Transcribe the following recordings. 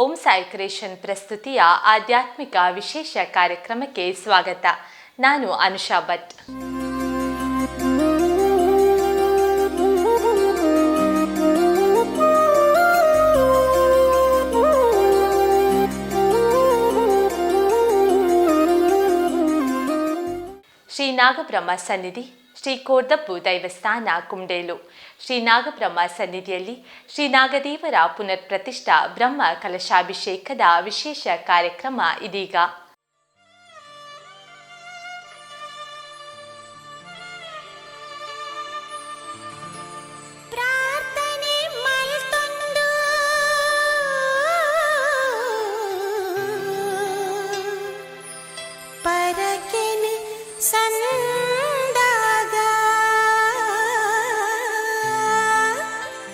Om Sai creation ಪ್ರಸ್ತುತಿಯ ಆಧ್ಯಾತ್ಮಿಕ ವಿಶೇಷ ಕಾರ್ಯಕ್ರಮಕ್ಕೆ ಸ್ವಾಗತ. ನಾನು ಅನುಷಾ ಭಟ್. ಶ್ರೀ ನಾಗಬ್ರಹ್ಮ ಸನ್ನಿಧಿ, ಶ್ರೀ ಕೋರ್ದಪ್ಪು ದೈವಸ್ಥಾನ, ಕುಂಡೇಲು. ಶ್ರೀ ನಾಗಬ್ರಹ್ಮ ಸನ್ನಿಧಿಯಲ್ಲಿ ಶ್ರೀ ನಾಗದೇವರ ಪುನರ್ ಪ್ರತಿಷ್ಠಾ ಬ್ರಹ್ಮ ಕಲಶಾಭಿಷೇಕದ ವಿಶೇಷ ಕಾರ್ಯಕ್ರಮ ಇದೀಗ. ಪ್ರಾರ್ಥನೆ ಮಲ್ತೊಂದು ಪರಕೆನೆ ಸಂದಾಗ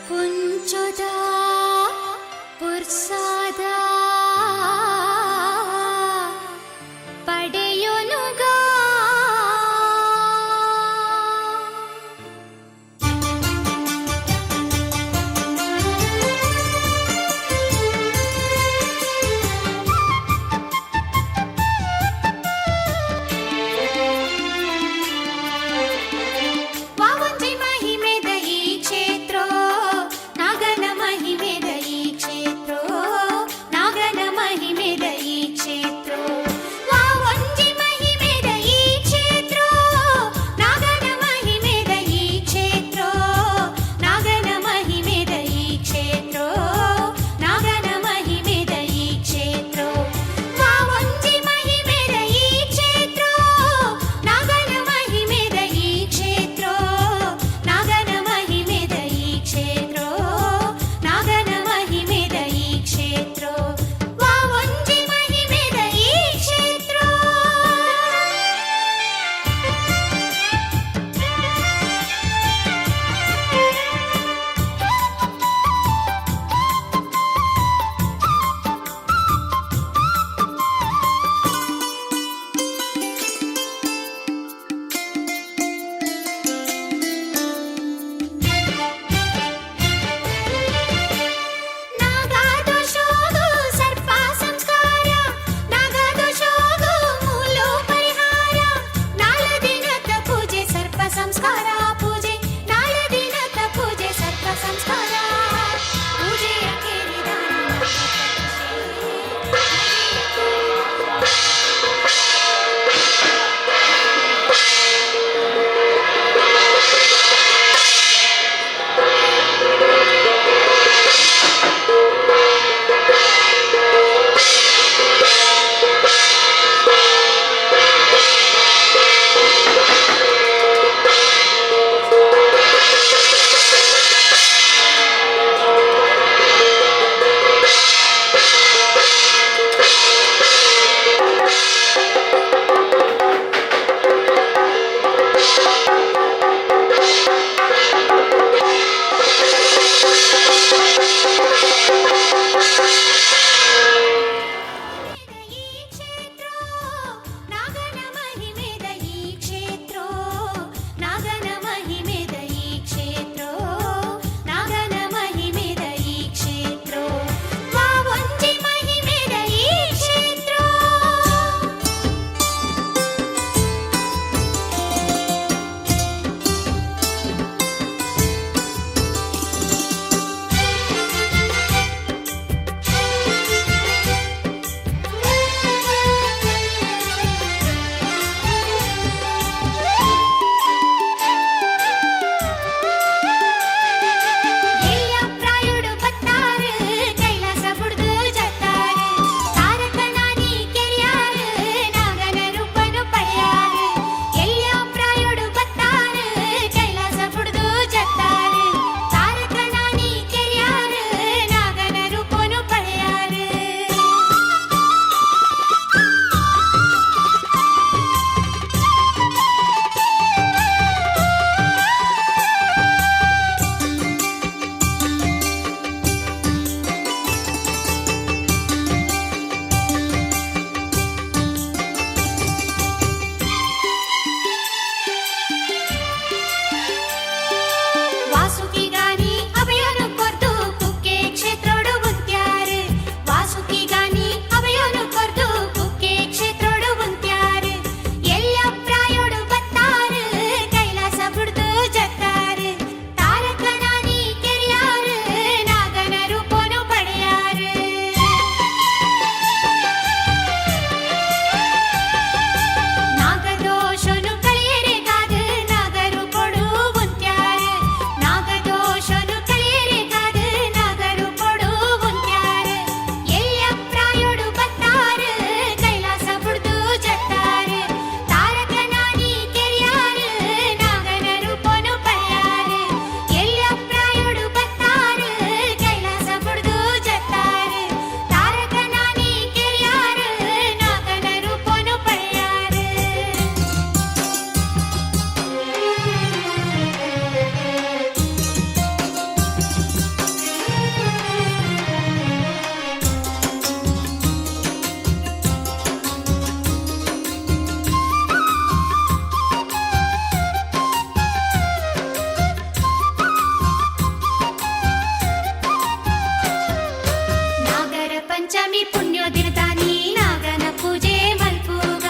ಪುಂಚುದ ಪುರ್ಸಾದ ಪಡೆಯೊನುಗ. ವಾವಂಜಿ ಮಹಿಮೆದ ಈ ಕ್ಷೇತ್ರೋ, ನಾಗನ ಮಹಿಮೆದ ಈ ಕ್ಷೇತ್ರೋ. ಪಂಚಮಿ ಪುಣ್ಯೋ ದಿನತಾನಿ ನಾಗನ ಪೂಜೆ ಮಲ್ಪುಗ.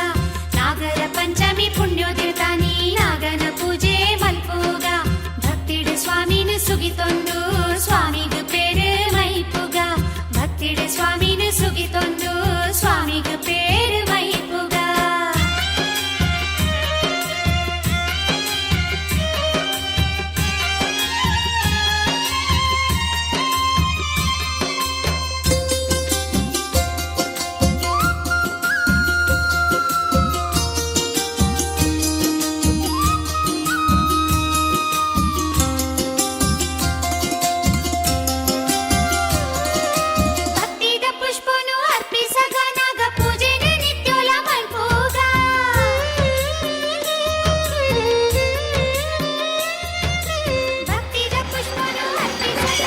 ನಾಗರ ಪಂಚಮಿ ಪುಣ್ಯೋ ದಿನತಾನಿ ನಾಗನ ಪೂಜೆ ಮಲ್ಪುಗ. ಭಕ್ತಿಡು ಸ್ವಾಮಿನ ಸುಗಿತೊಂದು ಸ್ವಾಮಿಗ್ ಪೇರು ಮೈಪುಗ. ಭಕ್ತಿಡು ಸ್ವಾಮಿನ ಸುಗಿತೊಂದು ಸ್ವಾಮಿಗ್ ಪೇರು ಮೈಪುಗ. ಭಕ್ತಿದ ಪುಷ್ಪನು ಅರ್ಪಿಸಗ ನಾಗ ಪೂಜೆನ ನಿತ್ಯೋಲ ಮಲ್ಪುಗ. ಭಕ್ತಿದ ಪುಷ್ಪನು ಅರ್ಪಿಸಗ.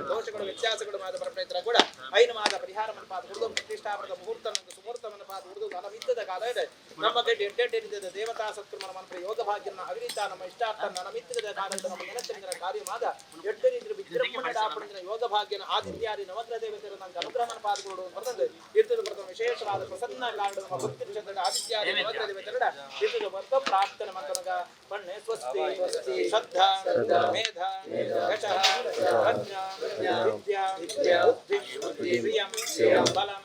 ದೋಷಗಳು ವ್ಯತ್ಯಾಸಗಳು ಮಾದ ಪರಮೇತರ ಕೂಡ ಐನು ಮಾದ ಪರಿಹಾರ ಮನಪಾದ ಹುಡುದು ಪ್ರತಿಷ್ಠಾಪನದ ಮುಹೂರ್ತ ಸುಮೂರ್ತ ಮನಪಾದ ಹುಡುದು ಧನವಿದ್ದದ ಕಾಲ ಇದೆ. ನಮ್ಮ ಗಡ್ಡಿ ಎಂಟೆಂಟೆನಿದ್ದದ ದೇವತಾ ಸತ್ಕರ್ಮನ ಮನಪ ಯೋಗ ಭಾಗ್ಯನ ಅವಿರಿತ ನಮ್ಮ ಇಷ್ಟಾರ್ಥ ನನಮಿದ್ದದ ಕಾಲದ ನಮ್ಮ ನೆನಚಂದ್ರ ಕಾರ್ಯಮಾದ ಎಟ್ಟು ರೀತಿ ವಿಜೃಂಭಣೆ ದಾಪಣಿನ ಯೋಗ ಭಾಗ್ಯನ ಆದಿತ್ಯಾದಿ ನವಗ್ರಹ ದೇವತೆಯರ ನಂಗೆ ಅನುಗ್ರಹ ಮನಪಾದಗಳು ಬರ್ತದೆ. ಇರ್ತದ ಪ್ರಥಮ ವಿಶೇಷವಾದ ಪ್ರಸನ್ನ ಕಾರಣ ನಮ್ಮ ಭಕ್ತಿ ಚಂದ್ರ ಆದಿತ್ಯಾದಿ ನವಗ್ರಹ ದೇವತೆಗಳ ಇರ್ತದ ವರ್ಗ ಪ್ರಾರ್ಥನೆ ಮಂತ್ರಗ ಪಣ್ಣೆ ಸ್ವಸ್ತಿ ಶ್ರದ್ಧಾ ಮೇಧ ಯಶಃ ಪ್ರಜ್ಞಾ ವಿದ್ಯಾ ಬುದ್ಧಿ ಶ್ರಿಯಂ ಬಲಂ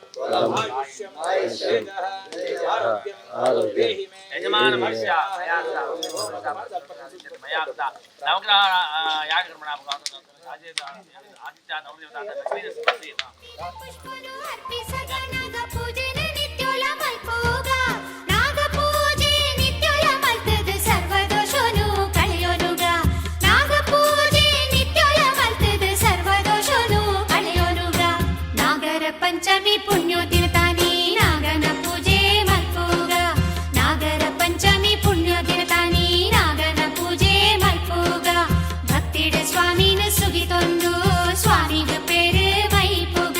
ಆಯುಷ್ಯಂ ತೇಜಃ ಆರೋಗ್ಯಂ ದೇಹಿ ಮೇ ಯಜಮಾನ ಭಕ್ಷ್ಯ ನವಗ್ರಹ ಯಾಗಕರ್ಮಣ ಆದಿತ್ಯ ನವದೇವತಾ ಲಕ್ಷ್ಮೀ ನರಸಿಂಹ. ಪುಷ್ಪನು ಅರ್ಪಿಸಗ ನಾಗ ಪೂಜೆನ ನಿತ್ಯೋಲ ಮಲ್ಪುಗ. ನಾಗ ಪೂಜೆ ನಿತ್ಯೋಲ ಮಲ್ತದ ಸರ್ವ ದೋಷನು ಕಳೆಯೋನುಗ. ನಾಗ ಪೂಜೆ ನಿತ್ಯೋಲ ಮಲ್ತದ ಸರ್ವ ದೋಷನು ಕಳೆಯೋನುಗ. ನಾಗರ ಪಂಚಮಿ ಪುಣ್ಯೋ ದಿನತಾನಿ ನಾಗನ ಪೂಜೆ ಮಲ್ಪುಗ. ನಾಗರ ಪಂಚಮಿ ಪುಣ್ಯೋ ದಿನತಾನಿ ನಾಗನ ಪೂಜೆ ಮಲ್ಪುಗ. ಭಕ್ತಿಡ ಸ್ವಾಮಿನ ಸುಗಿತೊಂದು ಸ್ವಾಮಿಗ ಪೇರು ಮೈಪುಗ.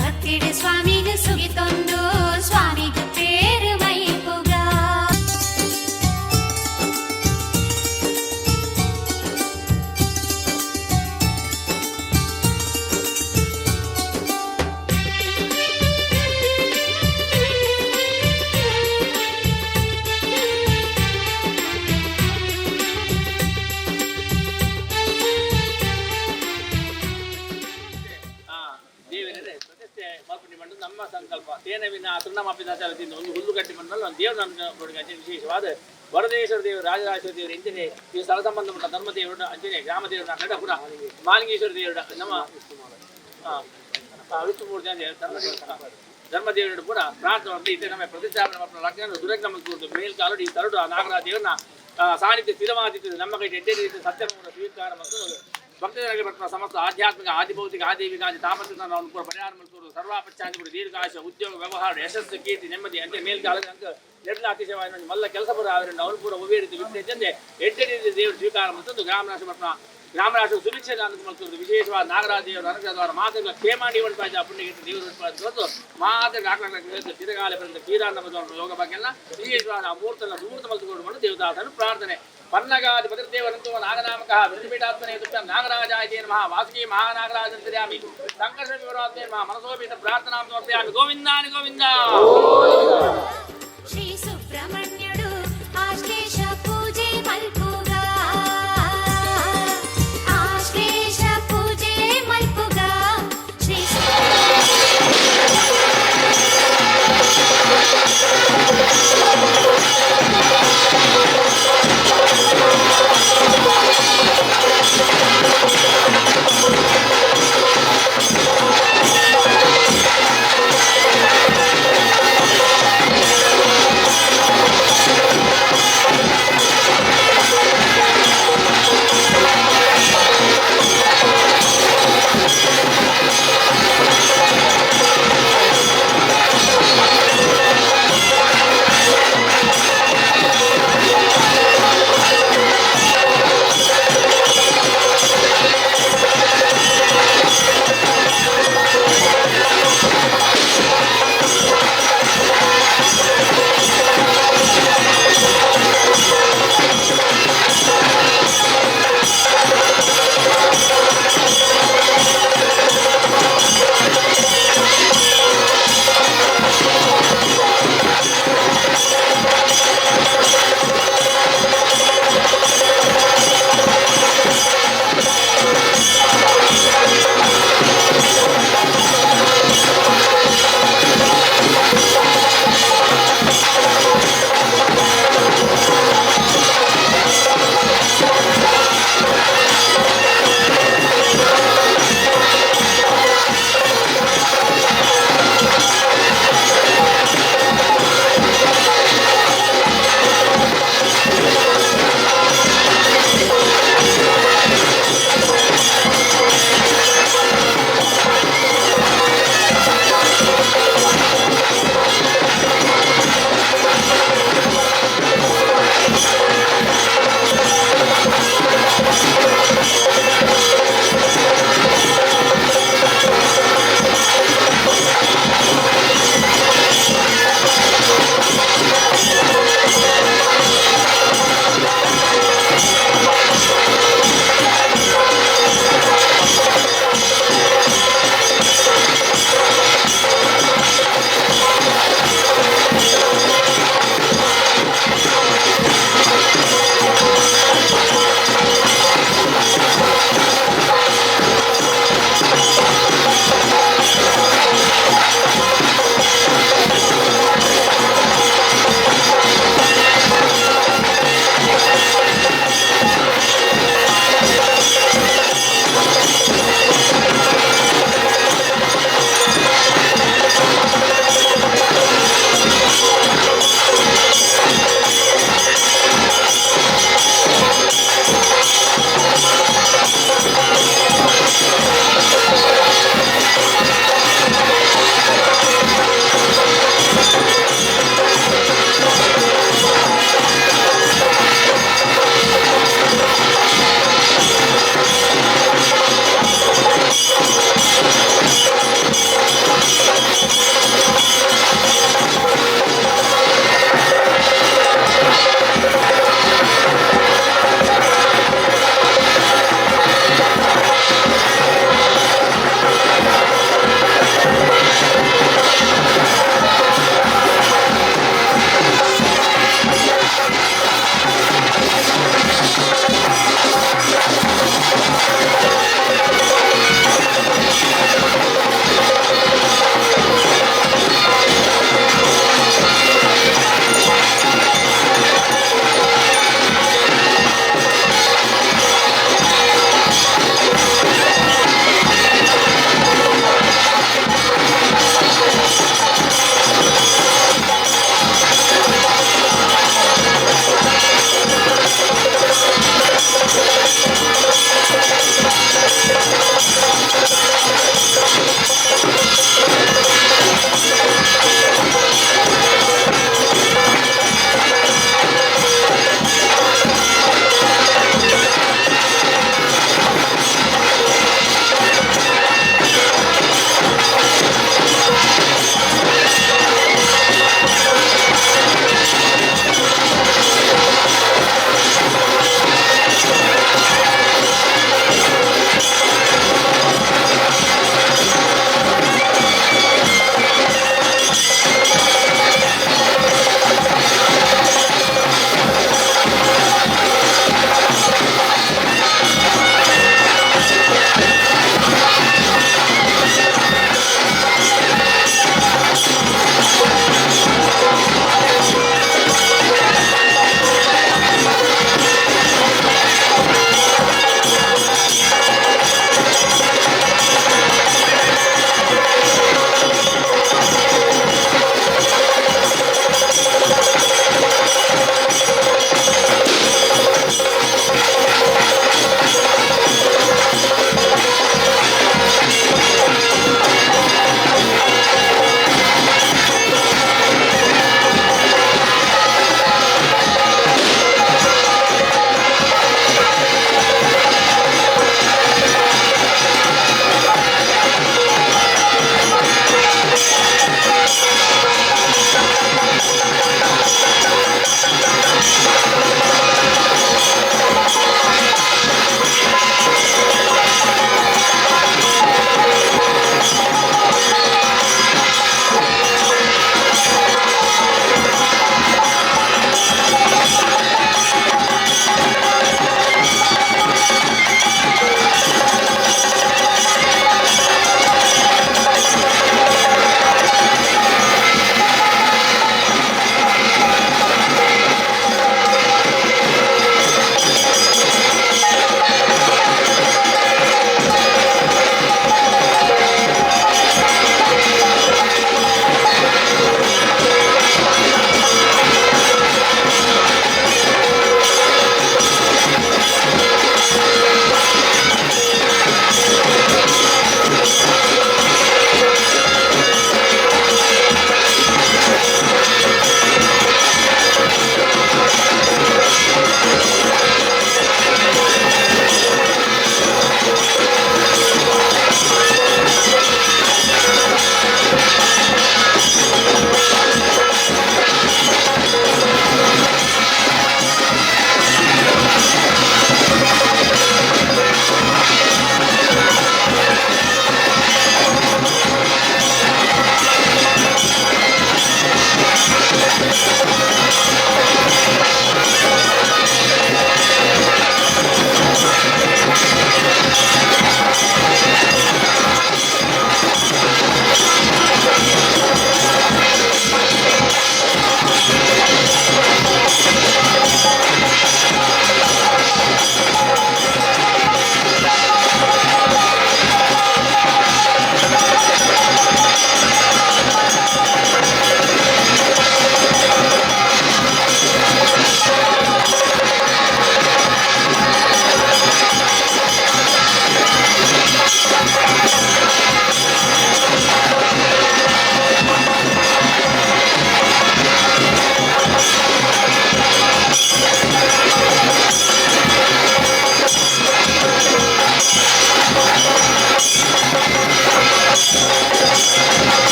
ಭಕ್ತಿಡ ಸ್ವಾಮಿಗ ಸುಗಿತೊಂದು ಸ್ವಾಮಿಗ ಪೇರು ಮೈಪುಗ. ದೇವರೇ ಪ್ರತಿಷ್ಠೆ ಮಲ್ಪುಂಡಿ ಮಂಡು ನಮ್ಮ ಸಂಕಲ್ಪ. ತೇನ ವಿನ ತೃಣಮಪಿ ನ ಚಲತಿ. ಒಂದು ಹುಲ್ಲು ಕಟ್ಟಿ ಬಂದಲ್ಲ ಒಂದು ದೇವರು ನಮ್ಮ ಅಂಚನೆ ವಿಶೇಷವಾದ ವರದೇಶ್ವರ ದೇವರು, ರಾಜರಾಜೇಶ್ವರ ದೇವರು ಇಂಚನೆ ಈ ಸ್ಥಳ ಸಂಬಂಧಪಟ್ಟ ಧರ್ಮ ದೇವರು ಅಂಚನೆ ಗ್ರಾಮ ದೇವರು ಕಡ ಪುರ ಮಾಲಿಂಗೇಶ್ವರ ದೇವರು ನಮ್ಮ ವಿಷ್ಣುಮೂರ್ತಿ ಅಂತ ಧರ್ಮದೇವರು ಪೂರ ಪ್ರಾರ್ಥನೆ ಮಾಡ್ತಾರೆ. ಇತ್ತೆ ನಮ್ಮ ಪ್ರತಿಷ್ಠಾಪನೆ ಮಲ್ಪುನ ಲಗ್ನ ದುರಗ್ನ ಮಲ್ಪುಂಡು ಮೇಲ್ಕಾಲು ಈ ತರಡು ಆ ನಾಗರಾಜ ದೇವರನ್ನ ಸಾನ್ನಿಧ್ಯ ಸ್ಥಿರವಾದಿತ್ತು. ನಮ್ಮ ಕೈ ಎಡ್ಡೆ ರೀತಿ ಸತ್ಯಮೂಲ ಸ್ವೀಕಾರ ಮತ್ತು ಭಕ್ತರಿಗೆ ಬರ್ತಾರ ಸಮಸ್ತ ಆಧ್ಯಾತ್ಮಿಕ, ಆದಿಭೌತಿಕ, ಆದೈವಿಕ, ಆದಿ ತಾಪತ್ರ ನಾವು ಪೂರ ಪರಿಹಾರ ಮಲ್ಪುರು. ಸರ್ವಾಪಚ್ಚಾಂತಿ ದೀರ್ಘಾಯುಷ್ಯ, ಉದ್ಯೋಗ, ವ್ಯವಹಾರ, ಯಶಸ್ಸು, ಕೀರ್ತಿ, ನೆಮ್ಮದಿ ಅಂತೆ ಮೇಲ್ಕಾಲ ಅಂಕ ನೆಡ್ಲ ಅತಿಶಯವಾದ ಮಲ್ಲ ಕೆಲಸ ಪೂರ ಅವರಿಂದ ಅವರು ಪೂರ ಒವ್ವೇ ರೀತಿ ವಿಘ್ನ ಎಡ್ಡೆ ರೀತಿ ದೇವರು ಸ್ವೀಕಾರ ಮತ್ತು ಗ್ರಾಮರಾಶ ಬರ್ತಾರ ಗ್ರಾಮರಾಶ ಸುಭಿಕ್ಷೆ ಮಲ್ಪುರು. ವಿಶೇಷವಾದ ನಾಗರಾಜ ದೇವರ ಅನುಗ್ರಹದ್ವಾರ ಮಾತೆಗಳ ಕ್ಷೇಮಾಣಿ ಒಣಪಾಜ ಪುಣ್ಯಕ್ಕೆ ದೇವರು ಮಾತೆಗೆ ಹಾಕಲಾಗ ಚಿರಗಾಲ ಬಂದ ಕೀರಾನ್ನ ಯೋಗ ಬಗ್ಗೆ ಎಲ್ಲ ವಿಶೇಷವಾದ ಆ ಮೂರ್ತನ ಸುಮೂರ್ತ ಮಲ್ತುಕೊಂಡು ದೇವದಾಸನು ಪ್ರಾರ್ಥನೆ. ಪನ್ನಗಾಧಿಪತಿರ್ದೇವರಂತೋ ನಾಗನಾಮಕಃ ವಿಷ್ಣುಪೀಠಾತ್ಮನೇ ತುಭ್ಯಂ ನಾಗರಾಜಾಯ ನಮಃ. ವಾಸುಕಿ ಮಹಾನಾಗರಾಜಂತರ್ಯಾಮಿ ಸಂಕರ್ಷ ವಿವರಾತ್ಮೇ ನಮಃ. ಮನಸೋಪೀತ ಪ್ರಾರ್ಥನಾಂ ಸಮರ್ಪಯಾಮಿ. ಗೋವಿಂದಾನಿ ಗೋವಿಂದ. ಶ್ರೀ ಸುಬ್ರಹ್ಮಣ್ಯುಡು ಆಶ್ಲೇಷ ಪೂಜೆ ಮಲ್ಪುಗ, ಆಶ್ಲೇಷ ಪೂಜೆ ಮಲ್ಪುಗ ಶ್ರೀ.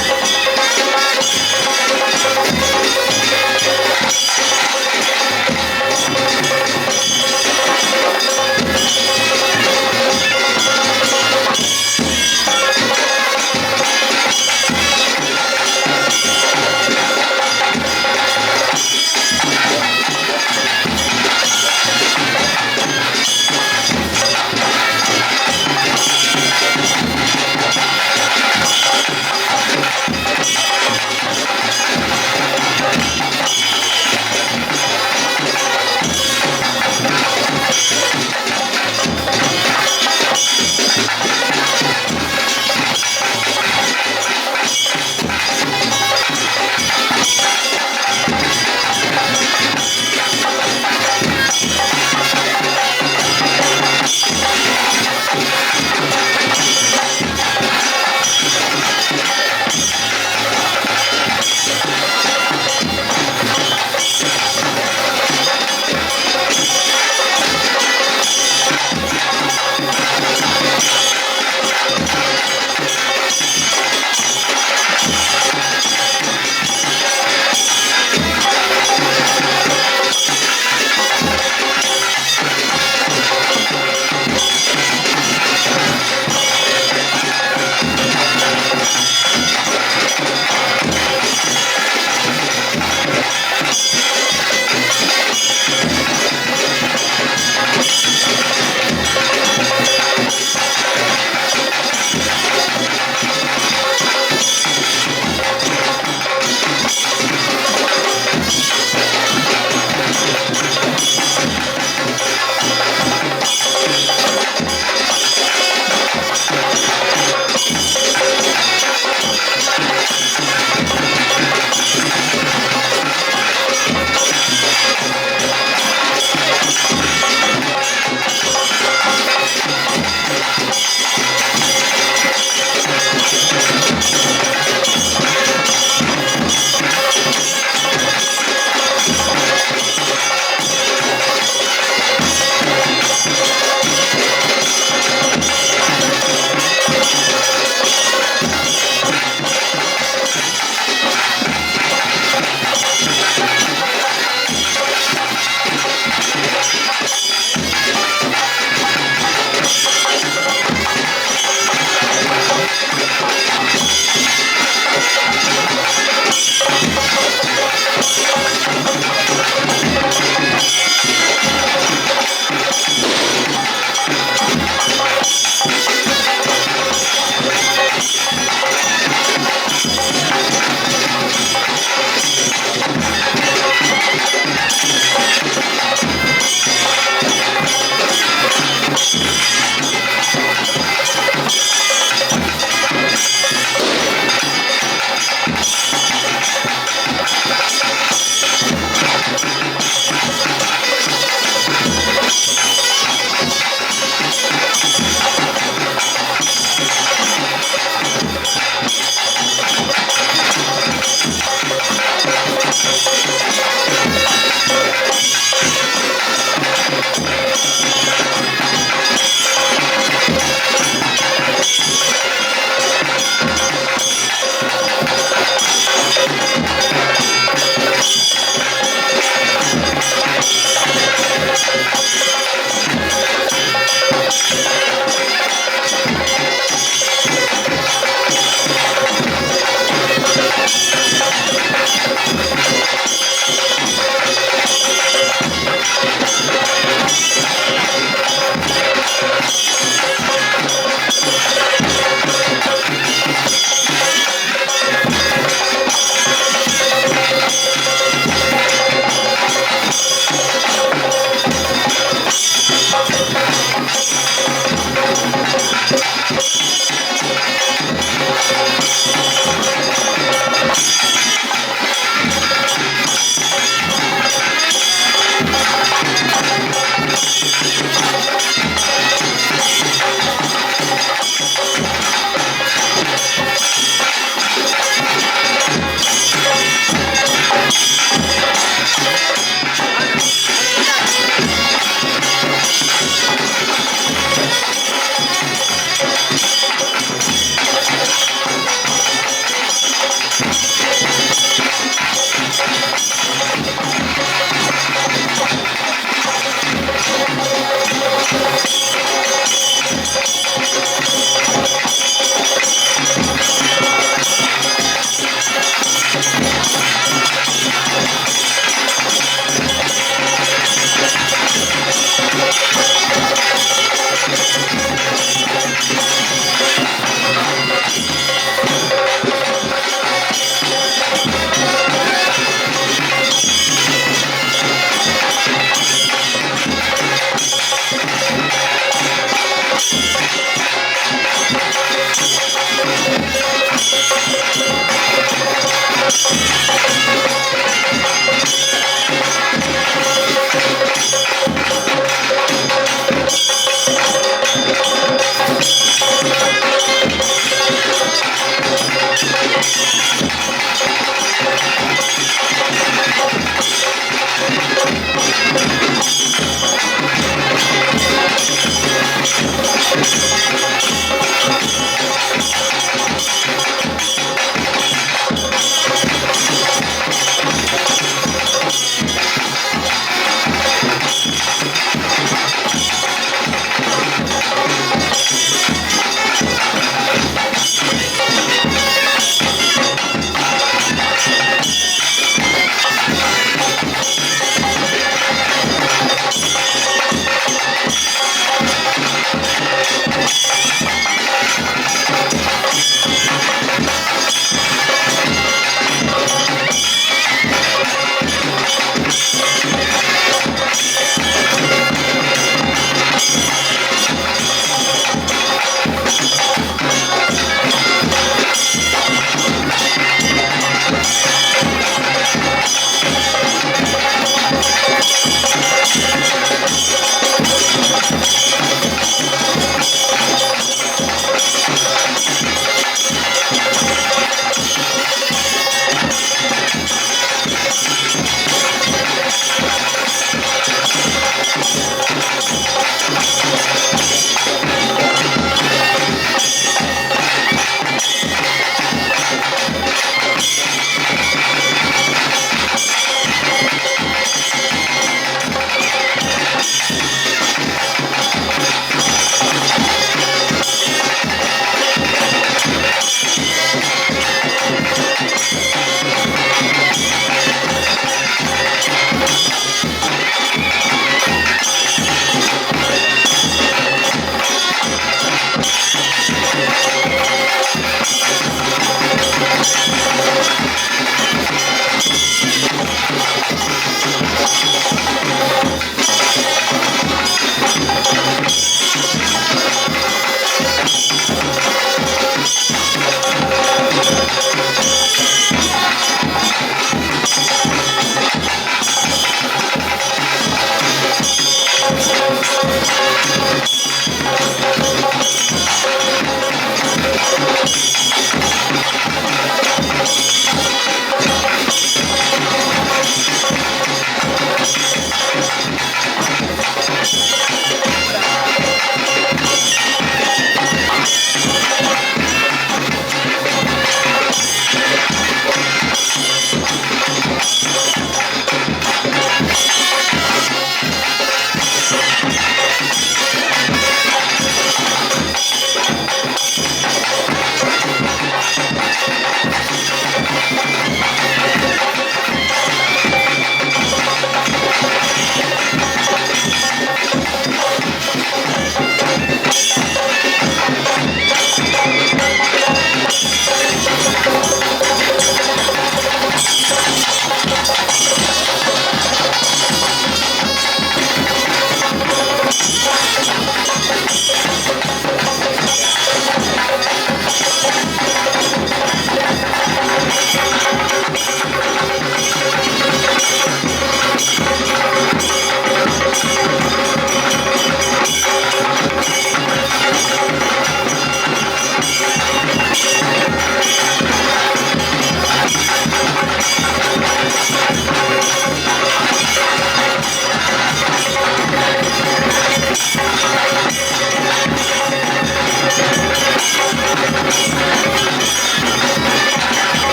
Thank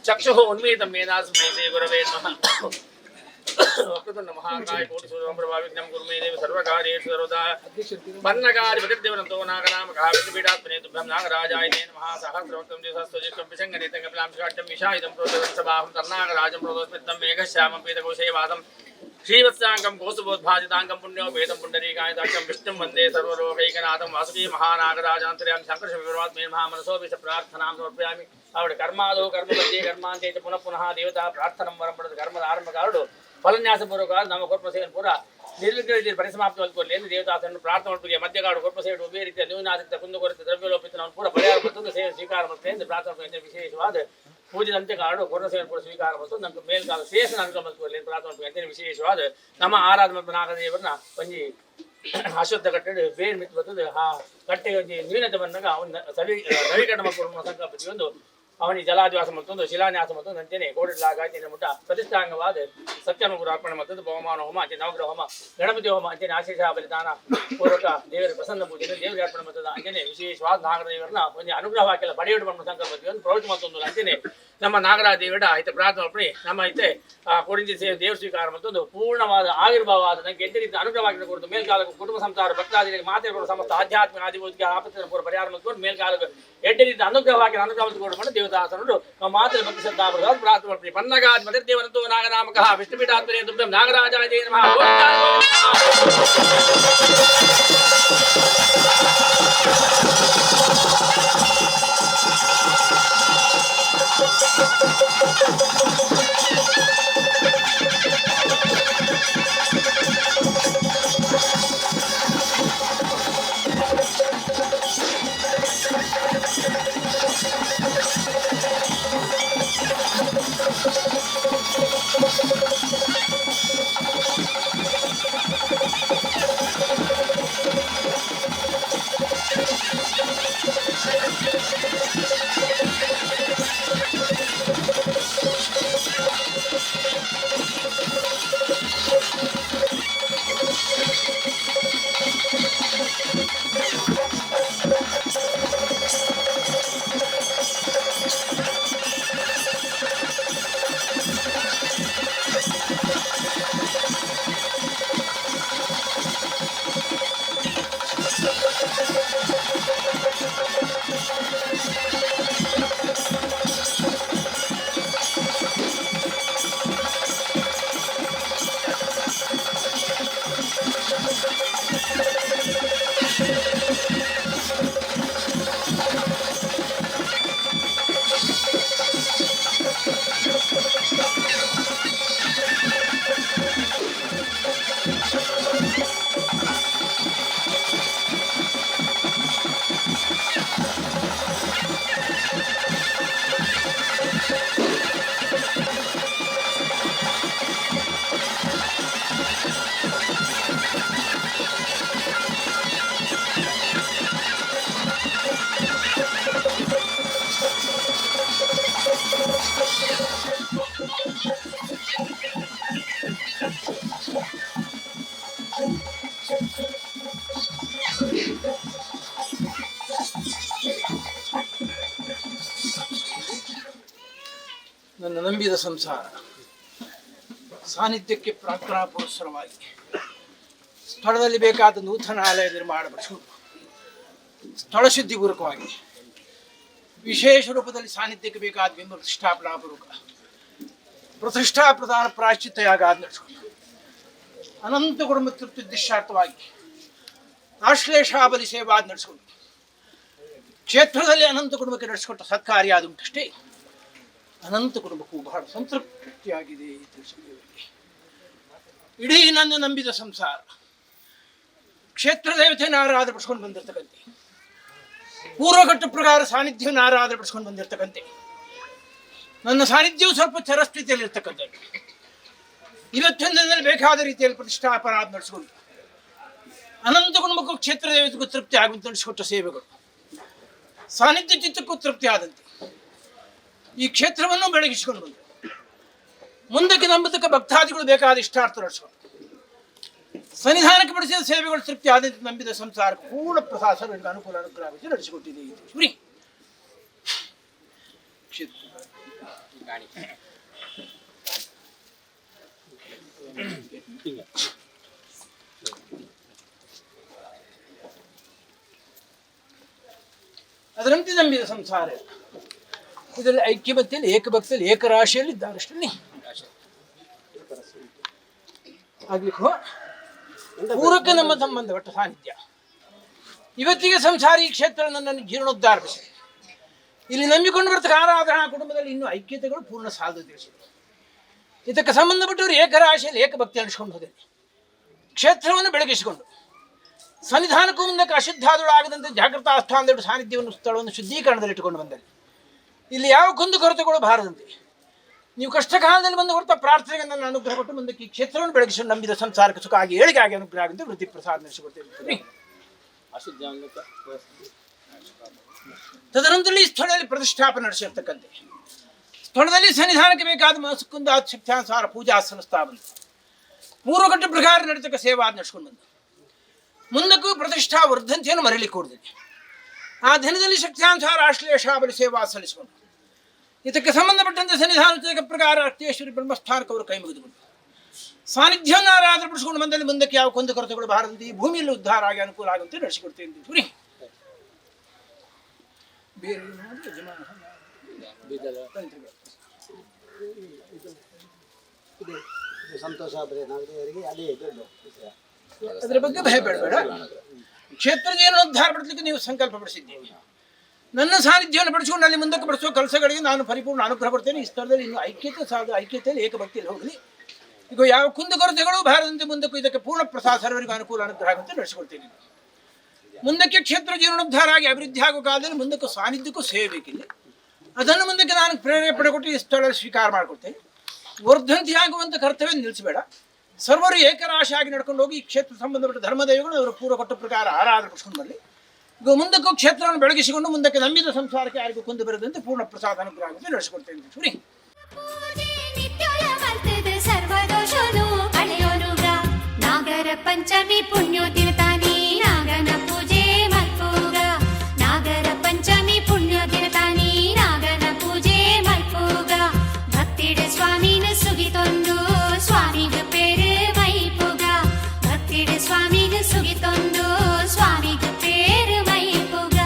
चक्षुः उन्मीलितं मेधास्मै श्रीगुरवे नमः। वक्रतुण्ड महाकाय कोटिसूर्यप्रभाविघ्नं कुरु मे देव सर्वकार्येषु सर्वदा। पन्नगाधिपतिर्देवनतो नागनामकः विष्णुपीठात्मने तुभ्यं नागराजाय ते नमः। सहस्रवक्तं दिवसस्वजिष्टं विशङ्गनेतं कपिलां शिखाट्यं विषायितं प्रोदं सबाहुं तन्नागराजं प्रोदस्मितं मेघश्यामं पीतकोशे श्रीवत्साङ्गं कोसुबोद्भासिताङ्गं पुण्योपेतं पुण्डरीकायदाक्षं विष्णुं वन्दे सर्वलोकैकनाथं वासुकी महानागराजान्तर्यां शङ्करशविपरमात्मे महामनसोऽपि च प्रार्थनां समर्पयामि। ಆವಿಡ ಕರ್ಮಾದೋ ಕರ್ಮ ಮಧ್ಯೆ ಕರ್ಮಾಂತೆ ಚ ಪುನಃ ಪುನಃ ದೇವತಾ ಪ್ರಾರ್ಥನಂ ವರಂ ಪಡೆದ ಕರ್ಮದ ಆರಂಭಕಾರಡು ಫಲನ್ಯಾಸಪೂರ್ವಕ ನಮ್ಮ ಕೊರ್ಪ ಸೇವನೆ ಪೂರ ನಿರ್ವಿಘ್ನ ಪರಿಸಮಾಪ್ತಿ ಹೊಂದ್ಕೊಳ್ಳಿ ದೇವತಾಸನ್ನು ಪ್ರಾರ್ಥನೆ ಮಾಡ್ತೀವಿ. ಮಧ್ಯಗಾಡು ಕೊರ್ಪ ಸೇವೆ ಒಬ್ಬೇ ರೀತಿಯ ನ್ಯೂನಾಸಕ್ತ ಕುಂದುಕೊರತೆ ದ್ರವ್ಯಲೋಪಿತ ನಾವು ಪೂರ ಪರಿಹಾರ ಮತ್ತು ಸೇವೆ ಸ್ವೀಕಾರ ಮಾಡ್ತೇವೆ ಎಂದು ಪ್ರಾರ್ಥನೆ ಮಾಡ್ತೀವಿ. ವಿಶೇಷವಾದ ಪೂಜೆದಂತೆ ಕಾಡು ಕೊರ್ಣ ಸೇವೆ ಪೂರ ಸ್ವೀಕಾರ ಮತ್ತು ನಮ್ಮ ಮೇಲ್ಕಾಲ ಶೇಷ ಅನುಗ್ರಹ ಮಾಡ್ಕೊಳ್ಳಿ ಪ್ರಾರ್ಥನೆ ಮಾಡ್ತೀವಿ. ವಿಶೇಷವಾದ ನಮ್ಮ ಆರಾಧನೆ ಮತ್ತು ನಾಗದೇವರನ್ನ ಒಂಜಿ ಅಶ್ವತ್ಥ ಕಟ್ಟಡ ಬೇರ್ ಮಿತ್ತು ಬರ್ತದೆ. ಆ ಕಟ್ಟೆಗೆ ಒಂಜಿ ನ್ಯೂನತೆ ಬಂದಾಗ ಅವನ ನವೀಕರಣ ಮಾಡಿಕೊಳ್ಳುವ ಸಂಕಲ್ಪ ಒಂದು ಅವನಿಗೆ ಜಲಾದಿವಾಸ ಮತ್ತೊಂದು ಶಿಲಾನ್ಯಾಸ ಮತ್ತೊಂದು ಅಂಚನೆ ಕೋಡಿಲಾಗಾಚಿನ ಮುಟ್ಟ ಪ್ರತಿಷ್ಠಾಂಗವಾದ ಸತ್ಯನುಗುರು ಅರ್ಪಣೆ ಮತ್ತೊಂದು ಬಹುಮಾನ ಹೋಮ ಅಂಚೆ ನವಗ್ರಹ ಹೋಮ ಗಣಪತಿ ಹೋಮ ಅಂಚನೆ ಆಶೀಷ ಬಲಿದಾನ ಪೂರ್ವಕ ದೇವರ ಪ್ರಸನ್ನ ಪೂಜೆ ದೇವರಿಗೆ ಅರ್ಪಣೆ ಮತ್ತದ ಅಂಚನೆ ವಿಶೇಷವಾದ ನಾಗರದೇವರನ್ನ ಒಂದು ಅನುಗ್ರಹ ಹಾಕಿಲ್ಲ ಪಡೆಯಿಡು ಮಾಡುವ ಸಂಕಲ್ಪ ಒಂದು ಪ್ರವಚನ ಮತ್ತೊಂದು ಅಂಚನೆ ನಮ್ಮ ನಾಗರಾಜ ದೇವರ ಐತೆ ಪ್ರಾರ್ಥನೆ ಅರ್ಪಣೆ ನಮ್ಮ ಐತೆ ಆ ಕೊಡಿಂಜಿ ಸೇವೆ ದೇವ್ರ ಸ್ವೀಕಾರ ಮತ್ತೊಂದು ಪೂರ್ಣವಾದ ಆವಿರ್ಭಾವ ನನಗೆ ಎದ್ದ ರೀತಿ ಅನುಗ್ರಹವಾಗಿ ಕೊಡುತ್ತೆ. ಮೇಲ್ಕಾಲಕ್ಕೆ ಕುಟುಂಬ ಸಂಸಾರ ಭಕ್ತಾದಿಗಳಿಗೆ ಮಾತೆ ಕೊಡುವ ಸಮಸ್ತ ಆಧ್ಯಾತ್ಮಿಕ ಆದಿಭೌತಿಕ ಆಪತ್ತಿನ ಪೂರ್ವ ಪರಿಹಾರ ಮತ್ತು ಮೇಲ್ಕಾಲಕ್ಕೆ ಎಡ್ಡ ರೀತಿ ಅನುಗ್ರಹವಾಗಿ ಅನುಗ್ರಹ ಕೊಡು ದೇವದಾಸನರು ನಮ್ಮ ಮಾತೃ ಭಕ್ತಿ ಶ್ರದ್ಧಾ ಪ್ರಾರ್ಥನೆ ಮಾಡ್ತೀವಿ. ಪನ್ನಗಾದಿ ಮತಿರ್ದೇವನಂತೋ ನಾಗನಾಮಕಃ ವಿಷ್ಣುಪೀಠಾತ್ಮನೇ ತುಭ್ಯಂ ನಾಗರಾಜಾಯ ನಮಃ. ನನ್ನ ನಂಬಿದ ಸಂಸಾರ ಸಾನ್ನಿಧ್ಯಕ್ಕೆ ಪ್ರಾರ್ಥನಾ ಪುರಸ್ಸರವಾಗಿ ಸ್ಥಳದಲ್ಲಿ ಬೇಕಾದ ನೂತನ ಆಲಯ ನಿರ್ಮಾಣ ಪಡಿಸಿಕೊಂಡು ಸ್ಥಳ ಶುದ್ಧಿಪೂರ್ವಕವಾಗಿ ವಿಶೇಷ ರೂಪದಲ್ಲಿ ಸಾನ್ನಿಧ್ಯಕ್ಕೆ ಬೇಕಾದ ಬಿಂಬ ಪ್ರತಿಷ್ಠಾಪನಾ ಪೂರ್ವಕ ಪ್ರತಿಷ್ಠಾ ಪ್ರಧಾನ ಪ್ರಾಶ್ಚಿತ್ಯ ಯಾಗ ನಡೆಸಿಕೊಂಡು ಅನಂತ ಕುಟುಂಬ ತೃಪ್ತಿ ಉದ್ದೇಶಾರ್ಥವಾಗಿ ಆಶ್ಲೇಷಾಬಲಿ ಸೇವಾ ನಡೆಸಿಕೊಂಡು ಕ್ಷೇತ್ರದಲ್ಲಿ ಅನಂತ ಕುಟುಂಬಕ್ಕೆ ನಡೆಸಿಕೊಟ್ಟ ಸತ್ಕಾರ್ಯ ಆದುಂಟಷ್ಟೇ ಅನಂತ ಕುಟುಂಬಕ್ಕೂ ಬಹಳ ಸಂತೃಪ್ತಿಯಾಗಿದೆ ತಿಳಿಸಿದ್ದೇವರಿಗೆ. ಇಡೀ ನನ್ನ ನಂಬಿದ ಸಂಸಾರ ಕ್ಷೇತ್ರ ದೇವತೆಯನ್ನು ಆರಾಧನೆ ಪಡಿಸ್ಕೊಂಡು ಬಂದಿರತಕ್ಕಂತೆ, ಪೂರ್ವಘಟ್ಟ ಪ್ರಕಾರ ಸಾನ್ನಿಧ್ಯವನ್ನು ಆರಾಧನೆ ಪಡಿಸ್ಕೊಂಡು ಬಂದಿರತಕ್ಕಂತೆ, ನನ್ನ ಸಾನ್ನಿಧ್ಯವು ಸ್ವಲ್ಪ ಚರಸ್ಥಿತಿಯಲ್ಲಿರ್ತಕ್ಕಂಥದ್ದು ಇವತ್ತೊಂದಿನಲ್ಲಿ ಬೇಕಾದ ರೀತಿಯಲ್ಲಿ ಪ್ರತಿಷ್ಠಾಪನಾ ನಡೆಸಿಕೊಂಡು ಅನಂತ ಕುಟುಂಬಕ್ಕೂ ಕ್ಷೇತ್ರ ದೇವತೆಗೂ ತೃಪ್ತಿ ಆಗುವಂತೆ ನಡೆಸಿಕೊಟ್ಟ ಸೇವೆಗಳು ಸಾನ್ನಿಧ್ಯ ಚಿತ್ತಕ್ಕೂ ತೃಪ್ತಿ ಆದಂತೆ ಈ ಕ್ಷೇತ್ರವನ್ನು ಬೆಳಗಿಸಿಕೊಂಡು ಬಂದರು. ಮುಂದಕ್ಕೆ ನಂಬತಕ್ಕ ಭಕ್ತಾದಿಗಳು ಬೇಕಾದ ಇಷ್ಟಾರ್ಥ ನಡೆಸಿಕೊಂಡು ಸನ್ನಿಧಾನಕ್ಕೆ ಪಡಿಸಿದ ಸೇವೆಗಳು ತೃಪ್ತಿ ಆದಂತೆ ನಂಬಿದ ಸಂಸಾರಕ್ಕೆ ಪೂರ್ಣ ಪ್ರಸಾದ ಸರ್ವರಿಗೆ ಅನುಕೂಲ ಅನುಗ್ರಹ ನಡೆಸಿಕೊಟ್ಟಿದೆ. ಕ್ಷೇತ್ರ ಅದರಂತೆ ನಂಬಿದ ಸಂಸಾರ ಇದರಲ್ಲಿ ಐಕ್ಯಮತ್ಯಲ್ಲಿ ಏಕಭಕ್ತಿಯಲ್ಲಿ ಏಕರಾಶಿಯಲ್ಲಿ ಇದ್ದಾರೆ. ಆಗ್ಲಿಕ್ಕೂ ಪೂರಕ ನಮ್ಮ ಸಂಬಂಧ ಒಟ್ಟ ಸಾನ್ನಿಧ್ಯ. ಇವತ್ತಿಗೆ ಸಂಸಾರಿ ಕ್ಷೇತ್ರ ನನ್ನನ್ನು ಜೀರ್ಣೋದ್ಧಾರ ಪಡಿಸಿದೆ. ಇಲ್ಲಿ ನಂಬಿಕೊಂಡು ಬರ್ತಕ್ಕ ಆರಾಧನಾ ಕುಟುಂಬದಲ್ಲಿ ಇನ್ನೂ ಐಕ್ಯತೆಗಳು ಪೂರ್ಣ ಸಾಲದು ತಿಳಿಸಿದೆ. ಇದಕ್ಕೆ ಸಂಬಂಧಪಟ್ಟವರು ಏಕರಾಶಿಯಲ್ಲಿ ಏಕಭಕ್ತಿ ಅನಿಸ್ಕೊಂಡು ಹೋದಲ್ಲಿ ಕ್ಷೇತ್ರವನ್ನು ಬೆಳಗಿಸಿಕೊಂಡು ಸನ್ನಿಧಾನಕ್ಕೂ ಮುಂದಕ್ಕೆ ಅಶುದ್ಧಾದುಳಾಗದಂತೆ ಜಾಗೃತ ಆಸ್ಥಾನದಲ್ಲಿಟ್ಟು ಸಾನ್ನಿಧ್ಯವನ್ನು ಸ್ಥಳವನ್ನು ಶುದ್ಧೀಕರಣದಲ್ಲಿಟ್ಟುಕೊಂಡು ಬಂದಲ್ಲಿ ಇಲ್ಲಿ ಯಾವ ಕುಂದು ಕೊರತೆಗಳು ಬಾರದಂತೆ ನೀವು ಕಷ್ಟ ಕಾಲದಲ್ಲಿ ಬಂದು ಹೊರತ ಪ್ರಾರ್ಥನೆಗೆ ನನ್ನ ಅನುಗ್ರಹ ಕೊಟ್ಟು ಮುಂದಕ್ಕೆ ಈ ಕ್ಷೇತ್ರವನ್ನು ಬೆಳಗಿಸಿ ನಂಬಿದ ಸಂಸಾರಕ್ಕೆ ಸುಖ ಆಗಿ ಏಳಿಗೆ ಆಗಿ ಅನುಗ್ರಹ ಆಗಂತೆ ವೃತ್ತಿ ಪ್ರಸಾದ ನಡೆಸಿಕೊಡ್ತೇವೆ. ತದನಂತರ ಈ ಸ್ಥಳದಲ್ಲಿ ಪ್ರತಿಷ್ಠಾಪನೆ ನಡೆಸಿರ್ತಕ್ಕಂತೆ ಸ್ಥಳದಲ್ಲಿ ಸನ್ನಿಧಾನಕ್ಕೆ ಬೇಕಾದ ಮಾಸಕ್ಕೊಂದು ಶಕ್ತ್ಯಾನುಸಾರ ಪೂಜಾ ಸಲ್ಲಿಸ್ತಾ ಬಂತು. ಪೂರ್ವಘಟ್ಟ ಪ್ರಕಾರ ನಡೀತಕ್ಕ ಸೇವಾ ನಡೆಸ್ಕೊಂಡು ಬಂದು ಮುಂದಕ್ಕೂ ಪ್ರತಿಷ್ಠಾ ವರ್ಧಂತಿಯನ್ನು ಮರೀಲಿಕ್ಕೆ ಕೊಡುದಿಲ್ಲ. ಆ ದಿನದಲ್ಲಿ ಶಕ್ತ್ಯಾನುಸಾರ ಆಶ್ಲೇಷಾಬಲಿ ಸೇವಾ ಸಲ್ಲಿಸಿಕೊಂಡು ಇದಕ್ಕೆ ಸಂಬಂಧಪಟ್ಟಂತೆ ಸನ್ನಿಧಾನ ಪ್ರಕಾರ ಅರ್ಥೇಶ್ವರಿ ಬ್ರಹ್ಮಸ್ಥಾನಕ್ಕೆ ಅವರು ಕೈ ಮುಗಿದುಕೊಂಡು ಸಾನ್ನಿಧ್ಯವನ್ನು ಆರಾಧನೆ ಪಡಿಸಿಕೊಂಡು ಬಂದಲ್ಲಿ ಮುಂದಕ್ಕೆ ಯಾವ ಕೊಂದು ಕೊರತೆಗಳು ಬಾರದಂತೆ ಈ ಭೂಮಿಯಲ್ಲಿ ಉದ್ಧಾರ ಆಗಿ ಅನುಕೂಲ ಆಗುವಂತೆ ನಡೆಸಿಕೊಡ್ತೇನೆ ಅಂತ ಬೇರೆ ಯಜಮಾನ ಸಂತೋಷ ಆದರೆ ನಾಗದೇವರಿಗೆ ಅದೇ ದೊಡ್ಡ ವಿಷಯ. ಅದರ ಬಗ್ಗೆ ಭಯ ಬೇಡಬೇಡ. ಕ್ಷೇತ್ರ ಜೀರ್ಣೋದ್ಧಾರ ಪಡಿಸಲಿಕ್ಕೆ ನೀವು ಸಂಕಲ್ಪ ಪಡಿಸಿದ್ದೀರಿ. ನನ್ನ ಸಾನ್ನಿಧ್ಯವನ್ನು ಪಡಿಸಿಕೊಂಡು ಅಲ್ಲಿ ಮುಂದಕ್ಕೆ ಪಡಿಸುವ ಕೆಲಸಗಳಿಗೆ ನಾನು ಪರಿಪೂರ್ಣ ಅನುಗ್ರಹ ಕೊಡ್ತೇನೆ. ಈ ಸ್ಥಳದಲ್ಲಿ ಇನ್ನು ಐಕ್ಯತೆ ಸಾಧ ಐಕ್ಯತೆಯಲ್ಲಿ ಏಕಭಕ್ತಿಯಲ್ಲಿ ಹೋಗಲಿ. ಈಗ ಯಾವ ಕುಂದುಕೊರತೆಗಳು ಬಾರದಂತೆ ಮುಂದಕ್ಕೂ ಇದಕ್ಕೆ ಪೂರ್ಣ ಪ್ರಸಾದ ಸರ್ವರಿಗೂ ಅನುಕೂಲ ಅನುಗ್ರಹ ಆಗುವಂತೆ ನಡೆಸಿಕೊಡ್ತೇನೆ. ಮುಂದಕ್ಕೆ ಕ್ಷೇತ್ರ ಜೀರ್ಣೋದ್ಧಾರ ಆಗಿ ಅಭಿವೃದ್ಧಿ ಆಗುವ ಕಾಲದಲ್ಲಿ ಮುಂದಕ್ಕೂ ಸಾನ್ನಿಧ್ಯಕ್ಕೂ ಸೇವೆ ಬೇಕಿಲ್ಲ. ಅದನ್ನು ಮುಂದಕ್ಕೆ ನಾನು ಪ್ರೇರೇಪಣೆ ಕೊಟ್ಟು ಈ ಸ್ಥಳದಲ್ಲಿ ಸ್ವೀಕಾರ ಮಾಡಿಕೊಡ್ತೇನೆ. ವರ್ಧಂತಿ ಆಗುವಂಥ ಕರ್ತವ್ಯ ನಿಲ್ಲಿಸಬೇಡ. ಸರ್ವರು ಏಕರಾಶಿಯಾಗಿ ನಡ್ಕೊಂಡು ಹೋಗಿ ಈ ಕ್ಷೇತ್ರ ಸಂಬಂಧಪಟ್ಟ ಧರ್ಮದೈವಗಳು ಅವರ ಪೂರ್ವ ಕೊಟ್ಟ ಪ್ರಕಾರ ಆರಾಧನೆ ಪಡಿಸ್ಕೊಂಡು ಬರಲಿ. ಈಗ ಮುಂದಕ್ಕೂ ಕ್ಷೇತ್ರವನ್ನು ಬೆಳಗಿಸಿಕೊಂಡು ಮುಂದಕ್ಕೆ ನಂಬಿದ ಸಂಸಾರಕ್ಕೆ ಯಾರಿಗೂ ಕುಂದು ಬರದಂತೆ ಪೂರ್ಣ ಪ್ರಸಾದ ಅನುಗ್ರಹ ಆಗುತ್ತೆ ನಡೆಸಿಕೊಡ್ತೇನೆ. ಸರಿ. ಪೂಜೆ ನಿತ್ಯೋಲ ಮಲ್ಪುನ. ಪಂಚಮಿ ಪುಣ್ಯೋ ದಿನತಾನಿ ನಾಗನ ಪೂಜೆ ಮಲ್ಪುಗ. ನಾಗರ ಪಂಚಮಿ ಪುಣ್ಯೋ ದಿನತಾನಿ ನಾಗನ ಪೂಜೆ ಮಲ್ಪುಗ. ಭಕ್ತಿಡ ಸ್ವಾಮಿನ ಸುಗಿತೊಂದು ಸ್ವಾಮಿಗ ಪೇರು ಮೈಪುಗ. ಭಕ್ತಿಡ ಸ್ವಾಮಿಗ ಸುಗಿತೊಂದು ಸ್ವಾಮಿಗ ಪೇರು ಮೈಪುಗ.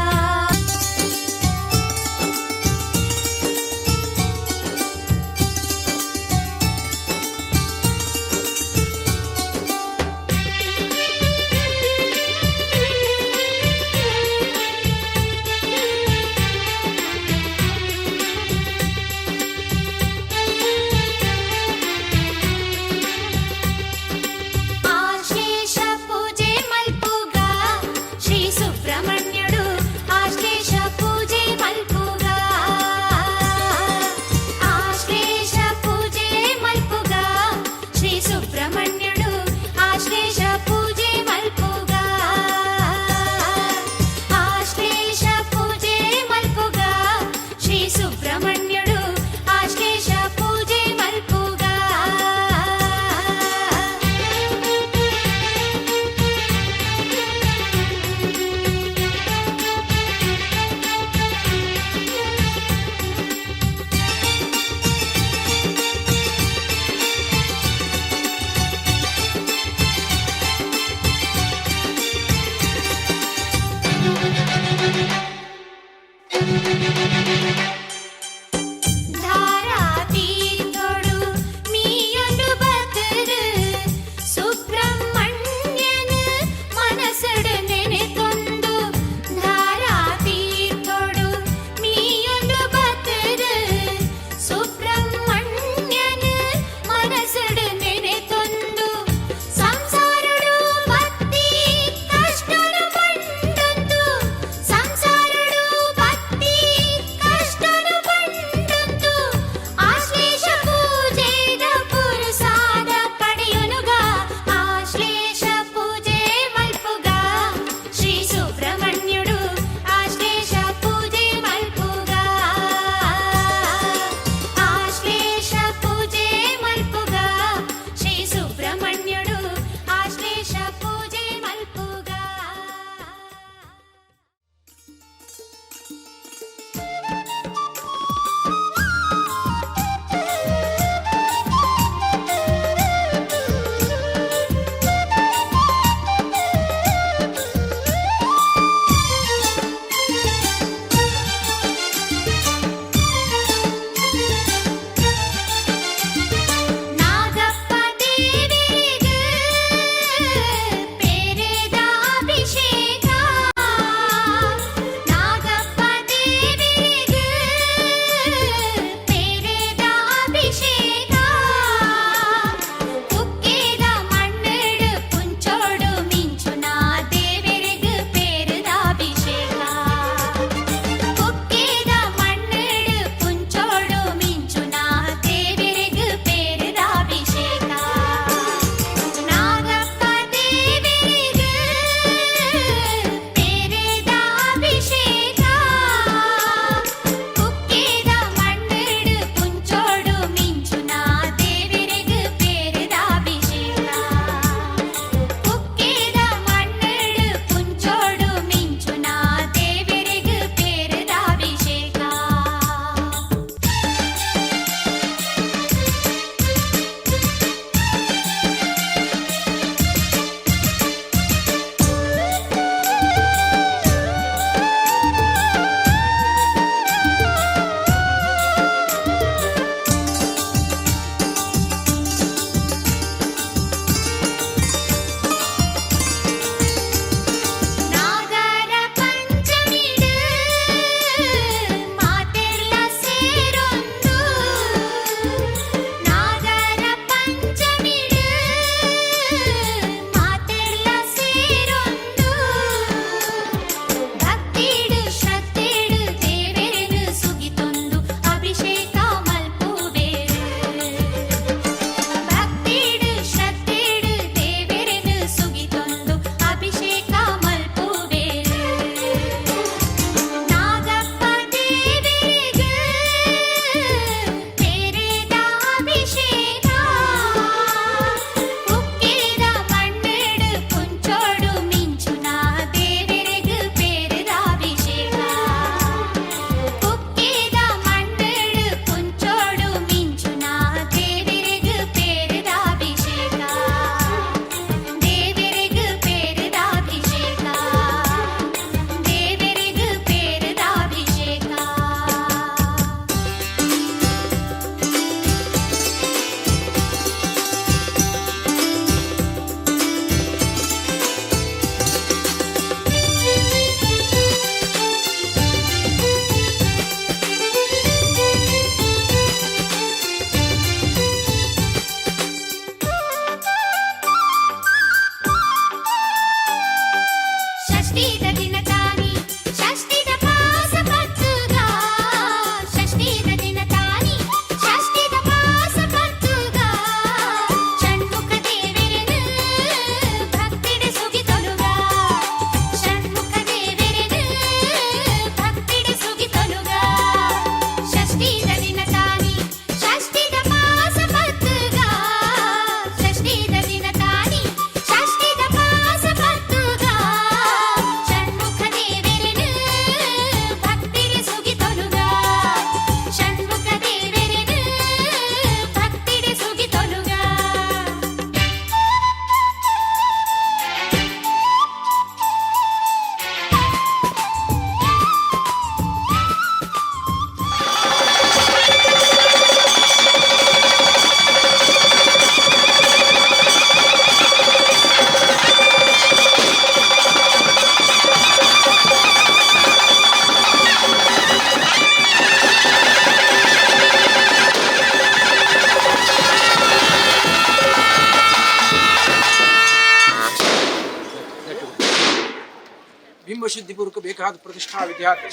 ಶುದ್ಧಿಪೂರ್ವಕ ಬೇಕಾದ ಪ್ರತಿಷ್ಠಾ ವಿದ್ಯಾರ್ಥಿ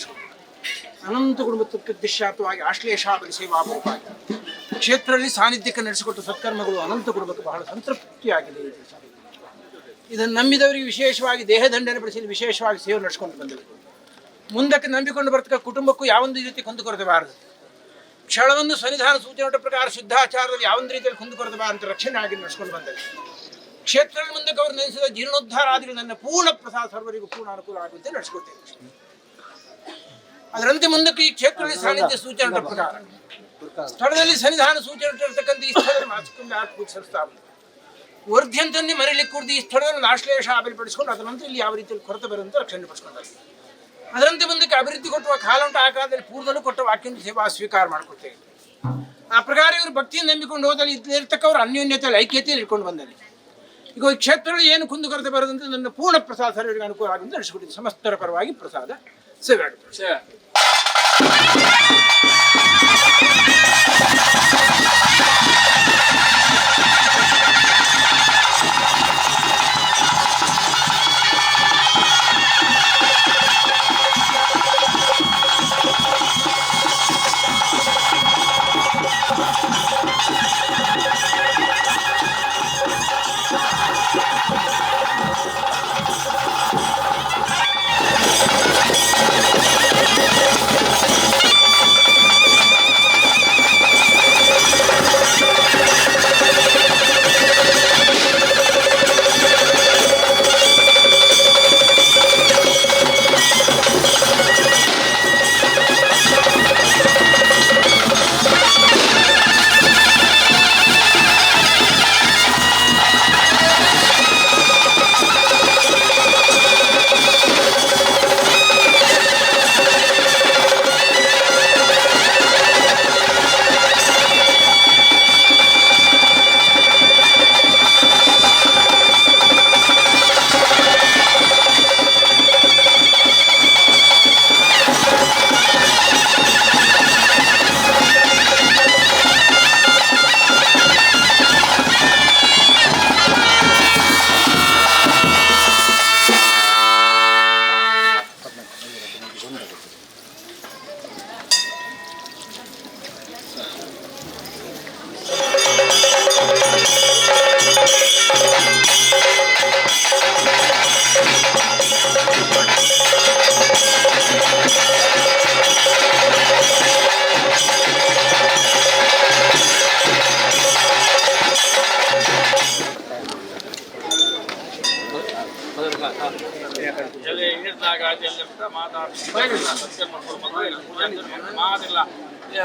ಅನಂತ ಕುಟುಂಬ ತೃಪ್ತಿಶಾಂತವಾಗಿ ಆಶ್ಲೇಷಾಬಲಿ ಸೇವಾಪೂರ್ವಕವಾಗಿ ಕ್ಷೇತ್ರದಲ್ಲಿ ಸಾನ್ನಿಧ್ಯಕ್ಕೆ ನಡೆಸಿಕೊಟ್ಟ ಸತ್ಕರ್ಮಗಳು ಅನಂತ ಕುಟುಂಬಕ್ಕೆ ಬಹಳ ಸಂತೃಪ್ತಿಯಾಗಿದೆ. ಇದನ್ನು ನಂಬಿದವರಿಗೆ ವಿಶೇಷವಾಗಿ ದೇಹದಂಡನೆ ಪಡಿಸಲು ವಿಶೇಷವಾಗಿ ಸೇವೆ ನಡೆಸಿಕೊಂಡು ಬಂದವರು ಮುಂದಕ್ಕೆ ನಂಬಿಕೊಂಡು ಬರ್ತಕ್ಕ ಕುಟುಂಬಕ್ಕೂ ಯಾವೊಂದು ರೀತಿ ಕುಂದುಕೊರತೆ ಬಾರದು. ಕ್ಷಣವನ್ನು ಸನ್ನಿಧಾನ ಸೂಚನೆ ಪ್ರಕಾರ ಶುದ್ಧಾಚಾರದಲ್ಲಿ ಯಾವೊಂದು ರೀತಿಯಲ್ಲಿ ಕುಂದುಕೊರತೆ ಬಾರಂತ ರಕ್ಷಣೆ ಆಗಿ ನಡೆಸ್ಕೊಂಡು ಬಂದರು. ಕ್ಷೇತ್ರದಲ್ಲಿ ಮುಂದಕ್ಕೆ ಅವರು ನಡೆಸಿದ ಜೀರ್ಣೋದ್ಧಾರಾದಿಗಳು ನನ್ನ ಪೂರ್ಣ ಪ್ರಸಾದ ಸರ್ವರಿಗೂ ಪೂರ್ಣ ಅನುಕೂಲ ಆಗುವಂತೆ ನಡೆಸಿಕೊಡ್ತೇನೆ. ಅದರಂತೆ ಮುಂದಕ್ಕೆ ಈ ಕ್ಷೇತ್ರದಲ್ಲಿ ಸಾನ್ನಿಧ್ಯ ಸೂಚನೆ ಪ್ರಕಾರ ಸ್ಥಳದಲ್ಲಿ ಸನ್ನಿಧಾನ ಸೂಚನೆ ಇರ್ತಕ್ಕಂಥ ಈ ಸ್ಥಳದಲ್ಲಿ ಮಾಸಕ್ಕೊಮ್ಮೆ ಆಟ ಪೂಜೆ ಸಲ್ಲಿಸ್ತಾ ಬಂದರು. ವರ್ಧ್ಯಂತನ್ನೇ ಮನೆಯಲ್ಲಿ ಕೂಡಿದ ಈ ಸ್ಥಳದಲ್ಲಿ ಆಶ್ಲೇಷ ಅಭಿವೃದ್ಧಿಪಡಿಸಿಕೊಂಡು ಅದರ ನಂತರ ಇಲ್ಲಿ ಯಾವ ರೀತಿಯಲ್ಲಿ ಕೊರತೆ ಬರುವಂತೆ ರಕ್ಷಣೆ ಪಡಿಸ್ಕೊಂಡಾರೆ. ಅದರಂತೆ ಮುಂದಕ್ಕೆ ಅಭಿವೃದ್ಧಿ ಕೊಟ್ಟುವ ಕಾಲ ಉಂಟು. ಆ ಕಾಲದಲ್ಲಿ ಪೂರ್ವದಲ್ಲೂ ಕೊಟ್ಟ ವಾಕ್ಯ ಸೇವಾ ಸ್ವೀಕಾರ ಮಾಡಿಕೊಡ್ತೇವೆ. ಆ ಪ್ರಕಾರ ಇವರು ಭಕ್ತಿಯನ್ನು ನಂಬಿಕೊಂಡು ಹೋದಲ್ಲಿ ಇರ್ತಕ್ಕವರು ಅನ್ಯೋನ್ಯತೆಯಲ್ಲಿ ಐಕ್ಯತೆಯಲ್ಲಿ ಇಟ್ಕೊಂಡು ಬಂದಲ್ಲಿ ಈಗ ಈ ಕ್ಷೇತ್ರದಲ್ಲಿ ಏನು ಕುಂದುಕೊರತೆ ಬರದಂತೆ ನನ್ನ ಪೂರ್ಣ ಪ್ರಸಾದ ಸರ್ವರಿಗೆ ಅನುಕೂಲ ಆಗುವಂತೆ ನಡೆಸಿಕೊಟ್ಟಿದ್ದೆ. ಸಮಸ್ತರ ಪರವಾಗಿ ಪ್ರಸಾದ ಸೇವೆ ಆಗುತ್ತೆ.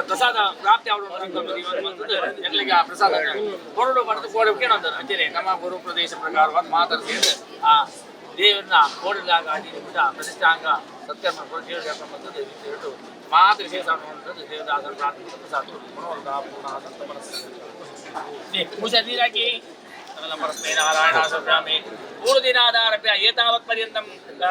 ಪ್ರಸಾದ ಪ್ರಾಪ್ತಿ ಎಲ್ಲಿಗೆ ಆ ಪ್ರಸಾದ ಕೊರಡು ಬರೆದು ಕೋಡೆ ಕೇಳೋದು ಅಂಚನೆ ನಮ್ಮ ಗುರು ಪ್ರದೇಶ ಪ್ರಕಾರವಾದ ಮಾತಾಡ್ತೀವಿ. ಆ ದೇವರನ್ನ ಕೋಡಿದಾಗ ಪ್ರತಿಷ್ಠಾಂಗ ಸತ್ಕರ್ಮ ದೇವರ ಬಂದದ್ದು ಮಾತ್ರ ವಿಶೇಷ ದೇವದಾಸರ ಪ್ರಾರ್ಥನೆ ಪ್ರಸಾದ ಮನೋರಥ ಪೂರ್ಣ ಸಂತ ಮನಸ್ಸು ಪೂಜೆ ನೀರಾಕಿ ಪರಸ್ಮೈ ನಾರಾಯಣ ಸರ್ವಾಮಿ ಪೂರ್ವದಿನಾದಾರಭ್ಯ ಏತಾವತ್ ಪರ್ಯಂತಂ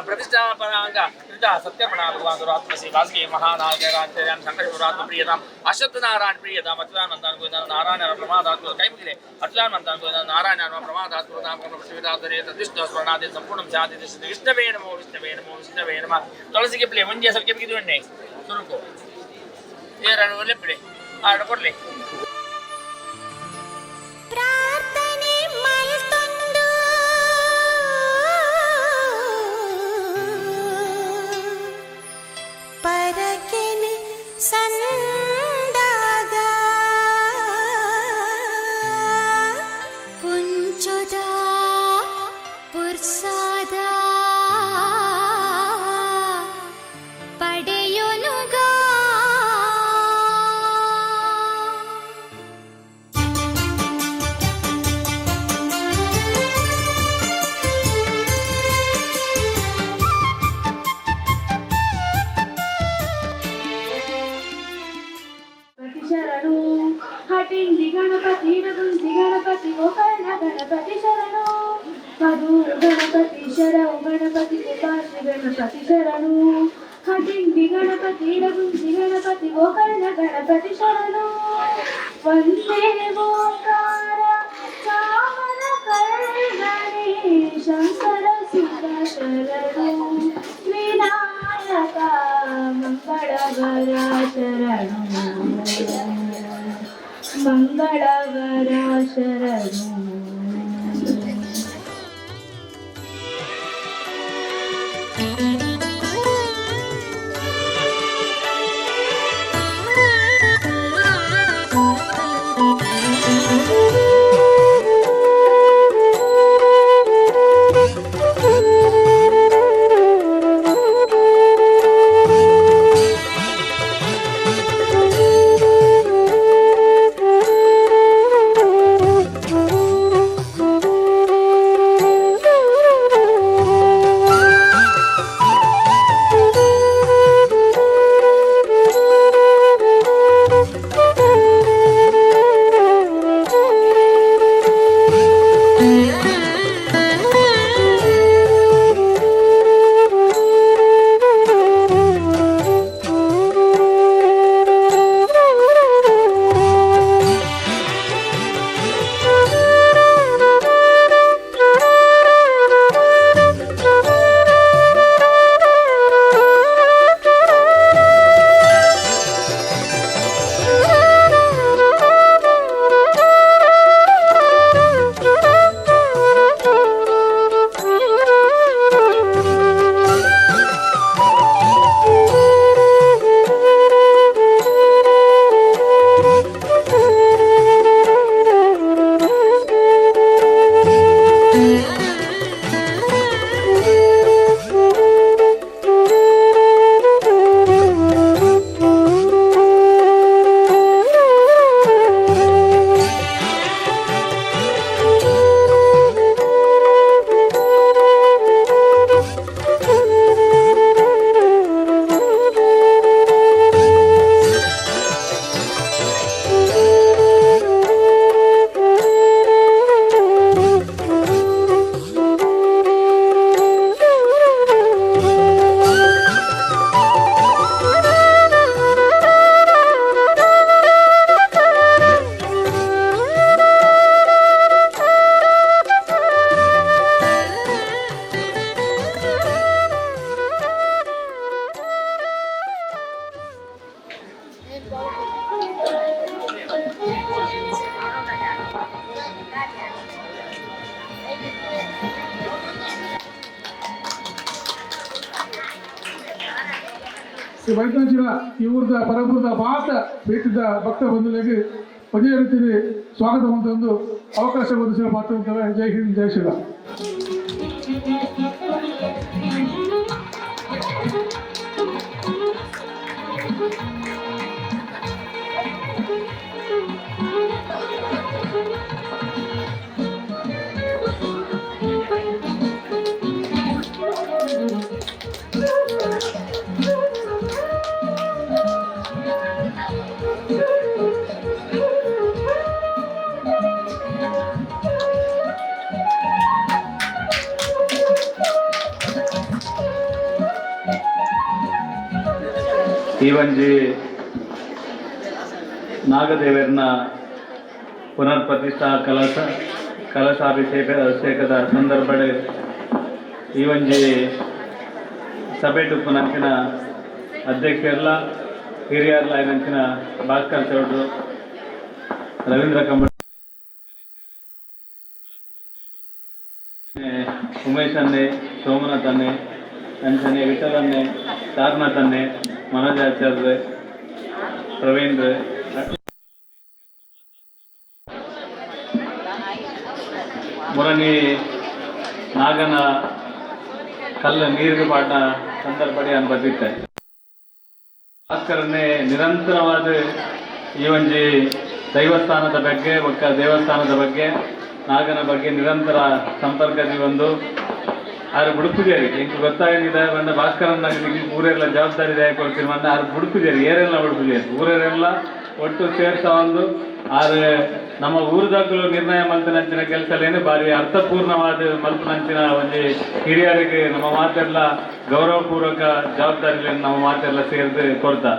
ಪ್ರತಿಷ್ಠಾಪನಾಂಗ ಕೃತ ಸತ್ಯರ್ಪಣ ಭಗವಾನ್ ಗುರುಆತ್ಮಸಿ ವಾಸುಕಿ ಮಹಾನಾಗರಾಂಚರ್ಯಾಂ ಸಂಕಟಗುರಾತ್ಮ ಪ್ರಿಯತಾಂ ಅಶ್ವತ್ಥನಾರಾಯಣ ಪ್ರಿಯತಾಂ ಅಚ್ಯುತಾನಂದಾನ್ ಗೋವಿಂದ ನಾರಾಯಣ ಪ್ರಮಾದಾತ್ಮ ಕೈಮುಗಿಲೆ ಅಚ್ಯುತಾನಂದಾನ್ ಗೋವಿಂದ ನಾರಾಯಣ ಪ್ರಮಾದಾತ್ಮ ನಾಮಕರ್ಮ ಪೃಥ್ವಿದಾದರೆ ತದ್ವಿಷ್ಣು ಸ್ಮರಣಾದಿ ಸಂಪೂರ್ಣಂ ಶಾಂತಿ ವಿಷ್ಣವೇ ನಮೋ ವಿಷ್ಣವೇ ನಮೋ ವಿಷ್ಣವೇ ನಮಃ. ತುಳಸಿಗೆ ಪ್ಲೇ ಒಂಜೆ ಸ್ವಲ್ಪ ಕೆಂಪಿದು ಎಣ್ಣೆ ಸುರುಕು ಏರನ್ನು ಒಲ್ಲೆಪ್ಪಡೆ ಆಡ ಕೊಡ್ಲಿ. ಪ್ರಾರ್ಥನೆ ಮಲ್ತೊಂದು ಪರಕೆನೆ ಸಂದಾಗ ಪುಂಚುದ ಪುರ್ಸಾದ ಪಡೆಯೊನುಗ. ಗಣಪತಿ ಶರಣು, ಹಟಿಂಡಿ ಗಣಪತಿ, ರಗುಂಜಿ ಗಣಪತಿ, ಗೋಕರ್ಣ ಗಣಪತಿ ಶರಣು, ಮಧುರ ಗಣಪತಿ ಶರಣು, ಗಣಪತಿ ಕೃಪಾಶ್ರೀ ಗಣಪತಿ ಶರಣು, ಹಟಿಂಡಿ ಗಣಪತಿ, ರಗುಂಜಿ ಗಣಪತಿ, ಗೋಕರ್ಣ ಗಣಪತಿ ಶರಣು. ವಂದೇ ಓಂಕಾರ ಚಾಮರ ಕರ್ಣನೆ ಶಂಕರ ಸುತ ಶರಣು. ಮಂಗಳವರ ಶರಣು. ಶ್ರೀ ವೈದ್ಯಂಚಿನ ಈ ಊರದ ಪರಪುರದ ಮಾತ ಪ್ರೀತಿದ ಭಕ್ತ ಬಂಧುಗಳಿಗೆ ಒಂದೇ ರೀತಿಯಲ್ಲಿ ಸ್ವಾಗತ ಒಂದು ಅವಕಾಶ ಒದಗಿಸುವ ಪಾತ್ರ. ಜೈ ಹಿಂದ್, ಜೈ ಶ್ರೀರಾಮ್. ಈ ಒಂಜಿ ನಾಗದೇವರನ ಪುನರ್ ಪ್ರತಿಷ್ಠಾ ಕಲಶಾಭಿಷೇಕ ಅಭಿಷೇಕದ ಸಂದರ್ಭಡ್ ಈ ಒಂಜಿ ಸಭೆಟ್ ಉಪ್ಪುನಂಚಿನ ಅಧ್ಯಕ್ಷೆರ್ಲ ಹಿರಿಯರ್ಲ ಆಯಿನಂಚಿನ ಭಾಸ್ಕರ್ ಚೌಡ್ರು, ರವೀಂದ್ರ ಕಂಬ, ಉಮೇಶ್ ಅನ್ನೆ, ಸೋಮನಾಥ್ ಅನ್ನೆ, ಅಂಚನೆ ವಿಠಲ್ ಅನ್ನೆ, ತಾರನಾಥ್ ಅನ್ನೆ, ಮನೋಜ್ ಆಚಾರ್ಯ, ಪ್ರವೀಣ್, ಮುರಣಿ ನಾಗನ ಕಲ್ಲ ನೀರಿಗೆ ಪಾಡ್ನ ಸಂದರ್ಭಡಿ ಅನ್ ಬದಿತ್ತೆ. ಭಾಸ್ಕರನ್ನೇ ನಿರಂತರವಾದ ಈ ಒಂಜಿ ದೈವಸ್ಥಾನದ ಬಗ್ಗೆ ಬೊಕ್ಕ ದೇವಸ್ಥಾನದ ಬಗ್ಗೆ ನಾಗನ ಬಗ್ಗೆ ನಿರಂತರ ಸಂಪರ್ಕದಿ ಒಂದು ಆರು ಬುಡುಪುಜೇರಿ ಎಂಕ್ ಗೊತ್ತಾಗಿದೆ ಬಂದ ಭಾಸ್ಕರನ್ನ ಊರೆಲ್ಲ ಜವಾಬ್ದಾರಿ ಕೊಡ್ತೀನಿ ಬಂದ ಆರು ಬುಡುಪುಜೇರಿ ಏರೆಲ್ಲ ಬುಡುಪುಜೇರಿ ಊರೆಲ್ಲ ಒಟ್ಟು ಸೇರ್ಸ ಒಂದು ಆರು ನಮ್ಮ ಊರದಾಗಲೂ ನಿರ್ಣಯ ಮಲ್ತನಂಚಿನ ಕೆಲಸಲೇನು ಬಾರಿ ಅರ್ಥಪೂರ್ಣವಾದ ಮಲ್ಪನಂಚಿನ ಒಂಜಿ ಹಿರಿಯರಿಗೆ ನಮ್ಮ ಮಾತೆಲ್ಲ ಗೌರವಪೂರ್ವಕ ಜವಾಬ್ದಾರಿ ನಮ್ಮ ಮಾತೆಲ್ಲ ಸೇರಿದು ಕೊಡ್ತಾ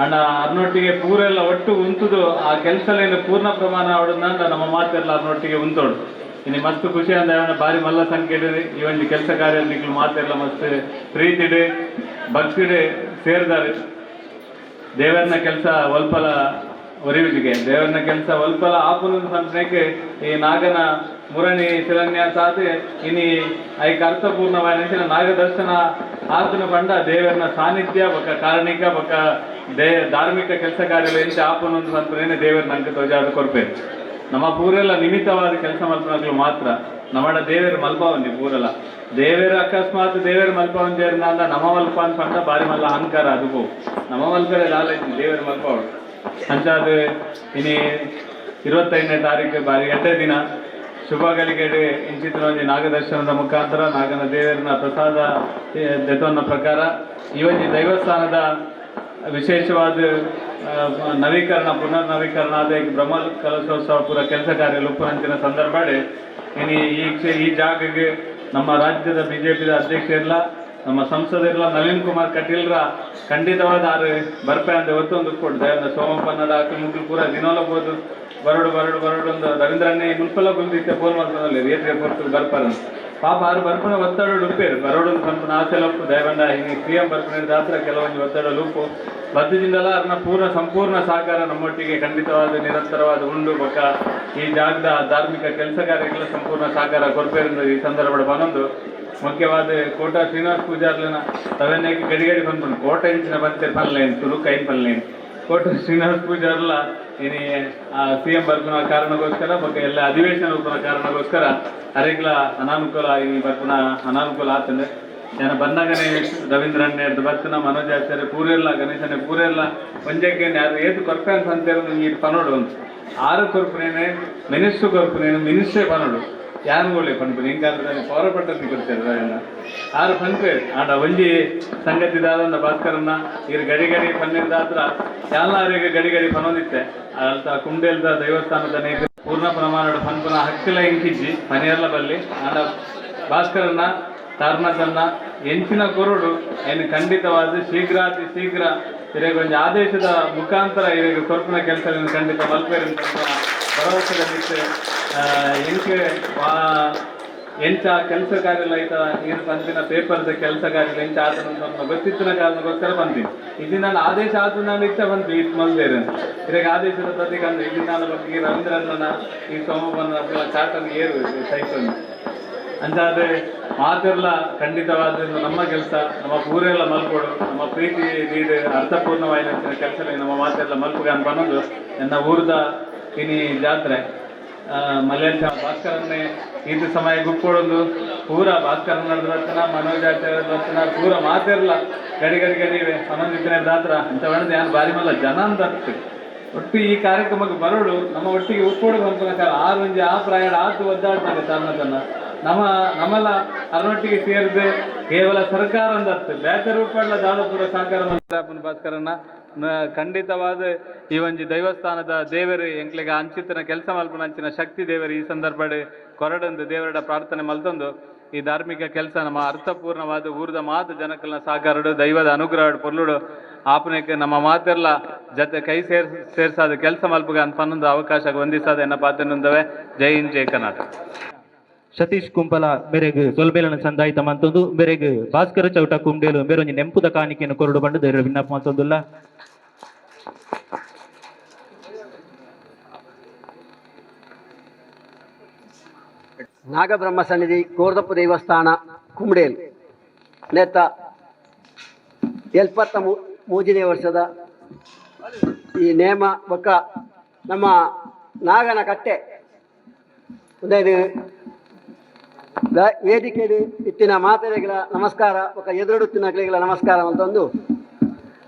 ಅಣ್ಣ ಅರ್ನೊಟ್ಟಿಗೆ ಪೂರೆಲ್ಲ ಒಟ್ಟು ಉಂತುದು ಆ ಕೆಲಸಲೇನು ಪೂರ್ಣ ಪ್ರಮಾಣ ಅವಡನ್ನ ನಮ್ಮ ಮಾತೆಲ್ಲ ಅರ್ನೊಟ್ಟಿಗೆ ಉಂತೋಡು. ಇನ್ನು ಮಸ್ತ್ ಖುಷಿ ಅಂದ ಅವನ ಬಾರಿ ಮಲ್ಲ ಸಂಖ್ಯೆ ಈ ಒಂದು ಕೆಲಸ ಕಾರ್ಯ ನಿಕ್ಲು ಮಾತೆಲ್ಲ ಮಸ್ತ್ ಪ್ರೀತಿಡು ಭಕ್ತಿಡು ಸೇರ್ದಾರೆ. ದೇವರನ್ನ ಕೆಲಸ ಒಲ್ಪಲ ಒರಿಯುಜಿಗೆ ದೇವರನ ಕೆಲಸ ಒಲ್ಪಲ ಆಪುನ ಪನ್ಪನೆಕ್ ಈ ನಾಗನ ಮುರಣಿ ಶಿಲಾನ್ಯಾಸ ಆದ್ ಇನಿ ಐಕ್ ಅರ್ಥಪೂರ್ಣವಾಯಿನ ನಾಗ ದರ್ಶನ ಆತನ ಪಂಡ ದೇವರನ ಸಾನ್ನಿಧ್ಯ ಬೊಕ್ಕ ಕಾರಣಿಕ ಬೊಕ್ಕ ಧಾರ್ಮಿಕ ಕೆಲಸ ಕಾರ್ಯಗಳು ಎಂಚ ಆಪುನ ಪನ್ಪುನೇನೆ ದೇವರ ನಂಗೆ ತೋಜಾದ ಕೊರ್ಪೇರು. ನಮ್ಮ ಪೂರೆಲ್ಲ ನಿಮಿತ್ತವಾದ ಕೆಲಸ ಮಲ್ಪನಕ್ಲು ಮಾತ್ರ. ನಮ್ಮಡ ದೇವರು ಮಲ್ಪವಂದಿ ಪೂರೆಲ್ಲ ದೇವೇರು ಅಕಸ್ಮಾತ್ ದೇವೇರು ಮಲ್ಪವಂಜೇರ್ನ ನಮ್ಮ ಮಲ್ಪ ಅಂತ ಬಾರಿ ಮಲ್ಲ ಅಹಂಕಾರ ಅದು. ನಮ್ಮ ಮಲ್ಪರೆ ದಾಲ ದೇವೇರು ಮಲ್ಪವಳು. ಅಂಚಾದ ಇನಿ 25ನೇ ತಾರೀಕು ಬಾರಿ ಎಡ್ಡೆ ದಿನ ಶುಭ ಗಳಿಗೆಡೆ ಇಂಚಿತ್ತಿನ ಒಂಜಿ ನಾಗದರ್ಶನದ ಮುಖಾಂತರ ನಾಗನ ದೇವರನ ಪ್ರಸಾದ ದೆತೊನ್ನ ಪ್ರಕಾರ ಈ ಒಂಜಿ ದೈವಸ್ಥಾನದ ವಿಶೇಷವಾದ ನವೀಕರಣ ಪುನರ್ ನವೀಕರಣ ಆದ ಬ್ರಹ್ಮ ಕಲಶೋತ್ಸವ ಪೂರ ಕೆಲಸ ಕಾರ್ಯ ಉಪ್ಪುನಂಚಿನ ಸಂದರ್ಭ ಇನಿ ಈ ಜಾಗಕ್ಕೆ ನಮ್ಮ ರಾಜ್ಯದ ಬಿಜೆಪಿದ ಅಧ್ಯಕ್ಷರಿಲ್ಲ, ನಮ್ಮ ಸಂಸದರಿಲ್ಲ ನಳಿನ್ ಕುಮಾರ್ ಕಟೀಲ್ರ ಖಂಡಿತವಾದ ಆರು ಬರ್ಪೆ ಅಂದ ಒತ್ತೊಂದು ಕೊಡು ದಯವಂದ ಸೋಮಪ್ಪನಡ ಆಕೆ ಮುಗ್ಲು ಪೂರ ದಿನೋಲ ಬೋದು ಬರಡು ಬರಡು ಬರಡು ಒಂದು ರವೀಂದ್ರನ್ನೇ ಮುನ್ಪಲ ಬಂದಿತ್ತೆ ಫೋನ್ ಮಾಡ್ತಾನಲ್ಲಿ ರೇತ್ರೆ ಪೊರ್ತು ಬರ್ಪಾರ ಪಾಪ ಆರು ಬರ್ಪುನ ಒತ್ತಡ ಉಪ್ಪೇರು ಬರೋಡು ಪನ್ಪುನ ಆಸೆ ಲಪ್ಪು. ದಯವಂಡ ಹಿಂಗೆ ಸಿ ಎಂ ಬರ್ಪುನ ದಾತ್ರ ಕೆಲವೊಂದು ಒತ್ತಡ ಲೂಪು ಬದ್ಧದಿಂದಲ ಅರ್ನ ಪೂರ್ಣ ಸಂಪೂರ್ಣ ಸಹಕಾರ ನಮ್ಮೊಟ್ಟಿಗೆ ಖಂಡಿತವಾದ ನಿರಂತರವಾದ ಉಂಡು. ಬೊಕ್ಕ ಈ ಜಾಗದ ಧಾರ್ಮಿಕ ಕೆಲಸ ಕಾರ್ಯಗಳ ಸಂಪೂರ್ಣ ಸಹಕಾರ ಕೊರ್ಪೇರಿಂದ ಈ ಸಂದರ್ಭ ಬನೊಂದು ಮುಖ್ಯವಾದ ಕೋಟ ಶ್ರೀನಿವಾಸ ಪೂಜಾರ್ಲನ ತವನ್ನೇಕೆ ಗಡಿ ಗಡಿ ಪನ್ಪುಂಡು ಕೋಟ ಇಂಚಿನ ಬಂತೆ ಪನ್ಲೇನ್ ತುರು ಕೈನ್ ಪನ್ಲೇನ್ ಕೋಟ ಶ್ರೀನಿವಾಸ ಪೂಜಾರ್ಲ ಇನಿ ಸಿ ಎಂ ಬರ್ಪುನ ಕಾರಣಕ್ಕೋಸ್ಕರ ಬೊಕ್ಕ ಎಲ್ಲ ಅಧಿವೇಶನ ಉಪ್ಪುನ ಕಾರಣಕ್ಕೋಸ್ಕರ ಅರೆಗ್ಲ ಅನಾನುಕೂಲ ಇನಿ ಬರ್ಪುನ ಅನಾನುಕೂಲ ಆತಂದೆ. ಜನ ಬಂದಾಗನೇ ರವೀಂದ್ರಣ್ಣ ಬರ್ತನ ಮನೋಜ್ ಆಚಾರ್ಯ ಪೂರೆಲ್ಲ ಗಣೇಶನೇ ಪೂರೆಲ್ಲ ಒಂಜಕ್ಕೆ ಯಾರು ಏತು ಕೊರ್ಪೆ ಅಂತ ಅಂತೇಳಿ ಈ ಪನೋಡು ಅಂತ ಆರು ಕೊರ್ಪುನೇನೆ ಮಿನಿಸ್ಟ್ರು ಕೊರ್ಪುನೇನು ಮಿನಿಸ್ಟ್ರೇ ಪನೋಡು ಯಾನ್ಗೋಳೆ ಪನ್ಪುನಿ ಹಿಂಗಾದ್ರೆ ಪೌರ ಪಟ್ಟನಿ ಕೊಡ್ತಾರೆ ಆರು ಪನ್ಪೆ. ಆಂಡ ಒಂಜಿ ಸಂಗತಿ ದಾದಂದ ಭಾಸ್ಕರನ್ನ ಇರು ಗಡಿ ಗಡಿ ಪನ್ನೆಂದಾತ್ರ ಯಾಲ್ನಾರಿಗೆ ಗಡಿ ಗಡಿ ಪನೊಂದಿತ್ತೆ ಅಲ್ತ ಕುಂಡೇಲ್ದ ದೇವಸ್ಥಾನದ ನೇಕ ಪೂರ್ಣ ಪ್ರಮಾಣದ ಪನ್ಪುನ ಹಕ್ಕಿಲ ಇಂಕಿಜ್ಜಿ ಪನಿಯರ್ಲ ಬಲ್ಲಿ. ಆಂಡ ಭಾಸ್ಕರನ್ನ ತಾರ್ನತನ್ನ ಎಂಚಿನ ಕೊರಡು ಏನು ಖಂಡಿತವಾದ ಶೀಘ್ರಾತಿ ಶೀಘ್ರ ಇರೆಗ್ ಒಂಜಿ ಆದೇಶದ ಮುಖಾಂತರ ಇರೆಗ್ ಕೊರ್ಪುನ ಕೆಲಸ ಖಂಡಿತ ಮಲ್ಪೇರು ಭರವಸೆದ ಮಿತ್ತ್ ಎಂಕ್ ಎಂಚ ಕೆಲಸ ಕಾರ್ಯ ಐತ ಈರ್ ಪಂತಿನ ಪೇಪರ್ದ ಕೆಲಸ ಕಾರ್ಯ ಎಂಚ ಆತನ ಗೊತ್ತಿತ್ತಿನ ಕಾರಣಕ್ಕೋಸ್ಕರ ಬಂತೀನಿ. ಇದು ನಾನು ಆದೇಶ ಆದ ನಾನು ಇಚ್ಛೆ ಬಂತು ಇದು ಮಲ್ದೇರು ಇರೆಗ್ ಆದೇಶದ ಪ್ರತಿ ಅಂದ್ರೆ ಇಲ್ಲಿ ನಾನು ಬಗ್ಗೆ ಈ ರವೀಂದ್ರಣ್ಣನ ಈ ಸೋಮಪ್ಪನ ಚಾಟನ್ ಏರು ಸೈಕಲ್ ಅಂಚಾದ್ರೆ ಮಾತೆಲ್ಲ ಖಂಡಿತವಾದ ನಮ್ಮ ಕೆಲಸ ನಮ್ಮ ಪೂರೆಲ್ಲ ಮಲ್ಪೋಡು ನಮ್ಮ ಪ್ರೀತಿ ನೀಡು ಅರ್ಥಪೂರ್ಣವಾದ ಕೆಲಸ ನಮ್ಮ ಮಾತೆಲ್ಲ ಮಲ್ಪುಗ ಅಂತ ಅನ್ನೋದು ನನ್ನ ಊರದ ಇನಿ ಜಾತ್ರೆ. ಮಲ್ಲೇಶ ಭಾಸ್ಕರನ್ನೇ ಈತ ಸಮಯ ಗುಪ್ಪೊಡೊಂದು ಪೂರ ಭಾಸ್ಕರನ ದರ್ತನ ಮನೋಜ್ ಆಚಾರ್ಯ ದರ್ತನ ಪೂರ ಮಾತೆರ್ಲ ಗಡಿ ಗಡಿ ಗಡಿ ಹನ್ನೊಂದು ದಾತ್ರ ಅಂತ ಹೊಡೆದು ಯಾರು ಬಾರಿ ಮಲ್ಲ ಜನ ಅಂತ ಒಟ್ಟು ಈ ಕಾರ್ಯಕ್ರಮಕ್ಕೆ ಬರೋಡು ನಮ್ಮ ಒಟ್ಟಿಗೆ ಉಪ್ಪೋಡು ಬಂಪನ ಕಾಲ ಆರು ಒಂಜಿ ಆ ಪ್ರಾಯ ಆತು ಒದ್ದಾಡ್ತಾನೆ ತನ್ನ ತನ್ನ ನಮ್ಮ ನಮ್ಮಲ್ಲ ಅರನೊಟ್ಟಿಗೆ ಸೇರಿದೆ ಕೇವಲ ಸರ್ಕಾರ ಅಂದತ್ತು ಬೇತೆ ರೂಪಡ್ಲ ದಾದಪುರ ಸಹಕಾರ ಭಾಸ್ಕರನ್ನ ಖಂಡಿತವಾದ ಈ ಒಂಜಿ ದೈವಸ್ಥಾನದ ದೇವರು ಎಂಕ್ಲೆಗ ಅಂಚಿತನ ಕೆಲಸ ಮಲ್ಪುನ ಅಂಚಿನ ಶಕ್ತಿ ದೇವರು ಈ ಸಂದರ್ಭಡ್ ಕೊರಡಂದು ದೇವರ ಪ್ರಾರ್ಥನೆ ಮಲ್ತೊಂದು ಈ ಧಾರ್ಮಿಕ ಕೆಲಸ ನಮ್ಮ ಅರ್ಥಪೂರ್ಣವಾದ ಊರದ ಮಾತು ಜನಕಲ್ನ ಸಹಕಾರಡು ದೈವದ ಅನುಗ್ರಹ ಪೊರ್ಲುಡು ಆಪನೆಕ್ ನಮ್ಮ ಮಾತೆಲ್ಲ ಜೊತೆ ಕೈ ಸೇರ್ಸಾದ ಕೆಲಸ ಮಲ್ಪುಗ ಅಂತ ಪನ್ನೊಂದು ಅವಕಾಶ ಹೊಂದಿಸಾದ ಎನ್ನ ಪಾತ್ರನುಂದವೆ. ಜೈ ಹಿಂದ್, ಜೈ ಕರ್ನಾಟಕ. ಸತೀಶ್ ಕುಂಪಲ ಮೇರೆಗ್ ಸೊಲ್ಬೇಲನ ಸಂದಾಯಿತ ಮಂತೊಂದು ಮೇರೆಗ್ ಭಾಸ್ಕರ ಚೌಟ ಕುಂಡೇಲು ಮೇರೊಂಜಿ ನೆಂಪುದ ಕಾಣಿಕೆಯನ್ನು ಕೊರಡು ಬಂಡು ಧೈರ್ಯ ವಿನ್ನಪ ಮಂತೊಂದುಲ್ಲ. ನಾಗಬ್ರಹ್ಮ ಸನ್ನಿಧಿ ಕೋರ್ದಪ್ಪು ದೇವಸ್ಥಾನ ಕುಂಬಡೇಲ್ ನೇತ 73ನೇ ವರ್ಷದ ಈ ನೇಮ ಬೊಕ್ಕ ನಮ್ಮ ನಾಗನ ಕಟ್ಟೆ ಉಂದೈದು ವೇದಿಕೆಡು ಇತ್ತಿನ ಮಾತೆರೆಗಳ ನಮಸ್ಕಾರ ಬೊಕ್ಕ ಎದುರುಡುತ್ತಿನ ನಮಸ್ಕಾರ ಅಂತಂದು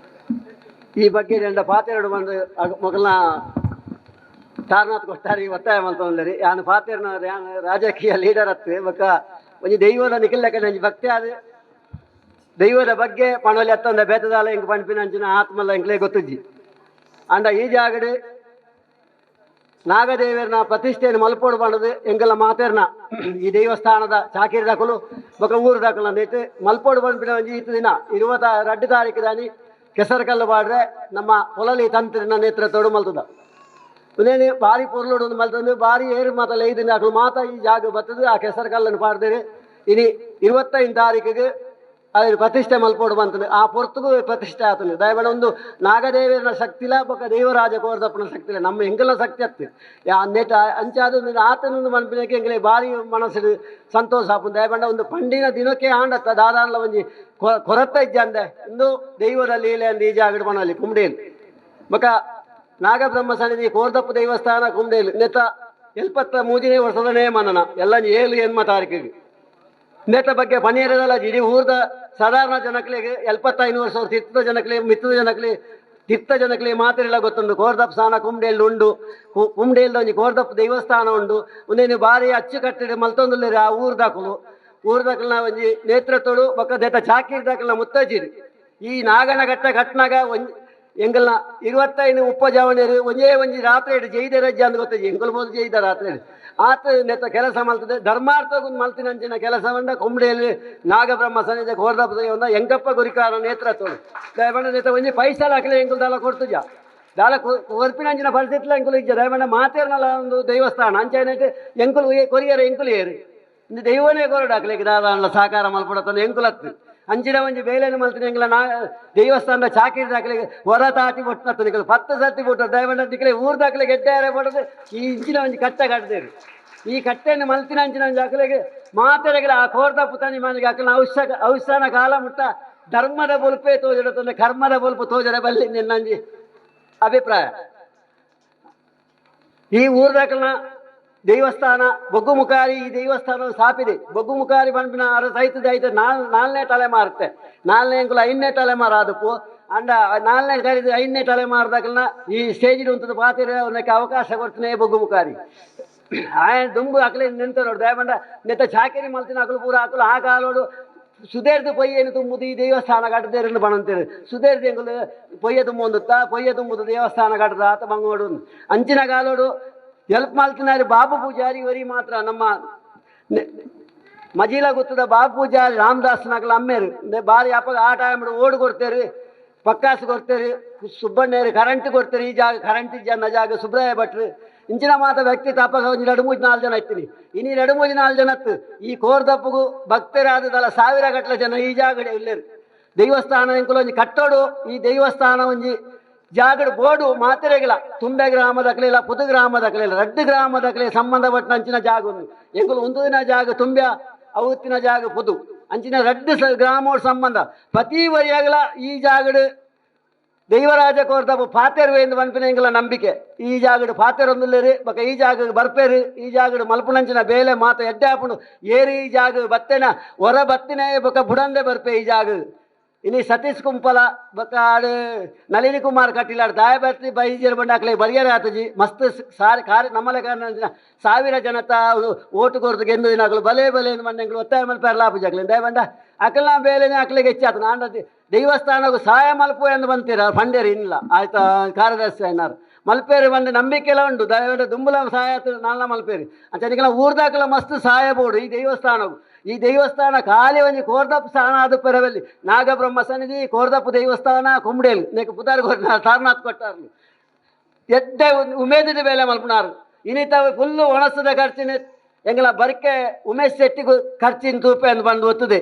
ಈ ಬಗ್ಗೆ ಎಂಡ ಪಾತೆರಡು ಬಂದು ಮೊಗಲ್ನ ತಾರನಾಥ್ ಕೊಟ್ಟಾರಿ ಒತ್ತಾಯ ಮಲ್ತೊಂದರಿ. ಯಾನ್ ಪಾತೆರ್ನ ಯಾನ್ ರಾಜಕೀಯ ಲೀಡರ್ ಅತ್ತು ಬೊಕ್ಕ ಒಂಜಿ ದೈವದ ನಿಖಿಲ್ ಒಂಜಿ ಭಕ್ತಿ ಆದ್ ದೈವದ ಬಗ್ಗೆ ಪಣೋಲಿ ಅತ್ತಂದ ಬೇತದಾಲ ಇಂಕ್ ಪನ್ಪಿನ ಅಂಚಿನ ಆತ್ಮಲ್ಲ ಎಂಕ್ಲೆ ಗೊತ್ತುಜ್ಜಿ. ಆಂಡ ಈ ಜಾಗಡ್ ನಾಗದೇವರನ ಪ್ರತಿಷ್ಠೆಯನ್ನು ಮಲ್ಪೋಡು ಪಂಡದು ಎಂಕಲ್ನ ಮಾತೆರ್ನ ಈ ದೇವಸ್ಥಾನದ ಚಾಕಿರಿ ದಾಕುಲು ಬೊಕ ಊರು ದಾಕುಲು ಅಂದೈತೆ ಮಲ್ಪೋಡು ಪನ್ಪಿನ ಒಂಜಿ ಈತ ದಿನ 22 ತಾರೀಕು ದಾನಿ ಕೆಸರು ಪಾಡ್ರೆ ನಮ್ಮ ಪೊಲಲಿ ತಂತ್ರಿನ ನೇತೃತ್ವಡು ಮಲ್ತದ. ಉಂದೇನಿ ಬಾರಿ ಪೊರ್ಲುಡು ಒಂದು ಮಲ್ತಂದು ಬಾರಿ ಏರು ಮಾತಲ್ಲ ಐದು ಅಕುಲು ಮಾತ ಈ ಜಾಗ ಬರ್ತದೆ ಆ ಕೆಸರು ಕಲ್ಲನ್ನು ಪಾಡ್ದೇನೆ. ಇನಿ 25 ತಾರೀಕಿಗೆ ಅವು ಪ್ರತಿಷ್ಠೆ ಮಲ್ಪೋಡು ಬಂತಂದು ಆ ಪೊರ್ತುಗು ಪ್ರತಿಷ್ಠೆ ಆತಂದು. ದಯಮಾಡಿ ಒಂದು ನಾಗದೇವರ ಶಕ್ತಿಲ ಬೊಕ ದೇವರಾಜ ಕೋರ್ದಪ್ಪನ ಶಕ್ತಿಲ ನಮ್ಮ ಎಂಕಲ್ನ ಶಕ್ತಿ ಅತ್ತು ನೆಟ್ ಅಂಚಾದ ಆತನೊಂದು ಮನ್ಪಿನಕ್ಕೆ ಎಂಕಲೆ ಭಾರಿ ಮನಸ್ಸು ಸಂತೋಷ ಆಪುಂಡು. ದಯಮಾಡಿ ಒಂದು ಪಂಡಿನ ದಿನಕ್ಕೆ ಆಂಡತ್ತ ದಾದಾನ್ಲ ಒಂಜಿ ಕೊರತೆ ಇಜ್ಜಂದೆ ಇಂದು ದೈವದ ಲೀಲೆ ಅಂದ್ ಈ ಜಾಗಡ್ ಪನೊಲಿ ಕುಂಬ್ಡೇಲ್. ಬೊಕ ನಾಗಬ್ರಹ್ಮ ಸನ್ನಿಧಿ ಕೋರ್ದಪ್ಪ ದೇವಸ್ಥಾನ ಕುಂಬ್ಡೇಲ್ ನೆತ್ತ 73ನೇ ವರ್ಷದ ನೇಮನನ ಎಲ್ಲ 7 8 ತಾರೀಕಿಗೆ. ನೆತ್ತ ಬಗ್ಗೆ ಪನೀರದಲ್ಲ ಇಡೀ ಊರ್ದ ಸಾಧಾರಣ ಜನಕ್ಲೆಗ್ 75 ವರ್ಷ ತಿತ್ತದ ಜನಕ್ಲೆ ಮಿತ್ತದ ಜನಕ್ಲೆ ತಿತ್ತ ಜನಕ್ಲೆ ಮಾತೆರೆಲ ಗೊತ್ತುಂಡು. ಕೋರ್ದಪ್ಪ ಸ್ಥಾನ ಕುಂಬ್ಡೇಲ್ ಉಂಡು, ಕುಂಬ್ಡೇಲ್ದ ಒಂಜಿ ಕೋರ್ದಪ್ಪ ದೇವಸ್ಥಾನ ಉಂಡು. ಉಂದೇನು ಬಾರಿ ಅಚ್ಚುಕಟ್ಟೆಡ್ ಮಲ್ತೊಂದುಲ್ಲೆರ್. ಆ ಊರ್ದಕುಲು ಊರ್ದಕುಲ್ನ ಒಂಜಿ ನೇತೃತ್ವಡು ಬೊಕ್ಕ ದೇತ ಚಾಕಿರ್ದಕುಲ್ನ ಮುತ್ತಜಿರು ಈ ನಾಗನ ಘಟ್ಟ ಘಟ್ನಾಗ ಒಂಜಿ ಎಂಕಲ್ನ 25 30 ಜವಣೆರು ಒಂಜೇ ಒಂಜಿ ರಾತ್ರಿ ಜೈದ ರಜ್ಜೆ ಅಂದ್ ಗೊತ್ತಜಿ. ಎಂಕುಲು ಬೋದು ಜೈದ ರಾತ್ರಿ ಆತ ನೆತ್ತ ಕೆಲಸ ಮಲ್ತದೆ. ಧರ್ಮಾರ್ಥಗೂ ಮಲ್ತಿನಂಚಿನ ಕೆಲಸ ಬಂದ ಕುಂಬ್ಡೇಲಿ ನಾಗಬ್ರಹ್ಮ ಸನ್ನಿಧಿ ಕೋರ್ದಪ್ಪ ದೈವದ ಎಂಕಪ್ಪ ಗುರಿಕಾರ ನೇತೃತ್ವ. ದಯಮಾಡಿ ನೆತ್ತ ಒಂಜಿ ಪೈಸಲ ಹಾಕಲೆ ಎಂಕುಲು ದಾಲ ಕೊರ್ತುಜ, ದಾಲ ಕೊರ್ಪಿನಂಚಿನ ಪರಿಸ್ಥಿತಿ ಎಂಕುಲು ಇಜ್ಜ. ದಯಮಾಡಿ ಮಾತೇರ್ನಲ ಒಂದು ದೇವಸ್ಥಾನ ಅಂಚೆನೈತೆ ಎಂಕುಲು ಕೊರಿಯರ್ ಎಂಕುಲು ಏರು ಇಂದು ದೈವನೇ ಕೊರಡು ಅಕ್ಲೆಗ್ ದಾದಾನ್ಲ ಸಹಕಾರ ಮಲ್ಪಡತ್ತಂದು ಎಂಕುಲತ್ತು. ಅಂಚಿನ ಒಂಜಿ ಬೇಲೆನ ಮಲ್ತಿನ ಎಂಕಲ ನಾ ದೇವಸ್ಥಾನದ ಚಾಕಿರಿ ದಾಖಲೆಗೆ ಹೊರ ತಾಟಿ ಬೊಟ್ಟನತ್ತು ನಿಕಲು 10 ಸರ್ತಿ ಬೊಟ್ಟ. ದಯಮಾಡಿ ನಿಕಲೆ ಊರ್ ದಾಖಲೆ ಗೆಡ್ಡೆ ಬೊಟ್ಟದು ಈ ಇಂಚಿನ ಒಂಜಿ ಕಟ್ಟೆ ಕಟ್ಟದೇರು. ಈ ಕಟ್ಟೆಯನ್ನು ಮಲ್ತಿನ ಅಂಚಿನ ಒಂಜಿ ಅಕಲೆಗೆ ಮಾತೆರೆಗಳ ಆ ಕೋರ್ದ ಪುತನಿ ಮನೆಗೆ ಅಕಲ್ನ ಔಷ ಔಷಾನ ಕಾಲ ಮುಟ್ಟ ಧರ್ಮದ ಬೊಲ್ಪೇ ತೋಜಡತಂದ್ರೆ ಕರ್ಮದ ಬೊಲ್ಪು ತೋಜಡ ಬಲ್ಲಿ ನಿನ್ನಂಜಿ ಅಭಿಪ್ರಾಯ. ಈ ಊರ್ದಾಕಲ್ನ ದೇವಸ್ಥಾನ ಬೊಗ್ಗು ಮುಖಾರಿ ಈ ದೇವಸ್ಥಾನ ಸ್ಥಾಪಿದೆ. ಬೊಗ್ಗು ಮುಖಾರಿ ಪನ್ಪಿನ ಅರ ಸಹಿತ ಐತೆ ನಾಲ್ನೇ ತಲೆಮಾರುತ್ತೆ, ನಾಲ್ನೇ ಅಂಕುಲ ಐದನೇ ತಲೆಮಾರು ಆದಪ್ಪು. ಅಂಡ ನಾಲ್ನೇ ಕರಿದು ಐದನೇ ತಲೆಮಾರದಾಕಲ್ನ ಈ ಸ್ಟೇಜ್ ಉಂಟು ಪಾತಿರ ಅವನಕ್ಕೆ ಅವಕಾಶ ಕೊಡ್ತಾನೆ ಬೊಗ್ಗು ಮುಖಾರಿ. ಆಯನ ದುಂಬು ಅಕಲೆ ನಿಂತ ನೋಡು. ದಯಮಂಡ ನೆತ್ತ ಚಾಕಿರಿ ಮಲ್ತಿನ ಅಕಲು ಪೂರ ಅಕಲು ಆ ಕಾಲೋಡು ಸುದೇರ್ದು ಪೊಯ್ಯೇನು ತುಂಬುದು ಈ ದೇವಸ್ಥಾನ ಕಟ್ಟದೇರನ್ನು ಬಣಂತೇರು. ಸುದೇರ್ದು ಎಂಕುಲು ಪೊಯ್ಯ ತುಂಬೊಂದುತ್ತ ಪೊಯ್ಯ ತುಂಬುದು ದೇವಸ್ಥಾನ ಕಟ್ಟದ ಆತ ಬಂಗೋಡು. ಅಂಚಿನ ಕಾಲೋಡು ಎಲ್ಪ್ ಮಲ್ತಿನಾರು ಬಾಬು ಪೂಜಾರಿ ವರಿ ಮಾತ್ರ. ನಮ್ಮ ಮಜಿಲ ಗೊತ್ತದ ಬಾಬು ಪೂಜಾರಿ ರಾಮದಾಸ್ ನಗಲ ಅಮ್ಮೇರು ಬಾರಿ ಅಪ್ಪಗ ಆ ಟೈಮ್ ಓಡು ಕೊಡ್ತೇರು, ಪಕ್ಕಾಸು ಕೊಡ್ತೇರು, ಸುಬ್ಬಣ್ಣೇರು ಕರೆಂಟ್ ಕೊಡ್ತೇರು. ಈ ಜಾಗ ಕರೆಂಟ್ ಜನ ಜಾಗ ಸುಬ್ರಾಯ ಭಟ್ರು ಇಂಚಿನ ಮಾತ ವ್ಯಕ್ತಿ ತಪ್ಪಗ ಒಂಜಿ ಎರಡು ಮೂಜಿ ನಾಲ್ಕು ಜನ ಇತ್ತೀನಿ. ಇನಿ ಎರಡು ಮೂಜಿ ನಾಲ್ಕು ಜನತ್ತು ಈ ಕೋರ್ದಪ್ಪಗು ಭಕ್ತರಾದದಲ್ಲ ಸಾವಿರ ಗಟ್ಟಲೆ ಜನ ಈ ಜಾಗಡೆ ಇಲ್ಲೇರು. ದೇವಸ್ಥಾನ ಎಂಕುಲು ಒಂಜಿ ಕಟ್ಟೋಡು ಈ ದೇವಸ್ಥಾನ ಒಂಜಿ ಜಾಗಡ್ ಬೋಡು ಮಾತೆರೆಗಿಲ ತುಂಬೆ ಗ್ರಾಮದಕ್ಲಿಲ್ಲ, ಪುದು ಗ್ರಾಮದಕ್ಲಿಲ್ಲ, ರಡ್ಡು ಗ್ರಾಮದಕ್ಲೆ ಸಂಬಂಧಪಟ್ಟ ಅಂಚಿನ ಜಾಗ ಒಂದು. ಎಂಕುಲು ಒಂದು ದಿನ ಜಾಗ ತುಂಬ್ಯ ಅವತ್ತಿನ ಜಾಗ ಪುದು ಅಂಚಿನ ರಡ್ಡು ಗ್ರಾಮೋಡ್ ಸಂಬಂಧ. ಪ್ರತಿ ವರಿಯಾಗಲ ಈ ಜಾಗಡ್ ದೈವರಾಜ ಕೋರ್ದಪ್ಪ ಪಾತೆರು ಎಂದು ಪನ್ಪಿನ ಎಂಕಲ ನಂಬಿಕೆ. ಈ ಜಾಗಡ್ ಪಾತೆರ್ ಒಂದುಲ್ಲೇರು ಬೊಕ ಈ ಜಾಗ ಬರ್ಪೇರು. ಈ ಜಾಗಡ್ ಮಲ್ಪುನಂಚಿನ ಬೇಲೆ ಮಾತ ಎಡ್ಡೆ ಆಪುಂಡು. ಏರು ಈ ಜಾಗ ಬತ್ತೆನ ಹೊರ ಬತ್ತಿನ ಬೊಕ ಬುಡಂದೆ ಬರ್ಪೆ ಈ ಜಾಗ. ಇನಿ ಸತೀಶ್ ಕುಂಪಲ ಬೊಕ ಆಡು ನಳಿನಿ ಕುಮಾರ್ ಕಟೀಲಾಡ್ ದಾಯಬತ್ತಿ ಬೈಜರ್ ಬಂಡ ಅಕ್ಲೆ ಬರಿಯರ ಆತಜಿ. ಮಸ್ತ್ ಸಾರಿ ಕಾರ್ಯ ನಮ್ಮಲೆ ಕಾರಣ ಸಾವಿರ ಜನತ ಓಟು ಕೊರ್ದು ಗೆಂದು ದಿನಗಳು ಬಲೆ ಬಲೆ ಮಂಡೆಂಗಳು ಒತ್ತಾಯ ಮಲ್ಪೆರ್ಲ ಆಪುಜಿ ಅಕ್ಲೆ. ದಯಬಂಡ ಅಕಲ್ನ ಬೇಲೆನೆ ಅಕ್ಲೆಗೆ ಹೆಚ್ಚಾತು. ನಾಂಡ ದೇವಸ್ಥಾನకు ಸಹಾಯ ಮಲ್ಪು ಎಂದು ಬಂತೀರ ಪಂಡೇರು ಇಲ್ಲ ಆಯ್ತಾ ಕಾರ್ಯದರ್ಶಿ అయినారు ಮಲ್ಪೇರು ಬಂದು ನಂಬಿಕೆಲ ಉಂಡು. ದಯವಿಟ್ಟು ದುಂಬುಲ ಸಹಾಯ ನಾಲ್ನ ಮಲ್ಪೇರು ಅಂಚನಿಗೆಲ್ಲ ಊರ್ದಾಕಲ ಮಸ್ತ್ ಸಹಾಯ ಬೋಡು ಈ ದೇವಸ್ಥಾನకు. ಈ ದೇವಸ್ಥಾನ ಖಾಲಿ ಒಂಜಿ ಕೋರ್ದಪ್ಪ ಸ್ಥಾನ ಅದು ಪೆರವಲ್ಲಿ ನಾಗಬ್ರಹ್ಮ ಸನ್ನಿಧಿ ಕೋರ್ದಪ್ಪ ದೇವಸ್ಥಾನ ಕುಂಬ್ಡೇಲು ನೆಕ್ ಪುದಾರ್ ಕೊರ್ನ ತಾರನಾಥ್ ಕೊಟ್ಟಾರ್ಲು ಎಡ್ಡೆ ಉಮೇದಿದ ಬೇಲೆ ಮಲ್ಪುನಾರು. ಇನಿತ ಫುಲ್ಲು ಒಣಸದ ಖರ್ಚಿನ ಎಂಗಲ ಬರ್ಕೆ ಉಮೇಶ್ ಶೆಟ್ಟಿಗೂ ಖರ್ಚಿನ ತೂಪೆ ಅಂದ್ ಬಂದು ಒತ್ತದೆ.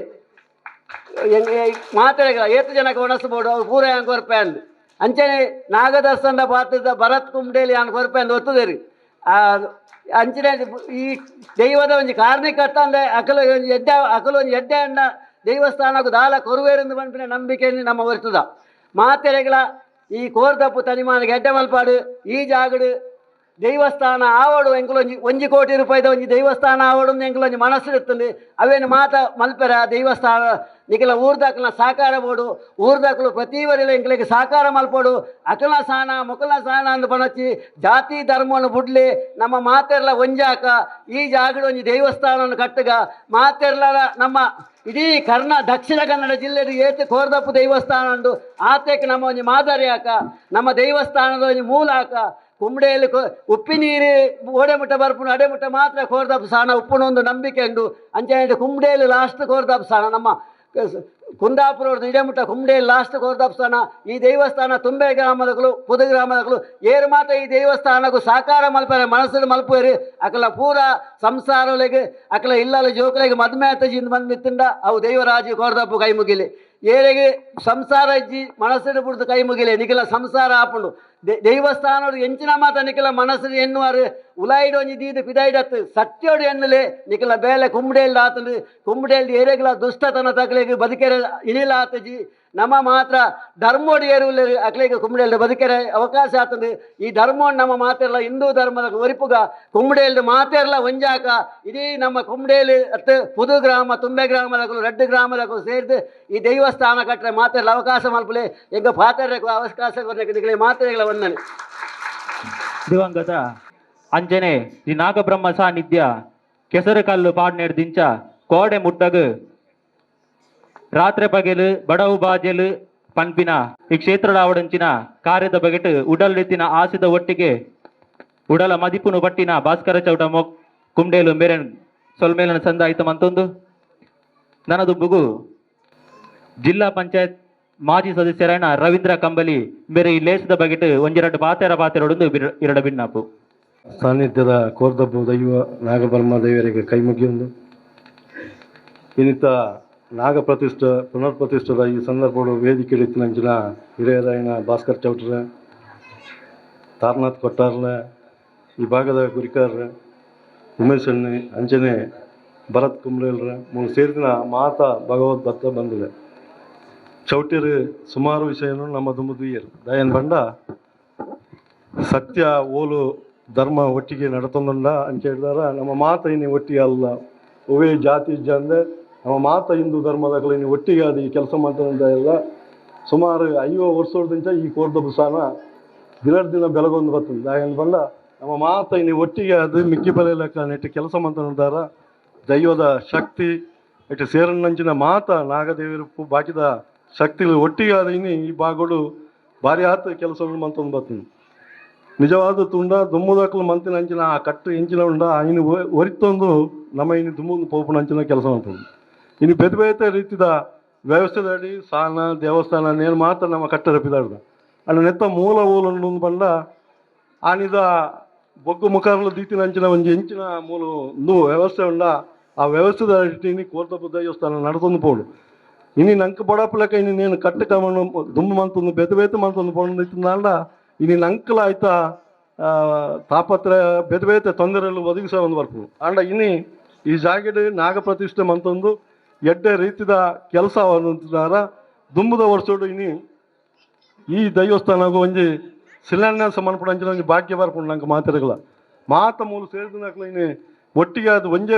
ಮಾತೆರೆಗಳ ಏತು ಜನಕ್ಕೆ ಒಣಸಬೋಡು ಅವ್ರು ಪೂರ ಹೆಂಗೆ ಕೊರ್ಪೆ ಅಂದ್. ಅಂಚನೆ ನಾಗದರ್ಶನದ ಪಾತ್ರದ ಭರತ್ ಕುಂಬ್ಡೇಲಿ ಅನ್ ಕೊರ್ಪೆ ಅಂದ್ ಒತ್ತುದೇರಿ. ಅಂಚನೆ ಈ ದೈವದ ಒಂಜಿ ಕಾರ್ಣಿಕ ಅಂದ್ರೆ ಅಕಲ ಒಂಜಿ ಎಡ್ಡೆ ಅಕಲು ಒಂಜಿ ಎಡ್ಡೆ ಅಣ್ಣ ದೇವಸ್ಥಾನಕ್ಕೂ ದಾಲ ಕೊರುವೇರೆಂದು ಪನ್ಪಿನ ನಂಬಿಕೆಯನ್ನು ನಮ್ಮ ಹೊರ್ತದ. ಮಾತೆರೆಗಳ ಈ ಕೋರ್ದಪ್ಪು ತನಿಮಾನಿಗೆ ಎಡ್ಡೆ ಮಲ್ಪಾಡು. ಈ ಜಾಗಡು ದೇವಸ್ಥಾನ ಆವಡು ಎಂಕುಲು ಒಂಜಿ ಒಂಜಿ ಕೋಟಿ ರೂಪಾಯಿದ ಒಂಜಿ ದೇವಸ್ಥಾನ ಆವಡು ಎಂಕುಲು ಒಂಜಿ ಮನಸ್ಸು ಇರ್ತದೆ. ಅವೇನು ಮಾತ ಮಲ್ಪೆರ ದೇವಸ್ಥಾನ ನಿಕಲ ಊರ್ದಾಕಲ್ನ ಸಹಕಾರ ಬೋಡು. ಊರ್ದಾಕಲು ಪ್ರತಿ ವರಿಲ ಎಂಕಲಿಗೆ ಸಹಕಾರ ಮಲ್ಪೋಡು. ಅಕಲ್ನ ಸಾನ ಮೊಕಲ್ನ ಸಾನ ಅಂದ್ ಪಣಚ್ಚಿ ಜಾತಿ ಧರ್ಮವನ್ನು ಬುಡ್ಲಿ. ನಮ್ಮ ಮಾತೆರ್ಲ ಒಂಜಾಕ ಈ ಜಾಗಡು ಒಂಜಿ ದೇವಸ್ಥಾನವನ್ನು ಕಟ್ಟುಗ. ಮಾತೆರ್ಲ ನಮ್ಮ ಇಡೀ ದಕ್ಷಿಣ ಕನ್ನಡ ಜಿಲ್ಲೆದ ಏತ್ ಕೋರ್ದಪ್ಪು ದೇವಸ್ಥಾನ ಉಂಡು ಆತೆಕ್ ನಮ್ಮ ಒಂಜಿ ಮಾದರಿ ಆಕ, ನಮ್ಮ ದೇವಸ್ಥಾನದ ಒಂಜಿ ಮೂಲ ಆಕ. ಕುಂಬಡೆಯಲ್ಲಿ ಉಪ್ಪಿ ನೀರು ಓಡೆ ಮುಟ್ಟ ಬರ್ಪುನು ಅಡೆ ಮುಟ್ಟ ಮಾತ್ರ ಕೋರ್ದಪ್ಪು ಸಾಣ ಉಪ್ಪುನ ಒಂದು ನಂಬಿಕೆ ಉಂಡು. ಅಂಚೆ ಕುಂಬಡೆಯಲ್ಲಿ ಲಾಸ್ಟ್ ಕೋರ್ದಪ್ಪು ಸಾಣ ನಮ್ಮ Kundapura ಇಡಮುಟ್ಟ ಕುಂಬೆ ಲಾಸ್ಟ್ ಕೋರ್ದಪ್ಸ್ಥಾನ ಈ ದೇವಸ್ಥಾನ ತುಂಬೆ ಗ್ರಾಮದಕುಲು ಪುದು ಗ್ರಾಮದಕುಲು ಏರು ಮಾತ ಈ ದೇವಸ್ಥಾನಕ್ಕೂ ಸಾಕಾರ ಮಲ್ಪರೆ ಮನಸ್ಸು ಮಲ್ಪುವೆರು. ಅಕಲ ಪೂರ ಸಂಸಾರಲೆಗ್ ಅಕಲ ಇಲ್ಲಲ ಜೋಕುಲೆಗ್ ಮದ್ಮೆ ಆತಜಿ ಬಂದು ಅವು ದೈವರಾಜು ಕೋರ್ದಪ್ಪು ಕೈ ಮುಗಿಲಿ. ಏರೆಗೆ ಸಂಸಾರ ಇಜ್ಜಿ ಮನಸ್ಸಿನ ಬುಡ್ದು ಕೈ ಮುಗಿಲೆ ನಿಖಿಲ ಸಂಸಾರ ಆಪುಂಡು. ದೇವಸ್ಥಾನಡು ಎಂಚಿನ ಮಾತ ನಿಖಿಲ ಮನಸ್ಸು ಎನ್ನುವಾರು ಉಲಾಯಿಡು ಒಂಜಿ ದೀದು ಪಿದಾಯಿಡತ್ತು ಸತ್ಯೋಡು ಎನ್ನುಲೆ ನಿಖಿಲ ಬೇಲೆ ಕುಂಬಡೇಲ್ದ ಆತಂದು ಕುಂಬಡೇಲ್ದ ಏರೆಗ್ಲ ದುಷ್ಟತನ ತಕಲೆಗ್ ಬದುಕೆರೆ ಇನಿಲ ಆತಜಿ. ನಮ್ಮ ಮಾತ್ರ ಧರ್ಮೋಡು ಏರುಲ್ಲೆರು ಅಕ್ಲೆಗ್ ಕುಂಬಡೇಲ್ದ ಬದುಕೆರೆ ಅವಕಾಶ ಆತಂದು. ಈ ಧರ್ಮೋಡ್ ನಮ್ಮ ಮಾತೆರ್ಲ ಹಿಂದೂ ಧರ್ಮದ ಒರಿಪುಗ ಕುಂಬಡೇಲ್ದ ಮಾತೆರ್ಲ ಒಂಜಾಕ ಇಡೀ ನಮ್ಮ ಕುಂಬಡೇಲು ಅತ್ತು ಪುದು ಗ್ರಾಮ ತುಂಬೆ ಗ್ರಾಮದಕುಲು ರಡ್ಡು ಗ್ರಾಮದಕುಲು ಸೇರ್ದು ಈ ದೇವಸ್ಥಾನ ಕಟ್ಟರೆ ಮಾತೆರ್ಲ ಅವಕಾಶ ಮಲ್ಪುಲೆ ಎಂಕ ಪಾತೆರ್ರೆ ಅವಕಾಶ ಕೊರ್ರೆ ಮಾತೆರ್ಲ ವಂದನೆ. ದಿವಂಗತ ಅಂಜನೆ ಶ್ರೀ ನಾಗಬ್ರಹ್ಮ ಸಾನ್ನಿಧ್ಯ ಕೆಸರು ಕಲ್ಲು ಪಾಡ್ನೆಡ್ ಕೋಡೆ ಮುಟ್ಟಗು ರಾತ್ರೆ ಪಗೆಲು ಬಡವು ಬಾಜೆಲು ಪನ್ಪಿನ ಈ ಕ್ಷೇತ್ರದ ಆವಡಂಚಿನ ಕಾರ್ಯದ ಬಗೆಟ್ ಉಡಲ್ಲೆತ್ತಿನ ಆಸಿದ ಒಟ್ಟಿಗೆ ಉಡಲ ಮದಿಪುನು ಪಟ್ಟಿನ ಭಾಸ್ಕರ ಚೌಟ ಮೊಕ್ ಕುಂಡೇಲು ಮೇರೆನ್ ಸೊಲ್ಮೇಲನ ಸಂದಾಯಿತ ಮಂತೊಂದು. ನನದುಂಬುಗು ಜಿಲ್ಲಾ ಪಂಚಾಯತ್ ಮಾಜಿ ಸದಸ್ಯರಾಯಣ ರವೀಂದ್ರ ಕಂಬಲಿ ಮೇರೆ ಈ ಲೇಸದ ಬಗೆಟ್ ಒಂಜೆರಡು ಪಾತೆರ ಪಾತೆರೊಡೊಂದು ಇರಡ ಬಿನ್ನಾಪು. ಸಾನ್ನಿಧ್ಯದ ಕೋರ್ದಬ್ಬು ದೈವ ನಾಗಬ್ರಹ್ಮ ದೇವರಿಗೆ ಕೈ ಮುಗಿಯೊಂದು ಇನ್ನಿತ ನಾಗ ಪ್ರತಿಷ್ಠ ಪುನರ್ ಪ್ರತಿಷ್ಠದ ಈ ಸಂದರ್ಭಡು ವೇದಿಕೆ ಇತ್ತಿನಂಚಿನ ಹಿರಿಯರಾಯಣ ಭಾಸ್ಕರ್ ಚೌಟ್ರ, ತಾರನಾಥ್ ಕೊಟ್ಟಾರ್ಲ, ಈ ಭಾಗದ ಗುರಿಕಾರ ಉಮೇಶ್ ಅಣ್ಣೆ, ಅಂಚನೆ ಭರತ್ ಕುಮ್ರೇಲ್ರ ಮೂರು ಸೇರಿದಿನ ಮಾತಾ ಭಗವದ್ ಭಕ್ತ ಬಂದಿದೆ. ಚೌಟಿರು ಸುಮಾರು ವಿಷಯನು ನಮ್ಮ ದುಂಬುದುಯ್ಯರು ದಯನ್ ಬಂಡ ಸತ್ಯ ಓಲು ಧರ್ಮ ಒಟ್ಟಿಗೆ ನಡತೊಂದುಂಡ ಅಂತ ಹೇಳಿದಾರ. ನಮ್ಮ ಮಾತ ಇನ್ನು ಒಟ್ಟಿಗೆ ಅಲ್ಲ, ಒವೇ ಜಾತಿ ಇಜ್ಜಂದೆ ನಮ್ಮ ಮಾತ ಹಿಂದೂ ಧರ್ಮದಕಲು ಇನ್ನು ಒಟ್ಟಿಗೆ ಅದು ಈ ಕೆಲಸ ಮಾಡ್ತಾರಂತ ಎಲ್ಲ ಸುಮಾರು 50 ವರ್ಷದಿಂದ ಈ ಕೋರ್ದಬ್ಬು ಸಾನ ದಿನ ದಿನ ಬೆಳಗೊಂದು ಬರ್ತದೆ. ದಾಯನ್ ಬಂಡ ನಮ್ಮ ಮಾತ ಇನ್ನು ಒಟ್ಟಿಗೆ ಅದು ಮಿಕ್ಕಿ ಬಲೆ ಲೆಕ್ಕ ನೆಟ್ಟು ಕೆಲಸ ಮಾಡ್ತಾರ. ದೈವದ ಶಕ್ತಿ ಇಟ್ಟು ಸೇರಣ್ಣಂಚಿನ ಮಾತ ನಾಗದೇವಿರುಪ್ಪು ಬಾಕಿದ ಶಕ್ತಿಗಳು ಒಟ್ಟಿಗೆ ಆದ ಇನ್ನು ಈ ಭಾಗಗಳು ಭಾರಿ ಆತ ಕೆಲಸಗಳು ಮಂತೊಂದು ಬರ್ತದೆ. ನಿಜವಾದ ತುಂಡ ದುಮ್ಮುದಕ್ಕಲು ಮಂತಿನ ಅಂಚಿನ ಆ ಕಟ್ಟು ಎಂಚಿನ ಉಂಡ ಇನ್ನು ಒರಿತೊಂದು ನಮ್ಮ ಇನ್ನು ದುಮ್ಮು ಪೋಪುನ ಅಂಚಿನ ಕೆಲಸ ಮಾಡ್ತದೆ. ಇನ್ನು ಬೇತೆ ಬೇತೆ ರೀತಿದ ವ್ಯವಸ್ಥೆದಡಿ ಸಾನ ದೇವಸ್ಥಾನ ನೇನು ಮಾತ್ರ ನಮ್ಮ ಕಟ್ಟರಪಿದಾಡ್ದ ಅಣ್ಣ ನೆತ್ತ ಮೂಲ ಊಲು ಬಂಡ ಆನಿದ ಬೊಗ್ಗು ಮುಖಾರಲು ದೀತಿನ ಅಂಚಿನ ಒಂಜಿ ಎಂಚಿನ ಮೂಲ ಒಂದು ವ್ಯವಸ್ಥೆ ಉಂಡ ಆ ವ್ಯವಸ್ಥೆದ ಅಡಿನಿ ಕೋರ್ದಬ್ಬು ದೇವಸ್ಥಾನ ನಡತೊಂದು ಪೋಡು. ಇನಿ ನಂಕ್ ಬಡಪುಲಕ ಇನಿ ನೇನು ಕಟ್ಟು ಕಮನು ದುಂಬು ಮಂತೊಂದು ಬೇತೆ ಬೇತೆ ಮಂತೊಂದು ಪೋಂಡು ಇತ್ತಿನಾಂಡ ಇನಿ ನಂಕಲ ಆಯ್ತಾ ತಾಪತ್ರ ಬೇತೆ ಬೇತೆ ತೊಂದರೆಗಳು ಒದಗಿಸ ಒಂದು ಬರ್ಪು. ಆಂಡ ಇನಿ ಈ ಜಾಗೆಡ್ ನಾಗಪ್ರತಿಷ್ಠೆ ಮಂತೊಂದು ಎಡ್ಡೆ ರೀತಿದ ಕೆಲಸ ದುಂಬುದ ವರ್ಷೋಡು ಇನಿ ಈ ದೈವಸ್ಥಾನಗೂ ಒಂಜಿ ಶಿಲಾನ್ಯಾಸ ಮನ್ಪುಡು ಅಂಚಿನ ಒಂಜಿ ಭಾಗ್ಯ ಬರ್ಪುಂಡು. ನಂಗೆ ಮಾತೆರ್ಗಲ ಮಾತ ಮೂಲು ಸೇರಿದಿನಕ್ಲು ಇನಿ ಒಟ್ಟಿಗೆ ಅದು ಒಂಜೇ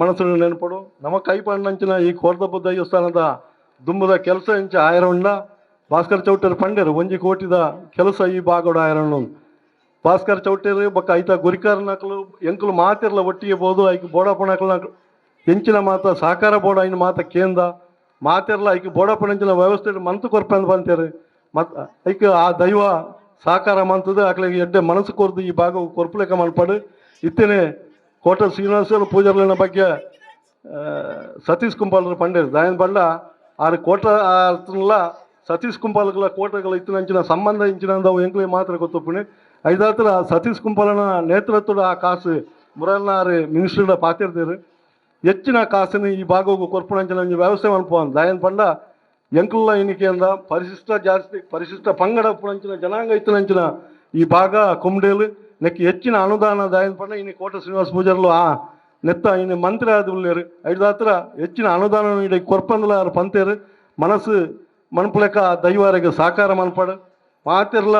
ಮನಸ್ಸು ನೆನಪಡು ನಮ್ಮ ಕೈ ಪಂಡಂಚಿನ ಈ ಕೋರ್ದಬ್ಬ ದೇವಸ್ಥಾನದ ದುಂಬುದ ಕೆಲಸ ಇಂಚ ಆಯರ ಉಂಡ. ಭಾಸ್ಕರ್ ಚೌಟರು ಪಂಡೇರು ಒಂಜಿ ಕೋಟಿದ ಕೆಲಸ ಈ ಭಾಗಡು ಆಯರ ಭಾಸ್ಕರ್ ಚೌಟರು ಬೊಕ್ಕ ಐತ ಗುರಿಕಾರನಕ್ಲು ಎಂಕುಲು ಮಾತಿರ್ಲ ಒಟ್ಟಿಗೆ ಬೋದು ಐಕ್ ಬೋಡಪ್ಪನಕ್ಲು ಎಂಚಿನ ಮಾತ ಸಹಕಾರ ಬೋರ್ಡ್ ಐನ ಮಾತ ಕೇಂದ್ರ ಮಾತಿರ್ಲ ಐಕ್ ಬೋಡಪ್ಪನಂಚಿನ ವ್ಯವಸ್ಥೆ ಮಂತು ಕೊರ್ಪಂದ್ ಬಂತೇರು ಮತ್ ಐಕ್ ಆ ದೈವ ಸಹಕಾರ ಮಂತದ ಅಕ್ಲಿಗೆ ಎಡ್ಡೆ ಮನಸ್ಸು ಕೊರ್ದು ಈ ಭಾಗ ಕೊರ್ಪುಲೆಕ ಮನ್ಪಡು. ಇತ್ತೇನೆ ಕೋಟ ಶ್ರೀನಿವಾಸ ಪೂಜಾರ್ಲಿನ ಬಗ್ಗೆ ಸತೀಶ್ ಕುಂಪಾಲರ ಪಂಡೇರು ದಾಯನ್ ಬಂಡ ಆರು ಕೋಟ ಆರ್ತನ್ಲ ಸತೀಶ್ ಕುಂಪಾಲಗಳ ಕೋಟಗಳ ಇತ್ತಿನಂಚಿನ ಸಂಬಂಧ ಇಂಚಿನ ಎಂಕ್ಲೆ ಮಾತ್ರ ಗೊತ್ತುಪ್ಪುಣಿ ಐದಾತ್ರ ಸತೀಶ್ ಕುಂಪಾಲನ ನೇತೃತ್ವದ ಆ ಕಾಸು ಮುರಲ್ನಾರು ಮಿನಿಸ್ಟರ್ಡ ಪಾತಿರ್ತೀರು ಹೆಚ್ಚಿನ ಕಾಸಿನ ಈ ಭಾಗವು ಕೊರ್ಪುಣಂಚಿನ ಒಂಜಿ ವ್ಯವಸ್ಥೆ ಮನ್ಪುವಂದು ದಾಯನ್ ಪಂಡ ಎಂಕುಲ್ಲ ಎಣಿಕೆಯಿಂದ ಪರಿಶಿಷ್ಟ ಜಾಸ್ತಿ ಪರಿಶಿಷ್ಟ ಪಂಗಡ ಪುಣಂಚಿನ ಜನಾಂಗ ಇತ್ತಿನಂಚಿನ ಈ ಭಾಗ ಕುಮ್ಡೇಲು ನೆಕ್ ಹೆಚ್ಚಿನ ಅನುದಾನ ದಾಯನ್ ಪಂಡ ಇನಿ ಕೋಟ ಶ್ರೀನಿವಾಸ ಪೂಜಾರ್ಲು ಆ ನೆತ್ತ ಇನ್ನು ಮಂತ್ರಿ ಆದ ಉಳ್ಳೇರು ಐದಾತ್ರ ಹೆಚ್ಚಿನ ಅನುದಾನ ಇಡೀ ಕೊರ್ಪಂದಲ ಪಂತೇರು ಮನಸ್ಸು ಮನ್ಪುಲೆಕ ದೈವಾರಿಗೆ ಸಹಕಾರ ಮನ್ಪಡು ಮಾತಿರ್ಲ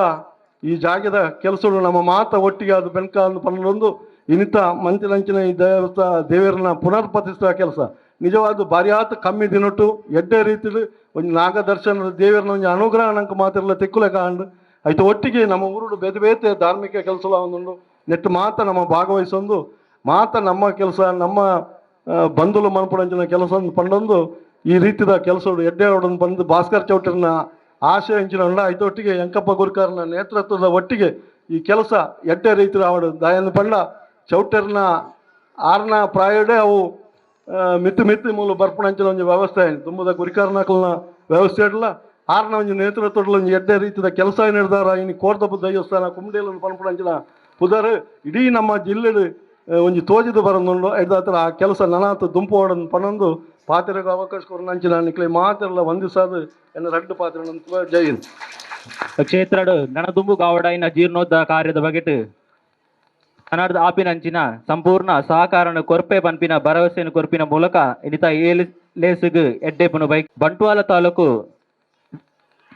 ಈ ಜಾಗದ ಕೆಲಸಗಳು ನಮ್ಮ ಮಾತ ಒಟ್ಟಿಗೆ ಅದು ಬೆನ್ಕ ಅಂದು ಪನ್ನೊಂದು ಇನ್ನಿತ ಮಂಚಿನಂಚಿನ ಈ ದೇವಸ್ಥ ದೇವರನ್ನ ಪುನರ್ ಪ್ರತಿಷ್ಠಾ ಕೆಲಸ ನಿಜವಾದ ಬಾರಿಯಾತ ಕಮ್ಮಿ ದಿನಟ್ಟು ಎಡ್ಡೆ ರೀತಿಲಿ ಒಂದು ನಾಗದರ್ಶನ ದೇವರನ್ನ ಒಂದು ಅನುಗ್ರಹ ನಂಗೆ ಮಾತಿರ್ಲ ತಿಕ್ಕುಲೆಕ ಅಂಡು ಆಯ್ತು ಒಟ್ಟಿಗೆ ನಮ್ಮ ಊರುಡು ಬೇತೆ ಬೇತೆ ಧಾರ್ಮಿಕ ಕೆಲಸ ಒಂದುಂಡು ನೆಟ್ಟು ಮಾತ ನಮ್ಮ ಭಾಗವಹಿಸೊಂದು ಮಾತ ನಮ್ಮ ಕೆಲಸ ನಮ್ಮ ಬಂಧುಲು ಮನ್ಪುಡಂಚಿನ ಕೆಲಸ ಪಂಡೊಂದು ಈ ರೀತಿದ ಕೆಲಸ ಎಡ್ಡೆ ಬಂದು ಭಾಸ್ಕರ್ ಚೌಟರ್ನ ಆಶಯ ಎಂಚಿನ ಉಂಡ ಐತ ಒಟ್ಟಿಗೆ ಯಂಕಪ್ಪ ಗುರುಕಾರನ ನೇತೃತ್ವದ ಒಟ್ಟಿಗೆ ಈ ಕೆಲಸ ಎಡ್ಡೆ ರೀತಿಯ ಅವಡು ದಯನ್ ಪಂಡ ಚೌಟರ್ನ ಆರ್ನ ಪ್ರಾಯಡೆ ಅವು ಮಿತ್ತು ಮಿತ್ತು ಮೂಲು ಬರ್ಪುನಂಚಿನ ಒಂಜಿ ವ್ಯವಸ್ಥೆ ದುಂಬುದ ಗುರಿಕಾರನಕಲ್ನ ವ್ಯವಸ್ಥೆ ಇಡಲ ಆರ್ನ ಒಂಜಿ ನೇತೃತ್ವದ ಒಂಜಿ ಎಡ್ಡೆ ರೀತಿದ ಕೆಲಸ ನಿರ್ಧಾರ. ಇನಿ ಕೋರ್ದಬ್ಬು ದೇವಸ್ಥಾನ ಕುಂಡೇಲ ಪನ್ಪುನಂಚಿನ ಪುದರ್ ಇಡೀ ನಮ್ಮ ಜಿಲ್ಲೆಡ್ ಒಂಜಿ ತೋಜಿದ್ ಬರೊಂದುಂಡು. ಐದಾತ್ರ ಆ ಕೆಲಸ ನನಾತ್ ದುಂಪು ಪನೊಂದು ಪಾತೆರಗ್ ಅವಕಾಶ ಕೊರ್ನಂಚಿನ ನಿಕ್ಲೆ ಮಾತೆರ್ಲ ವಂದಿಸಾದ್ ಎನ್ನ ರಡ್ಡ್ ಪಾತೆರ. ಜೈ ಹಿಂದ್. ಕ್ಷೇತ್ರಡ್ ನನದುಂಬು ಗಾವಡಾಯಿನ ಜೀರ್ಣೋದ್ಧಾರ ಕಾರ್ಯದ ಬಗೆಟ್ ಕನ್ನಡದ ಆಪಿನಂಚಿನ ಸಂಪೂರ್ಣ ಸಹಕಾರನ ಕೊರ್ಪೆ ಪನ್ಪಿನ ಭರವಸೆಯನ್ನು ಕೊರ್ಪಿನ ಮೂಲಕ ಇನಿತ ಏಳು ಲೇಸುಗು ಎಡ್ಡೆಪುನು ಬೈಕ್ ಬಂಟ್ವಾಳ ತಾಲೂಕು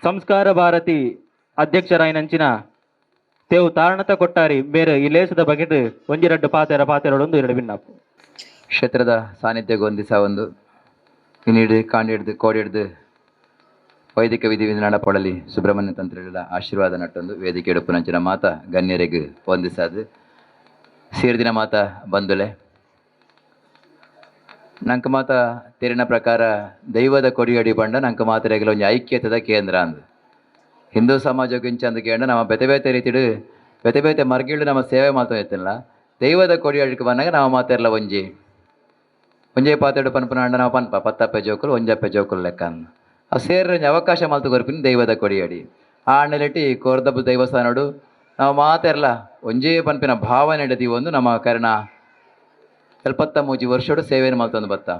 ಸಂಸ್ಕಾರ ಭಾರತಿ ಅಧ್ಯಕ್ಷರಾಯಿನಂಚಿನ ತೇವು ತಾರಣತ ಕೊಟ್ಟಾರಿ ಬೇರೆ ಈ ಲೇಸದ ಬಗೆಟ್ ಒಂಜಿ ರಡ್ಡು ಪಾತೆರ ಪಾತೆರೊಡೊಂದು ಎರಡು ಬಿನ್ನಪ್ಪು. ಕ್ಷೇತ್ರದ ಸಾನ್ನಿಧ್ಯಕ್ಕೆ ಹೊಂದಿಸ ಒಂದು ಇನ್ನಿಡು ಕಾಂಡಿಡ್ದು ಕೋಡಿಡ್ದು ವೈದಿಕ ವಿಧಿ ನಡಪಡಲಿ ಸುಬ್ರಹ್ಮಣ್ಯ ತಂತ್ರಿಗಳ ಆಶೀರ್ವಾದ ನಟ್ಟೊಂದು ವೇದಿಕೆ ಎಡುಪುನಂಚಿನ ಮಾತ ಗಣ್ಯರಿಗೆ ವಂದಿಸಾದು ಸೇರ್ದಿನ ಮಾತ ಬಂದುಲೆ. ನಂಕ ಮಾತ ತೆರಿನ ಪ್ರಕಾರ ದೈವದ ಕೊಡಿಯಡಿ ಬಂಡ ನಂಕ ಮಾತರೆಗಲ ಒಂಜಿ ಐಕ್ಯತೆದ ಕೇಂದ್ರ ಅಂದ್. ಹಿಂದೂ ಸಮಾಜಕ್ಕೆ ಇಂಚ ಅಂದ್ ಕೇಂದ್ರ ನಮ್ಮ ಬೇತೆ ಬೇತೆ ರೀತಿಡು ಬೇತೆ ಬೇತೆ ಮರ್ಗಿಳು ನಮ್ಮ ಸೇವೆ ಮಾತ್ರ ಇತ್ತಿಲ್ಲ. ದೈವದ ಕೊಡಿಯಡಿಗೆ ಬಂದಾಗ ನಾವು ಮಾತೆರ್ಲ ಒಂಜಿ ಒಂಜೇ ಪಾತೆಡು ಪನ್ಪುನ ನಾವು ಪನ್ಪ ಪತ್ತಪ್ಪೆ ಜೋಕುಲು ಒಂಜಪ್ಪೆ ಜೋಕುಲು ಲೆಕ್ಕ. ಆ ಸೇರ್ರ ಒಂಜಿ ಅವಕಾಶ ಮಲ್ತು ಕೊರ್ಪಿನ ದೈವದ ಕೊಡಿಯಡಿ. ಆ ನೆಲೆಟಿ ಕೋರ್ದಬ್ಬು ದೇವಸ್ಥಾನಡು ನಾವು ಮಾತೆರ್ಲ ಒಂಜೇ ಪನ್ಪಿನ ಭಾವನೆ ಒಂದು ನಮ್ಮ ಕರ್ಣ 73 ವರ್ಷಡು ಸೇವೆಯನ್ನು ಮಲ್ತೊಂದು ಬತ್ತ.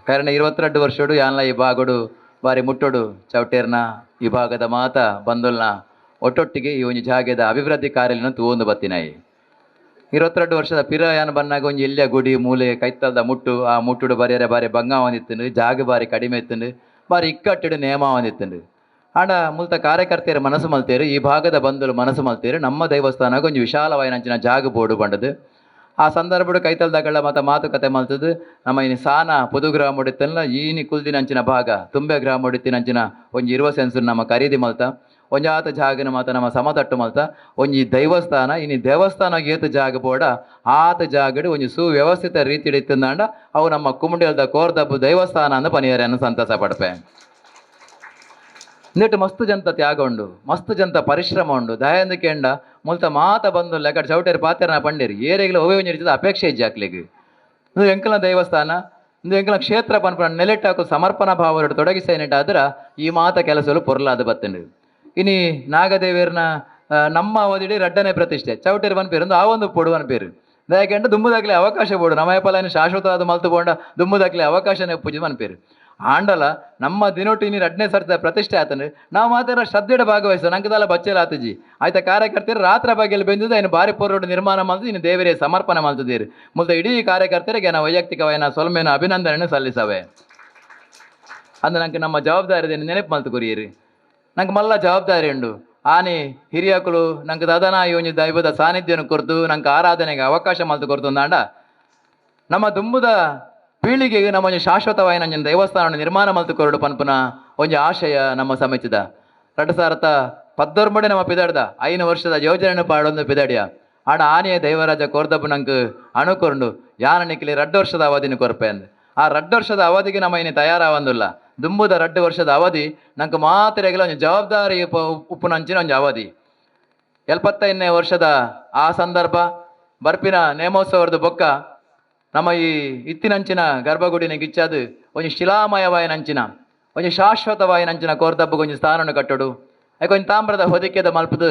ಕಾರಣ 22 ವರ್ಷಡು ಯಾನ್ಲ ಈ ಭಾಗಡು ಬಾರಿ ಮುಟ್ಟೋಡು ಚೌಟೇರ್ನ ಈ ಭಾಗದ ಮಾತ ಬಂದುಲ್ನ ಒಟ್ಟೊಟ್ಟಿಗೆ ಈ ಒಂಜಿ ಜಾಗೆದ ಅಭಿವೃದ್ಧಿ ಕಾರ್ಯನ ತೂವೊಂದು ಬತ್ತಿನಾಯಿ. 22 ವರ್ಷದ ಪಿರ ಯಾನ್ ಬನ್ನಾಗ ಒಂಜಿ ಎಲ್ಯ ಗುಡಿ ಮೂಲೆ ಕೈತಲ್ದ ಮುಟ್ಟು, ಆ ಮುಟ್ಟುಡು ಬರಿಯರೆ ಬಾರಿ ಬಂಗ ಒಂದಿತ್ತುಂಡು, ಜಾಗ ಬಾರಿ ಕಡಿಮೆ ಇತ್ತುಂಡು, ಬಾರಿ ಇಕ್ಕಟ್ಟಿಡು ನೇಮ ಒಂದಿತ್ತುಂಡು. ಆಂಡ ಮುಲ್ತ ಕಾರ್ಯಕರ್ತೆಯರು ಮನಸ್ಸು ಮಲ್ತೇರು, ಈ ಭಾಗದ ಬಂಧುಲು ಮನಸ್ಸು ಮಲ್ತೇರು ನಮ್ಮ ದೇವಸ್ಥಾನಕ್ಕೆ ಒಂಜಿ ವಿಶಾಲವಾಯಿನಂಚಿನ ಜಾಗ ಬೋಡು ಬಂಡದು. ಆ ಸಂದರ್ಭಡು ಕೈತಲ್ದಗಳ ಮತ ಮಾತುಕತೆ ಮಲ್ತದು ನಮ್ಮ ಇನಿ ಸಾನ ಪುದು ಗ್ರಾಮಡಿತ್ತಲ್ಲ ಈನಿ ಕುಲ್ದಿನಂಚಿನ ಭಾಗ ತುಂಬೆ ಗ್ರಾಮಡಿತ್ತಿನಂಚಿನ ಒಂಜಿ 20 ಸೆನ್ಸ್ ನಮ್ಮ ಖರೀದಿ ಮಲ್ತ ಒಂಜಾತ ಜಾಗನ ಮಾತ ನಮ್ಮ ಸಮತಟ್ಟು ಮಲ್ತ ಒಂಜಿ ದೇವಸ್ಥಾನ ಇನಿ ದೇವಸ್ಥಾನ ಏತು ಜಾಗ ಬೋಡ ಆತ ಜಾಗಡು ಒಂಜಿ ಸುವ್ಯವಸ್ಥಿತ ರೀತಿಡ್ ಇತ್ತಿಂದಾಂಡ ಅವು ನಮ್ಮ ಕುಮುಂಡೇಲ್ದ ಕೋರ್ದಬ್ಬು ದೇವಸ್ಥಾನ ಅಂದ್ ಪನಿಯರನ್ನು ಸಂತಸ ಪಡ್ಪೆ. ನೆಟ್ಟು ಮಸ್ತ್ ಜಂತ ತ್ಯಾಗ ಉಂಡು, ಮಸ್ತ್ ಜಂತ ಪರಿಶ್ರಮ ಉಂಡು. ದಯಂದ ಕೇಂಡ ಮುಲ್ತ ಮಾತ ಬಂದು ಲೆಕ್ಕ ಚೌಟೇರು ಪಾತೆರನ ಪಂಡೇರು ಏರೆಗ್ಲ ಒವೇ ಒಂಜಿ ರೀತಿದ ಅಪೇಕ್ಷೆ ಇಜ್ಜಿ ಅಕ್ಲೆಗ್. ಇಂದು ಎಂಕಲ್ನ ದೇವಸ್ಥಾನ, ಇಂದು ಎಂಕಲ್ನ ಕ್ಷೇತ್ರ ಪನ್ಪುನ ನೆಲೆಟ್ಟಾಕು ಸಮರ್ಪಣಾ ಭಾವದೊಡು ತೊಡಗಿಸೈನೆಟ್ ಆದ್ರ ಈ ಮಾತ ಕೆಲಸಲು ಪೊರ್ಲಾದ ಬತ್ತುಂಡು. ಇನಿ ನಾಗದೇವೇರ್ನ ನಮ್ಮ ಅವಧಿಡಿ ರಡ್ಡನೆ ಪ್ರತಿಷ್ಠೆ ಚೌಟೇರು ಪನ್ಪೇರು ಆ ಒಂದು ಪೊಡು ಪನ್ಪೇರು. ದಯಕೆಂಡ ದುಂಬುದಾಕ್ಲೆ ಅವಕಾಶ ಬೋಡು ನಮ್ಮ ಏಪಲಾನಿ ಶಾಶ್ವತವಾದ ಮಲ್ತು ಬೋಂಡ ದುಂಬುದಾಕ್ಲೆ ಅವಕಾಶನೇ ಪೂಜೆ ಪನ್ಪೇರು. ಆಂಡಲ ನಮ್ಮ ದಿನೊಟ್ಟು ಇನಿ ರಡ್ಡನೇ ಸರ್ತಿದ ಪ್ರತಿಷ್ಠೆ ಆತನು ನಾವು ಮಾತ್ರ ಶ್ರದ್ಧೆಡ ಭಾಗವಹಿಸ ನಂಕದಲ್ಲ ಬಚ್ಚೆಲ ಆತಜಿ ಆಯ್ತಾ ಕಾರ್ಯಕರ್ತರು ರಾತ್ರ ಬಗೆಯಲ್ಲಿ ಬೆಂದಿದ್ದು ಐನು ಬಾರಿ ಪೊರ್ರೋಡು ನಿರ್ಮಾಣ ಮಲ್ತು ಇನ್ನು ದೇವರೇ ಸಮರ್ಪಣೆ ಮಲ್ತದೇರು. ಮುಲ್ತ ಇಡೀ ಕಾರ್ಯಕರ್ತರಿಗೆ ನಾವು ವೈಯಕ್ತಿಕವಾದ ಸೊಲ್ಮೆನ ಅಭಿನಂದನೆಯನ್ನು ಸಲ್ಲಿಸವೆ. ಅಂದ್ ನಂಗೆ ನಮ್ಮ ಜವಾಬ್ದಾರಿ ನೆನಪು ಮಲ್ತು ಕೊರಿಯರಿ. ನಂಗೆ ಮಲ್ಲ ಜವಾಬ್ದಾರಿ ಉಂಡು. ಆನೆ ಹಿರಿಯಕುಲು ನಂಗೆ ದಾದನ ಒಂಜಿ ದೈವದ ಸಾನ್ನಿಧ್ಯವನ್ನು ಕೊರ್ದು ನಂಗೆ ಆರಾಧನೆಗೆ ಅವಕಾಶ ಮಲ್ತು ಕೊರ್ತು ಅಂದಾಂಡ ನಮ್ಮ ದುಂಬುದ ಪೀಳಿಗೆಗೆ ನಮ್ಮ ಒಂಜಿ ಶಾಶ್ವತವಾಯಿನ ಒಂಜಿ ದೇವಸ್ಥಾನ ನಿರ್ಮಾಣ ಮಲ್ತು ಕೊರಡು ಪನ್ಪುನ ಒಂಜಿ ಆಶಯ ನಮ್ಮ ಸಮಿತಿದ. 2013 ನಮ್ಮ ಪಿದಾಡ್ದ 5 ವರ್ಷದ ಯೋಜನೆ ಪಾಡೊಂದು ಪಿದಾಡಿಯ ಆಡ ಆನೆಯ ದೈವರಾಜ ಕೋರ್ದಬ್ಬು ನಂಗೆ ಅಣುಕೊರ್ಂಡು ಯಾನ ನಿಕ್ಲಿ 2 ವರ್ಷದ ಅವಧಿನ ಕೊರ್ಪೆ ಅಂದ್. ಆ 2 ವರ್ಷದ ಅವಧಿಗೆ ನಮ್ಮ ಇನಿ ತಯಾರಾವಂದುಲ್ಲ. ದುಂಬುದ 2 ವರ್ಷದ ಅವಧಿ ನಂಗೆ ಮಾತ್ರೆಗಳ ಒಂಜಿ ಜವಾಬ್ದಾರಿ ಉಪ್ಪುನಂಚಿನ ಒಂಜಿ ಅವಧಿ. 75ನೇ ವರ್ಷದ ಆ ಸಂದರ್ಭ ಬರ್ಪಿನ ನೇಮೋತ್ಸವದ ಬೊಕ್ಕ ನಮ್ಮ ಈ ಇತ್ತಿನಂಚಿನ ಗರ್ಭಗುಡಿನ ಗಿಚ್ಚಾದು ಒಂಜಿ ಶಿಲಾಮಯವಾಯಿನಂಚಿನ ಒಂಜಿ ಶಾಶ್ವತವಾಯಿನಂಚಿನ ಕೋರ್ದಬ್ಬಗೆ ಒಂಜಿ ಸ್ಥಾನವನ್ನು ಕಟ್ಟಡು ಐಕ್ ಒಂಜಿ ತಾಮ್ರದ ಹೊದಿಕೆದ ಮಲ್ಪದು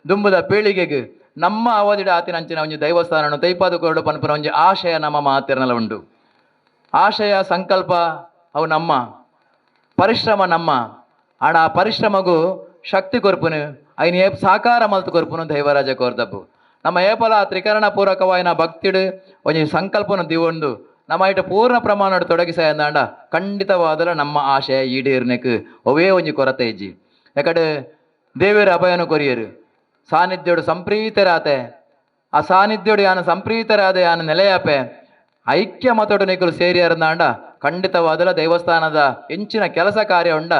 ದುಂಬುದ ಪೀಳಿಗೆಗೆ ನಮ್ಮ ಅವಧಿಡ ಆತಿನಂಚಿನ ಒಂಜಿ ದೈವಸ್ಥಾನವನ್ನು ತೈಪಾದ ಕೊರಡು ಪನ್ಪುನ ಒಂಜಿ ಆಶಯ ನಮ್ಮ ಮಾತಿರನಲ ಉಂಡು. ಆಶಯ ಸಂಕಲ್ಪ ಅವು ನಮ್ಮ ಪರಿಶ್ರಮ ನಮ್ಮ ಆಡ ಆ ಪರಿಶ್ರಮಗೂ ಶಕ್ತಿ ಕೊರ್ಪುನು ಐನ ಏಪ್ ಸಾಕಾರ ಮಲ್ತು ಕೊರ್ಪುನು ದೈವರಾಜ ಕೋರ್ದಬ್ಬು. ನಮ್ಮ ಏಪಲ ತ್ರಿಕರಣ ಪೂರಕವಾಯಿನ ಭಕ್ತಿಡು ಒಂಜಿ ಸಂಕಲ್ಪನ ದಿವೊಂಡು ನಮ್ಮ ಇಟ ಪೂರ್ಣ ಪ್ರಮಾಣ ತೊಡಗಿಸಾಯಂದಾಂಡ ಖಂಡಿತವಾದಲ ನಮ್ಮ ಆಶಯ ಈಡೇರ್ನೆಕ್ ಒವೇ ಒಂಜಿ ಕೊರತೆ ಇಜ್ಜಿ. ಯಾಕಡೆ ದೇವೇರ ಅಭಯನು ಕೊರಿಯರು ಸಾನ್ನಿಧ್ಯೋಡು ಸಂಪ್ರೀತರಾತೆ ಆ ಸಾನ್ನಿಧ್ಯೋಡು ಯಾನ ಸಂಪ್ರೀತರಾದ ಯಾನ ನೆಲೆಯಾಪೆ ಐಕ್ಯ ಮತೋಡು ನಿಕುಲು ಸೇರಿಯರ್ದಾಂಡ ಖಂಡಿತವಾದಲ ದೇವಸ್ಥಾನದ ಎಂಚಿನ ಕೆಲಸ ಕಾರ್ಯ ಉಂಡ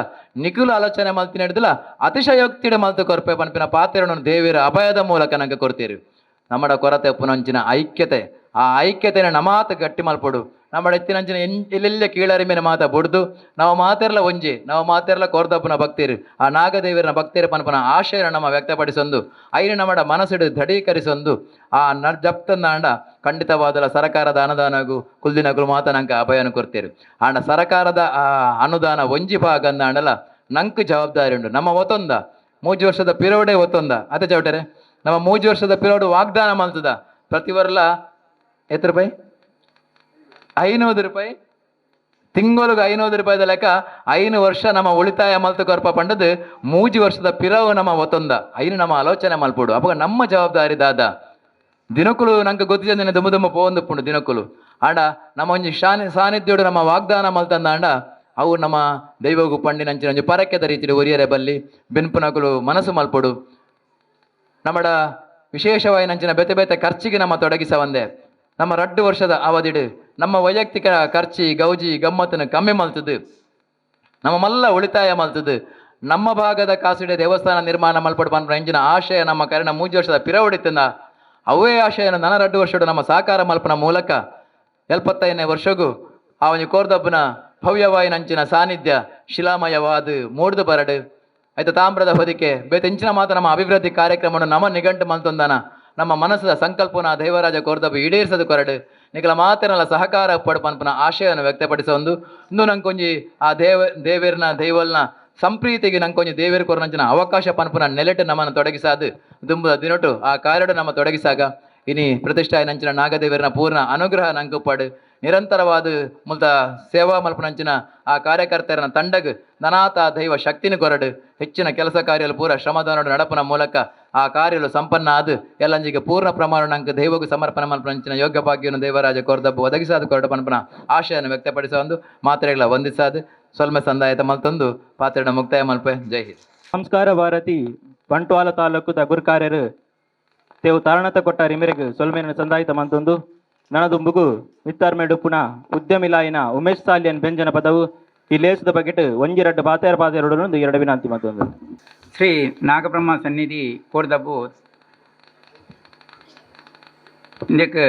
ನಿಕುಲು ಆಲೋಚನೆ ಮಲ್ತಿನ ಹಿಡ್ದಲ ಅತಿಶಯೋಕ್ತಿಡ ಮಲ್ತು ಕೊರ್ಪೆ ಪನ್ಪಿನ ಪಾತ್ರವನ್ನು ದೇವಿರ ಅಭಯದ ಮೂಲಕ ನಂಗೆ ಕೊಡ್ತೀರಿ. ನಮ್ಮಡ ಕೊರತೆ ಉಪ್ಪುನಂಚಿನ ಐಕ್ಯತೆ ಆ ಐಕ್ಯತೆನ ನಮಾತ ಗಟ್ಟಿ ಮಲ್ಪೊಡು. ನಮ್ಮ ಎತ್ತಿನಂಚಿನ ಎಲ್ಲೆಲ್ಲ ಕೀಳರಿಮೆನ ಮಾತ ಬುಡ್ದು ನಾವು ಮಾತೆರ್ಲ ಒಂಜಿ, ನಾವು ಮಾತೆರ್ಲ ಕೋರ್ದಪ್ಪನ ಭಕ್ತರು, ಆ ನಾಗದೇವರನ ಭಕ್ತರು ಪನ್ಪನ ಆಶಯನ ನಮ್ಮ ವ್ಯಕ್ತಪಡಿಸೊಂದು ಐನ ನಮ್ಮಡ ಮನಸ್ಸುಡು ದಢೀಕರಿಸೊಂದು ಆ ನ ಜಪ್ತಂದಾಂಡ ಖಂಡಿತವಾದಲ ಸರಕಾರದ ಅನುದಾನಗು ಕುಲ್ದಿನಗುಲು ಮಾತ ನಂಗೆ ಅಭಯನ ಕೊಡ್ತೇರು. ಆಂಡ ಸರಕಾರದ ಆ ಅನುದಾನ ಒಂಜಿ ಭಾಗ ಅಂದಾಂಡಲ ನಂಕ್ ಜವಾಬ್ದಾರಿ ಉಂಡು. ನಮ್ಮ ಒತ್ತೊಂದ ಮೂಜಿ ವರ್ಷದ ಪಿರೋಡೆ ಒತ್ತೊಂದ ಅದೇ ಚೌಟರೆ ನಮ್ಮ ಮೂಜಿ ವರ್ಷದ ಪಿರೋಡು ವಾಗ್ದಾನ ಮಲ್ತದ ಪ್ರತಿ ವರ್ಲ ಎತ್ತು ರೂಪಾಯಿ 500 ರೂಪಾಯಿ ತಿಂಗಳಿಗೆ 500 ರೂಪಾಯಿದ ಲೆಕ್ಕ 5 ವರ್ಷ ನಮ್ಮ ಉಳಿತಾಯ ಮಲ್ತು ಕೊರ್ಪ ಪಂಡದು ಮೂಜಿ ವರ್ಷದ ಪಿರವು ನಮ್ಮ ಒತ್ತೊಂದ ಐನು ನಮ್ಮ ಆಲೋಚನೆ ಮಲ್ಪೋಡು. ಅವಾಗ ನಮ್ಮ ಜವಾಬ್ದಾರಿ ದಾದ ದಿನಕುಲು ನಂಗೆ ಗೊತ್ತಿದೆ ದುಮ್ಮ ದುಮ್ಮ ಪೋಂದು ಪುಂಡು ದಿನಕುಲು ಆಂಡ ನಮ್ಮ ಒಂಜಿ ಶಾನಿ ಸಾನ್ನಿಧ್ಯೋಡು ನಮ್ಮ ವಾಗ್ದಾನ ಮಲ್ತಂದಾಂಡ ಅವು ನಮ್ಮ ದೈವಗು ಪಂಡಿನಂಚಿನ ಒಂಜಿ ಪರಕೆದ ರೀತಿಯಲ್ಲಿ ಒರಿಯರೆ ಬಲ್ಲಿ ಬೆನ್ಪುನಕುಲು ಮನಸ್ಸು ಮಲ್ಪೊಡು. ನಮ್ಮಡ ವಿಶೇಷವಾಗಿ ನಂಚಿನ ಬೇತೆ ಬೇತೆ ಖರ್ಚಿಗೆ ನಮ್ಮ ತೊಡಗಿಸವಂದೆ ನಮ್ಮ 2 ವರ್ಷದ ಅವಧಿಡು ನಮ್ಮ ವೈಯಕ್ತಿಕ ಖರ್ಚಿ ಗೌಜಿ ಗಮ್ಮತ್ತನ್ನು ಕಮ್ಮಿ ಮಲ್ತದು ನಮ್ಮ ಮಲ್ಲ ಉಳಿತಾಯ ಮಲ್ತದು ನಮ್ಮ ಭಾಗದ ಕಾಸುಡೆ ದೇವಸ್ಥಾನ ನಿರ್ಮಾಣ ಮಲ್ಪಡು ಪನ್ಪುನ ಎಂಚಿನ ಆಶಯ ನಮ್ಮ ಕರೆನ 3 ವರ್ಷದ ಪಿರವಡಿತಂದ ಅವೇ ಆಶಯನ ನನ 2 ವರ್ಷಡು ನಮ್ಮ ಸಾಕಾರ ಮಲ್ಪನ ಮೂಲಕ 75ನೇ ವರ್ಷಗೂ ಆ ಒಂಜಿ ಕೋರ್ದಬ್ಬನ ಭವ್ಯವಾಯಿನಂಚಿನ ಸಾನ್ನಿಧ್ಯ ಶಿಲಾಮಯವಾದ ಮೂಡ್ದು ಬರಡು ಆಯ್ತು ತಾಮ್ರದ ಹೊದಿಕೆ ಬೇತೆ ಇಂಚಿನ ಮಾತ್ರ ನಮ್ಮ ಅಭಿವೃದ್ಧಿ ಕಾರ್ಯಕ್ರಮವನ್ನು ನಮ್ಮ ನಿಘಂಟು ಮಲ್ತೊಂದನ ನಮ್ಮ ಮನಸ್ಸದ ಸಂಕಲ್ಪನ ದೈವರಾಜ ಕೋರ್ದಬ್ಬ ಈಡೇರಿಸದು ಕೊರಡು ನಿಕಲ ಮಾತಿನಲ್ಲ ಸಹಕಾರ ಪಡು ಪನ್ಪನ ಆಶಯವನ್ನು ವ್ಯಕ್ತಪಡಿಸ ಒಂದು ಇಂದು ನಂಕೊಂಜಿ ಆ ದೇವೇರ್ನ ದೈವಲ್ನ ಸಂಪ್ರೀತಿಗೆ ನಂಕೊಂಜಿ ದೇವೇರ್ ಕೊರನಂಚಿನ ಅವಕಾಶ ಪನ್ಪುನ ನೆಲೆಟು ನಮ್ಮನ್ನು ತೊಡಗಿಸಾದು ದುಂಬುದ ದಿನಟು ಆ ಕಾರ್ಯಡು ನಮ್ಮ ತೊಡಗಿಸಾಗ ಇನಿ ಪ್ರತಿಷ್ಠಾಯ ನಂಚಿನ ನಾಗದೇವರನ ಪೂರ್ಣ ಅನುಗ್ರಹ ನಂಕುಪಾಡು ನಿರಂತರವಾದ ಮುಲ್ತ ಸೇವಾ ಮಲ್ಪನಂಚಿನ ಆ ಕಾರ್ಯಕರ್ತರನ ತಂಡಗ್ ನನಾತ ದೈವ ಶಕ್ತಿನ ಕೊರಡು ಹೆಚ್ಚಿನ ಕೆಲಸ ಕಾರ್ಯಲು ಪೂರ ಶ್ರಮದಾನೋಡು ನಡಪನ ಮೂಲಕ ಆ ಕಾರ್ಯಲು ಸಂಪನ್ನ ಆದು ಎಲ್ಲಂಜಿಗೆ ಪೂರ್ಣ ಪ್ರಮಾಣ ನಂಗೆ ದೈವಗೂ ಸಮರ್ಪಣೆ ಮಲ್ಪನಂಚಿನ ಯೋಗ್ಯ ಭಾಗ್ಯವನ್ನು ದೇವರಾಜ ಕೊರದಬ್ಬು ಒದಗಿಸಾದು ಕೊರಡು ಪನ್ಪನ ಆಶಯವನ್ನು ವ್ಯಕ್ತಪಡಿಸುವ ಒಂದು ಮಾತ್ರೆಗಳ ವಂದಿಸಾದು ಸೊಲ್ಮೆ ಸಂದಾಯತ ಮಲ್ತೊಂದು ಪಾತ್ರೆಡ ಮುಕ್ತಾಯ ಮಲ್ಪೆ. ಜೈ ಹಿಂದ್. ಸಂಸ್ಕಾರ ಭಾರತಿ ಬಂಟ್ವಾಳ ತಾಲೂಕು ಗುರುಕಾರ್ಯರು ತೇವು ತಾರಣತ ಕೊಟ್ಟಾರಿ ಮೇರೆಗೆ ಸೊಲ್ಮೆನ ಸಂದಾಯಿತ ಮಂತೊಂದು ನನದುಂಬುಗು ಮಿತ್ತಾರ್ಮೆಡುಪುನ ಉದ್ಯಮಿಲಾಯಿನ ಉಮೇಶ್ ಸಾಲಿಯನ್ ಬೆಂಜನ ಪದವು ಈ ಲೇಸದ ಬಗೆಟ್ ಒಂಜಿರಡ್ಡು ಬಾತೇರ ಪಾತೆರಡು ಎರಡು ವಿನಂತಿ ಮತ್ತೊಂದು. ಶ್ರೀ ನಾಗಬ್ರಹ್ಮ ಸನ್ನಿಧಿ ಕೋರ್ದಬ್ಬು ಇಂದಕ್ಕೆ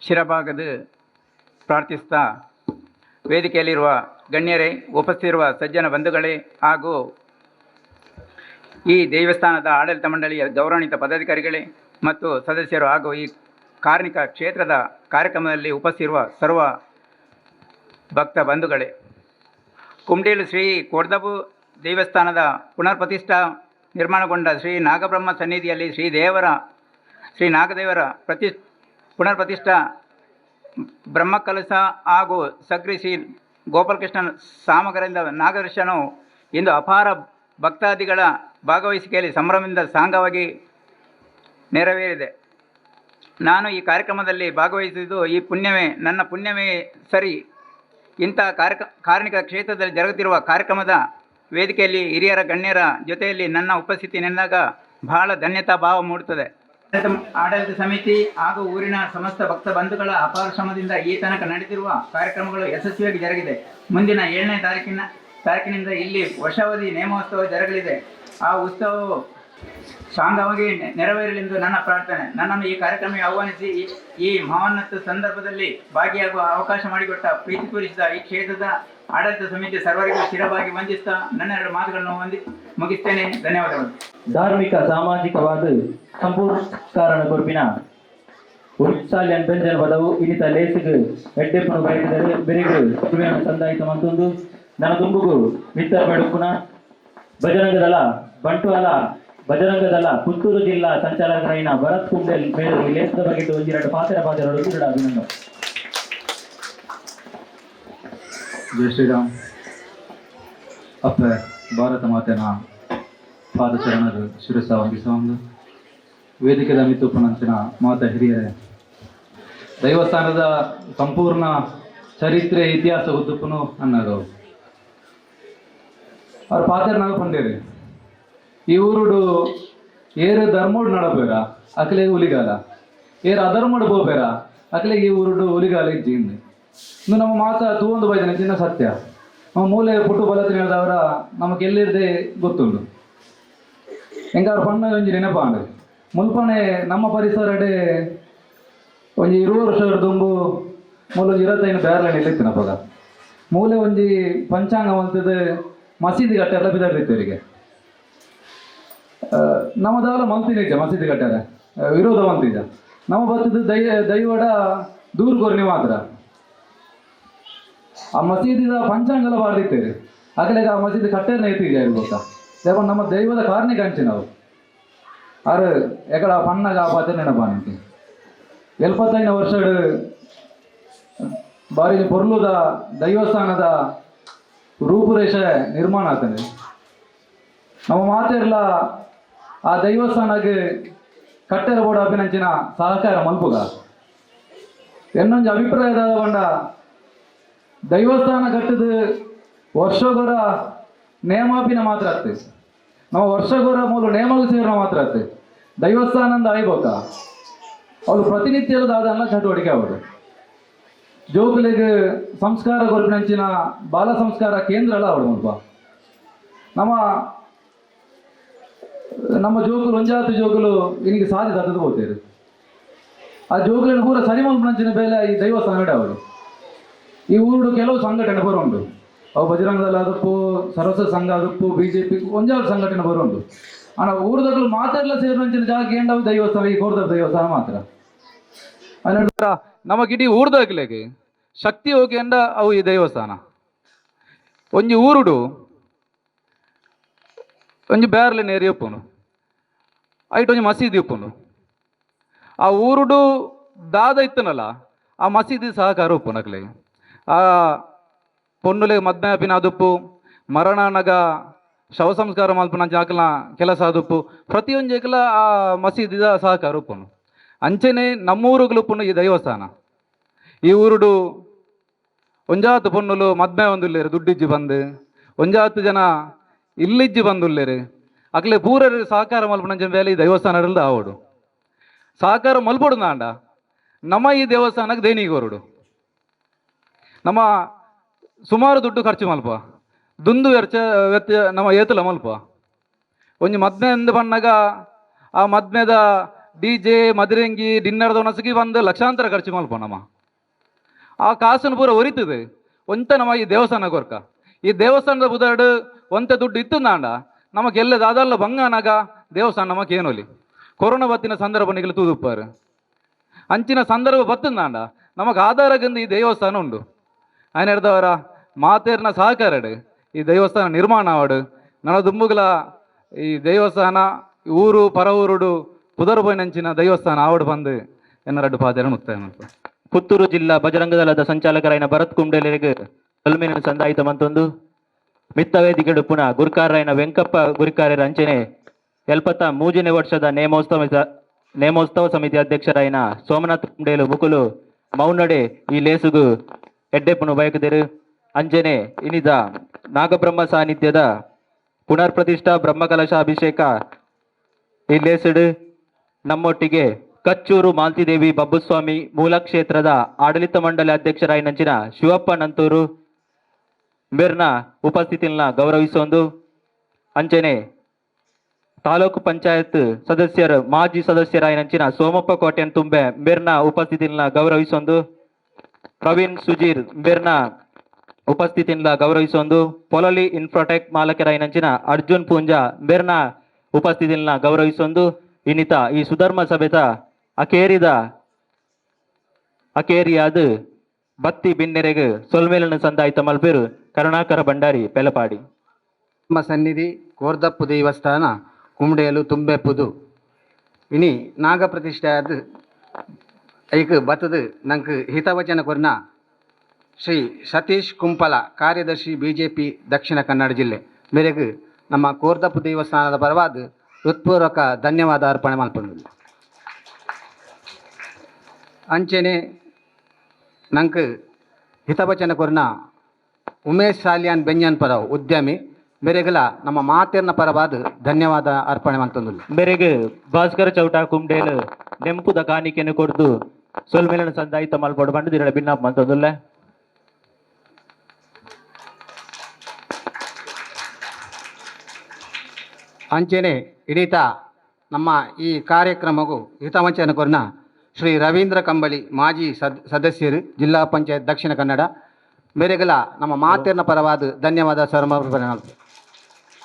ಶಿರಭಾಗದ ಪ್ರಾರ್ಥಿಸ್ತಾ ವೇದಿಕೆಯಲ್ಲಿರುವ ಗಣ್ಯರೇ, ಉಪಸ್ಥಿತಿರುವ ಸಜ್ಜನ ಬಂಧುಗಳೇ ಹಾಗೂ ಈ ದೇವಸ್ಥಾನದ ಆಡಳಿತ ಮಂಡಳಿಯ ಗೌರವಾನ್ವಿತ ಪದಾಧಿಕಾರಿಗಳೇ ಮತ್ತು ಸದಸ್ಯರು ಹಾಗೂ ಈ ಕಾರ್ಮಿಕ ಕ್ಷೇತ್ರದ ಕಾರ್ಯಕ್ರಮದಲ್ಲಿ ಉಪಸ್ಥಿರುವ ಸರ್ವ ಭಕ್ತ ಬಂಧುಗಳೇ, ಕುಮ್ಡೇಲು ಶ್ರೀ ಕೋರ್ದಬ್ಬು ದೇವಸ್ಥಾನದ ಪುನರ್ ಪ್ರತಿಷ್ಠಾ ನಿರ್ಮಾಣಗೊಂಡ ಶ್ರೀ ನಾಗಬ್ರಹ್ಮ ಸನ್ನಿಧಿಯಲ್ಲಿ ಶ್ರೀ ನಾಗದೇವರ ಪುನರ್ ಪ್ರತಿಷ್ಠಾ ಬ್ರಹ್ಮಕಲಶ ಹಾಗೂ ಸಗ್ರಿ ಶ್ರೀ ಗೋಪಾಲಕೃಷ್ಣನ ಸಾಮಗರಿಂದ ನಾಗದರ್ಶನವು ಇಂದು ಅಪಾರ ಭಕ್ತಾದಿಗಳ ಭಾಗವಹಿಸಿಕೆಯಲ್ಲಿ ಸಂಭ್ರಮದಿಂದ ಸಾಂಗವಾಗಿ ನೆರವೇರಿದೆ. ನಾನು ಈ ಕಾರ್ಯಕ್ರಮದಲ್ಲಿ ಭಾಗವಹಿಸಿದ್ದು ಈ ಪುಣ್ಯವೇ, ನನ್ನ ಪುಣ್ಯವೇ ಸರಿ. ಇಂಥ ಕಾರ್ಮಿಕ ಕ್ಷೇತ್ರದಲ್ಲಿ ಜರುಗುತ್ತಿರುವ ಕಾರ್ಯಕ್ರಮದ ವೇದಿಕೆಯಲ್ಲಿ ಹಿರಿಯರ ಗಣ್ಯರ ಜೊತೆಯಲ್ಲಿ ನನ್ನ ಉಪಸ್ಥಿತಿ ನೆಂದಾಗ ಬಹಳ ಧನ್ಯತಾ ಭಾವ ಮೂಡುತ್ತದೆ. ಆಡಳಿತ ಸಮಿತಿ ಹಾಗೂ ಊರಿನ ಸಮಸ್ತ ಭಕ್ತ ಬಂಧುಗಳ ಅಪಾರ ಶ್ರಮದಿಂದ ಈ ತನಕ ನಡೆದಿರುವ ಕಾರ್ಯಕ್ರಮಗಳು ಯಶಸ್ವಿಯಾಗಿ ಜರುಗಿದೆ. ಮುಂದಿನ 7ನೇ ತಾರೀಕಿನಿಂದ ಇಲ್ಲಿ ವರ್ಷಾವಧಿ ನೇಮೋತ್ಸವ ಜರುಗಲಿದೆ. ಆ ಉತ್ಸವವು ಸಾಂಗವಾಗಿ ನೆರವೇರಲೆಂದು ನನ್ನ ಪ್ರಾರ್ಥನೆ. ನನ್ನನ್ನು ಈ ಕಾರ್ಯಕ್ರಮಕ್ಕೆ ಆಹ್ವಾನಿಸಿ ಈ ಮಹೋನ್ನತ ಸಂದರ್ಭದಲ್ಲಿ ಭಾಗಿಯಾಗುವ ಅವಕಾಶ ಮಾಡಿಕೊಟ್ಟ ಪ್ರೀತಿ ತೋರಿಸಿದ ಈ ಕ್ಷೇತ್ರದ ಆಡಳಿತ ಸಮಿತಿ ಸರ್ವರಿಗೂ ಶಿರವಾಗಿ ವಂದಿಸ್ತಾ ನನ್ನ ಎರಡು ಮಾತುಗಳನ್ನು ಮುಗಿಸ್ತೇನೆ. ಧನ್ಯವಾದಗಳು. ಧಾರ್ಮಿಕ ಸಾಮಾಜಿಕವಾದ ಸಂಪೂರ್ಣ ಕಾರಣ ಕೊರ್ಪಿನ ಉತ್ಸಾಲ್ಯನ್ ಬೆಂಜನ್ ಪದವು ಇನ್ನಿತ ಲೇಸಿಗೆ ಎಡ್ಡೆಪ್ಪನು ಬಯಕಿದರೆ ಬೆರಿಗು ಸಂದಾಯಿತ ಮತ್ತೊಂದು ನನ್ನ ದುಂಬುಗು ಮಿತ್ತ ಬೆಡುಪುನ ಬಜರಂಗದಳ ಬಂಟ್ವಾಳ ಬಜರಂಗದಳ ಪುತ್ತೂರು ಜಿಲ್ಲಾ ಸಂಚಾಲಕರಾಯಿನ ಭರತ್ ಕುಂಬೆಲ್ ಮೇರು ಈ ಲೇಸದ ಬಗ್ಗೆ ಒಂಜಿರಡು ಪಾತ್ರ ಪಾತ್ರಗಳು ಒಂಜಿರಡು ಅಭಿನಂದನೆ. ಜೈ ಶ್ರೀರಾಮ್. ಅಪ್ಪ ಭಾರತ ಮಾತೆನ ಪಾದಚರಣರು ಶಿರಸ ವಂದಿಸುವಂದು ವೇದಿಕೆದ ಮಿತ್ತುಪ್ಪನಂಚಿನ ಮಾತ ಹಿರಿಯರೇ, ದೇವಸ್ಥಾನದ ಸಂಪೂರ್ಣ ಚರಿತ್ರೆ ಇತಿಹಾಸ ಉದ್ದುಪ್ಪನು ಅನ್ನರು ಅವ್ರ ಪಾತ್ರ ನಾವು ಪಂಡೇರಿ. ಈ ಊರುಡು ಏರು ಧರ್ಮೋಡು ನಡಬೇರ ಅಕಲೆ ಹುಲಿಗಾಲ, ಏರು ಅಧರ್ಮೋಡು ಬೋಬೇರ ಅಕಲೆ ಈ ಊರುಡು ಹುಲಿಗಾಲ ಇಜ್ಜಿ. ಇನ್ನು ನಮ್ಮ ಮಾತ ತೂವೊಂದು ಬೈದನೆ ಚಿನ್ನ ಸತ್ಯ. ನಮ್ಮ ಮೂಲೆ ಪುಟ್ಟು ಬಲತಿನ ಹೇಳಿದವರ ನಮಗೆ ಎಲ್ಲಿರದೆ ಗೊತ್ತುಂಟು. ಹೆಂಗಾರು ಪಣ್ಣ ಒಂಜಿ ನೆನಪಾಂಡ್ ಮುಲ್ಪನೆ ನಮ್ಮ ಪರಿಸರಡೆ ಒಂಜಿ 20 ವರ್ಷ ದುಂಬು ಮೂಲೊಂಜಿ 25 ಬ್ಯಾರ್ಲ ನಿಲ್ಲಿತ್ತಿನಪಗ ಮೂಲೆ ಒಂಜಿ ಪಂಚಾಂಗ ಮಲ್ತದ ಮಸೀದಿ ಕಟ್ಟೆಲ್ಲ ಬಿದಾಡ್ದಿತ್ತರಿಗೆ. ನಮ್ಮ ದಾಲ ಮಲ್ತಿನ ಮಸೀದಿ ಕಟ್ಟಾರೆ ವಿರೋಧ ಮಲ್ತಿದ್ದ. ನಮ್ಮ ಬತ್ತದ ದೈವಡ ದೂರು ಕೊರ್ನಿ ಮಾತ್ರ. ಆ ಮಸೀದಿದ ಪಂಚಾಂಗಲ ಬಾರ್ದಿತ್ತೇರಿ ಅಗಲೆಗ ಆ ಮಸೀದಿ ಕಟ್ಟೆನ ಎತ್ತಿದ್ಯಾ ಗೊತ್ತಾ. ದೇವ ನಮ್ಮ ದೈವದ ಕಾರಣಿಕ ಅಂಚೆ ನಾವು ಆರು ಎಕಡ ಪಣ್ಣಗ ಆ ಪಾತೆ ನೆನಪಾನಿಂತಿ 75 ವರ್ಷ ಬಾರಿ ಪೊರ್ಲುದ ದೈವಸ್ಥಾನದ ರೂಪುರೇಷೆ ನಿರ್ಮಾಣ ಆಗ್ತದೆ. ನಮ್ಮ ಮಾತೆರ್ಲ ಆ ದೈವಸ್ಥಾನಕ್ಕೆ ಕಟ್ಟೆರ ಬೋರ್ಡ್ ಅಭಿನಂಚಿನ ಸಹಕಾರ ಮಲ್ಪುಗ ಎನ್ನೊಂದು ಅಭಿಪ್ರಾಯದ ಬಂಡ ದೈವಸ್ಥಾನ ಕಟ್ಟದ ವರ್ಷಗೊರ ನೇಮಾಪಿನ ಮಾತ್ರ ಆಗ್ತದೆ. ನಮ್ಮ ವರ್ಷಗೊರ ಮೂಲ ನೇಮಗೂ ಸೇರಿನ ಮಾತ್ರ ಆಗ್ತದೆ. ದೈವಸ್ಥಾನದ ಆಯ್ಬೋಕ ಅವಳು ಪ್ರತಿನಿತ್ಯದ ದಾದನ್ನ ಚಟುವಟಿಕೆ ಅವರು ಜೋಕುಲಿಗೆ ಸಂಸ್ಕಾರ ಕೊರ್ಪಿನಂಚಿನ ಬಾಲ ಸಂಸ್ಕಾರ ಕೇಂದ್ರ ಅಲ್ಲ ಅವಳು ಮುಲ್ಪ. ನಮ್ಮ ನಮ್ಮ ಜೋಕುಲು ಒಂಜಾತು ಜೋಕುಲು ಇನ್ನಿಗೆ ಸಾಧಿ ತತ್ತದು ಹೋಗ್ತೇವೆ. ಆ ಜೋಕುಲಿನ ಪೂರ ಸರಿ ಮಲ್ಪನಂಚಿನ ಬೇಲೆ ಈ ದೈವಸ್ಥಾನ ಅವರು. ಈ ಊರುಡು ಕೆಲವು ಸಂಘಟನೆ ಬರುಂಡು, ಅವು ಬಜರಂಗದಳ ಅದಪ್ಪು, ಸರಸ್ವತ ಸಂಘ ಅದಪ್ಪು, ಬಿಜೆಪಿ ಒಂಜಾರು ಸಂಘಟನೆ ಬರುಂಡು. ಆನ ಊರುದಗಳು ಮಾತೆಲ್ಲ ಸೇರಿನಂಚಿನ ಜಾಗ ಏಂಡವು ದೈವಸ್ಥಾನ, ಈ ಕೋರ್ದ ದೇವಸ್ಥಾನ ಮಾತ್ರ. ಅನ್ನಿಡ್ದಾರ ನಮಗಿಡೀ ಊರ್ದಾಗ್ಲೆಗೆ ಶಕ್ತಿ ಹೋಗಿ ಎಂಡ ಅವು ಈ ದೇವಸ್ಥಾನ. ಒಂಜಿ ಊರುಡು ಒಂಜಿ ಬ್ಯಾರ್ಲೆ ನೇರಿ ಉಪ್ಪುನು, ಐಟ್ ಒಂಜಿ ಮಸೀದಿ ಉಪ್ಪುನು. ಆ ಊರುಡು ದಾದ ಇತ್ತನಲ್ಲ ಆ ಮಸೀದಿ ಸಹಕಾರ ಉಪ್ಪುನು ಅಕ್ಲೆ. ಆ ಪೊನ್ನುಲೆ ಮದ್ಮೆ ಅದುಪ್ಪು, ಮರಣನಗ ಶವ ಸಂಸ್ಕಾರ ಮಲ್ಪುನ ಜಾಕಲ ಕೆಲಸ ಅದುಪ್ಪು, ಪ್ರತಿಯೊಂದು ಜಕಲ ಆ ಮಸೀದಿದ ಸಹಕಾರ ಉಪ್ಪುನು. ಅಂಚೆನೆ ನಮ್ಮೂರುಗಳು ಉಪ್ಪುನು ಈ ದೈವಸ್ಥಾನ. ಈ ಊರುಡು ಒಂಜಾತು ಪೊನ್ನುಲು ಮದ್ಮೆ ಒಂದುಲ್ಲೇರು ದುಡ್ಡಿಜ್ಜಿ ಬಂದು, ಒಂಜಾತು ಜನ ಇಲ್ಲಿಜ್ಜಿ ಬಂದುಲ್ಲೇರು. ಅಕ್ಲೆ ಪೂರ ಸಹಕಾರ ಮಲ್ಪುನಂಚಿನ ಬೇಲೆ ಈ ದೇವಸ್ಥಾನ ಆವಡು ಸಹಕಾರ ಮಲ್ಪೊಡು ನಾಂಡ ನಮ್ಮ ಈ ದೇವಸ್ಥಾನಕ್ಕೆ ದೇಣಿಗೆ ಹೊರಡು ನಮ್ಮ ಸುಮಾರು ದುಡ್ಡು ಖರ್ಚು ಮಲ್ಪ ದುಂದು ವೆಚ್ಚ ವೆಚ್ಚ ನಮ್ಮ ಏತುಲ ಮಲ್ಪ. ಒಂಜಿ ಮದ್ಮೆ ಎಂದು ಬಣ್ಣಗ ಆ ಮದ್ಮೆದ ಡಿ ಜೆ ಮದಿರೆಂಗಿ ಡಿನ್ನರ್ದ ಒಣಸಿಗೆ ಬಂದು ಲಕ್ಷಾಂತರ ಖರ್ಚು ಮಲ್ಪ ನಮ್ಮ. ಆ ಕಾಸನ್ನು ಪೂರ ಒರಿತದೆ ಒಂತ ನಮ್ಮ ಈ ದೇವಸ್ಥಾನ ಕೊರ್ಕ. ಈ ದೇವಸ್ಥಾನದ ಬುದಾಡು ಒಂತೆ ದುಡ್ಡು ಇತ್ತು ನಾಂಡ ನಮಗೆ ಎಲ್ಲ ದಾದಲ್ಲ ಬಂಗಾನಾಗ ದೇವಸ್ಥಾನ ನಮಗೆ ಏನೊಲಿ. ಕೊರೋನಾ ಬತ್ತಿನ ಸಂದರ್ಭ ನಿಗಲು ತೂದುಪ್ಪಾರು ಅಂಚಿನ ಸಂದರ್ಭ ಬತ್ತಂದಾಂಡ ನಮಗೆ ಆಧಾರಗಂದು ಈ ದೇವಸ್ಥಾನ ಉಂಡು. ఆయన ಹಿಡ್ದವರ ಮಾತೇರ್ನ ಸಹಕಾರಡು ಈ ದೇವಸ್ಥಾನ ನಿರ್ಮಾಣ ಆವಡು. ನನ್ನ ದುಂಬುಗಲ ಈ ದೇವಸ್ಥಾನ ಊರು ಪರ ಊರುಡು ಪುದರ್ ಪೋಯಿನಂಚಿನ ದೇವಸ್ಥಾನ ಆವಡು ಬಂದು ಎನ್ನ ರಡ್ಡು ಪಾತೆರ ಮುಕ್ತಾಯ ಮಲ್ಪ. ಪುತ್ತೂರು ಜಿಲ್ಲಾ ಬಜರಂಗದಳದ ಸಂಚಾಲಕರಾಯಿನ ಭರತ್ ಕುಂಡೇಲರಿಗೆ ಸೊಲ್ಮೆಯನ್ನು ಸಂದಾಯಿತ ಮಂತೊಂದು ಮಿತ್ತ ವೇದಿಕೆಡು ಪುನಃ ಗುರ್ಕಾರರಾಯಿನ ವೆಂಕಪ್ಪ ಗುರಿಕಾರರ ಅಂಚನೆ 73ನೇ ವರ್ಷದ ನೇಮೋತ್ಸವ ಸಮಿತಿ ಅಧ್ಯಕ್ಷರಾಯಿನ ಸೋಮನಾಥ್ ಕುಂಡೇಲು ಮುಕುಲು ಮೌನಡೆ ಈ ಲೇಸುಗು ಎಡ್ಡೆಪ್ಪನು ಬಯಕುದಿರು. ಅಂಜನೆ ಇನಿದ ನಾಗಬ್ರಹ್ಮ ಸಾನ್ನಿಧ್ಯದ ಪುನರ್ ಪ್ರತಿಷ್ಠಾ ಬ್ರಹ್ಮಕಲಶ ಅಭಿಷೇಕ ಈ ಲೇಸುಡು ನಮ್ಮೊಟ್ಟಿಗೆ ಕಚ್ಚೂರು ಮಾಲ್ತಿದೇವಿ ಬಬ್ಬುಸ್ವಾಮಿ ಮೂಲಕ್ಷೇತ್ರದ ಆಡಳಿತ ಮಂಡಳಿ ಅಧ್ಯಕ್ಷರಾಯಿನಂಚಿನ ಶಿವಪ್ಪ ನಂತೂರು ಮೇರ್ನ ಉಪಸ್ಥಿತಿನ ಗೌರವಿಸೊಂದು ಅಂಚನೆ ತಾಲೂಕು ಪಂಚಾಯತ್ ಸದಸ್ಯರು ಮಾಜಿ ಸದಸ್ಯರಾಯಿನಂಚಿನ ಸೋಮಪ್ಪ ಕೋಟೆನ್ ತುಂಬೆ ಮೇರ್ನ ಉಪಸ್ಥಿತಿನ ಗೌರವಿಸೊಂದು ಪ್ರವೀಣ್ ಸುಜೀರ್ ಮೇರ್ನ ಉಪಸ್ಥಿತಿನ ಗೌರವಿಸೊಂದು ಪೊಲಲಿ ಇನ್ಫ್ರಾಟೆಕ್ ಮಾಲಕರಾಯಿನಂಚಿನ ಅರ್ಜುನ್ ಪೂಂಜಾ ಮೇರ್ನ ಉಪಸ್ಥಿತಿನ ಗೌರವಿಸೊಂದು ಇನ್ನಿತ ಈ ಸುಧರ್ಮ ಸಭೆತ ಅಕೇರಿಯಾದ ಬತ್ತಿ ಬಿನ್ನೆರೆಗ್ ಸೊಲ್ಮೇಲನ ಸಂದಾಯ್ತ ಮಲ್ಪೇರು ಕರುಣಾಕರ ಭಂಡಾರಿ ಪೆಲಪಾಡಿ. ನಮ್ಮ ಸನ್ನಿಧಿ ಕೋರ್ದಪ್ಪು ದೇವಸ್ಥಾನ ಕುಂಬಡೆಯಲು ತುಂಬೆಪ್ಪುದು ಇನಿ ನಾಗಪ್ರತಿಷ್ಠೆ ಐಕ್ ಬತ್ತದು ನಂಗೆ ಹಿತವಚನ ಕೊರ್ನ ಶ್ರೀ ಸತೀಶ್ ಕುಂಪಲ ಕಾರ್ಯದರ್ಶಿ ಬಿಜೆಪಿ ದಕ್ಷಿಣ ಕನ್ನಡ ಜಿಲ್ಲೆ ಮೇರೆಗೆ ನಮ್ಮ ಕೋರ್ದಪ್ಪು ದೇವಸ್ಥಾನದ ಪರವಾದ ಹೃತ್ಪೂರ್ವಕ ಧನ್ಯವಾದ ಅರ್ಪಣೆ ಮಲ್ಪೊಂದು. ಅಂಚೆನೆ ನಂಗೆ ಹಿತವಚನ ಕೊರ್ನ ಉಮೇಶ್ ಸಾಲಿಯಾನ್ ಬೆಂಜನ್ ಪರವ್ ಉದ್ಯಮಿ ಮೇರೆಗಲ ನಮ್ಮ ಮಾತೆರ್ನ ಪರವಾದ ಧನ್ಯವಾದ ಅರ್ಪಣೆ ಮಲ್ತೊಂದುಲ್ಲ. ಮೇರೆಗೆ ಭಾಸ್ಕರ ಚೌಟ ಕುಂಡೇಲು ನೆಂಪುದ ಕಾಣಿಕೆಯನ್ನು ಕೊಡ್ದು ಸೊಲ್ಮೇಲನ ಸಂದಾಯಿತ ಮಲ್ಪೊಡು ಬಂದು ದಿರಳ ಭಿನ್ನಾಪ್ ಮಂತೊಂದುಲ್ಲ. ಅಂಚೆನೆ ಇಡೀತ ನಮ್ಮ ಈ ಕಾರ್ಯಕ್ರಮಗೂ ಹಿತವಚನ ಕೊರ್ನ Shri Ravindra Kambali ಮಾಜಿ ಸದಸ್ಯರು ಜಿಲ್ಲಾ ಪಂಚಾಯತ್ ದಕ್ಷಿಣ ಕನ್ನಡ ಮೇರೆಗಲ ನಮ್ಮ ಮಾತೆರ್ನ ಪರವಾದ ಧನ್ಯವಾದ ಸಮರ್ಪಣೆ.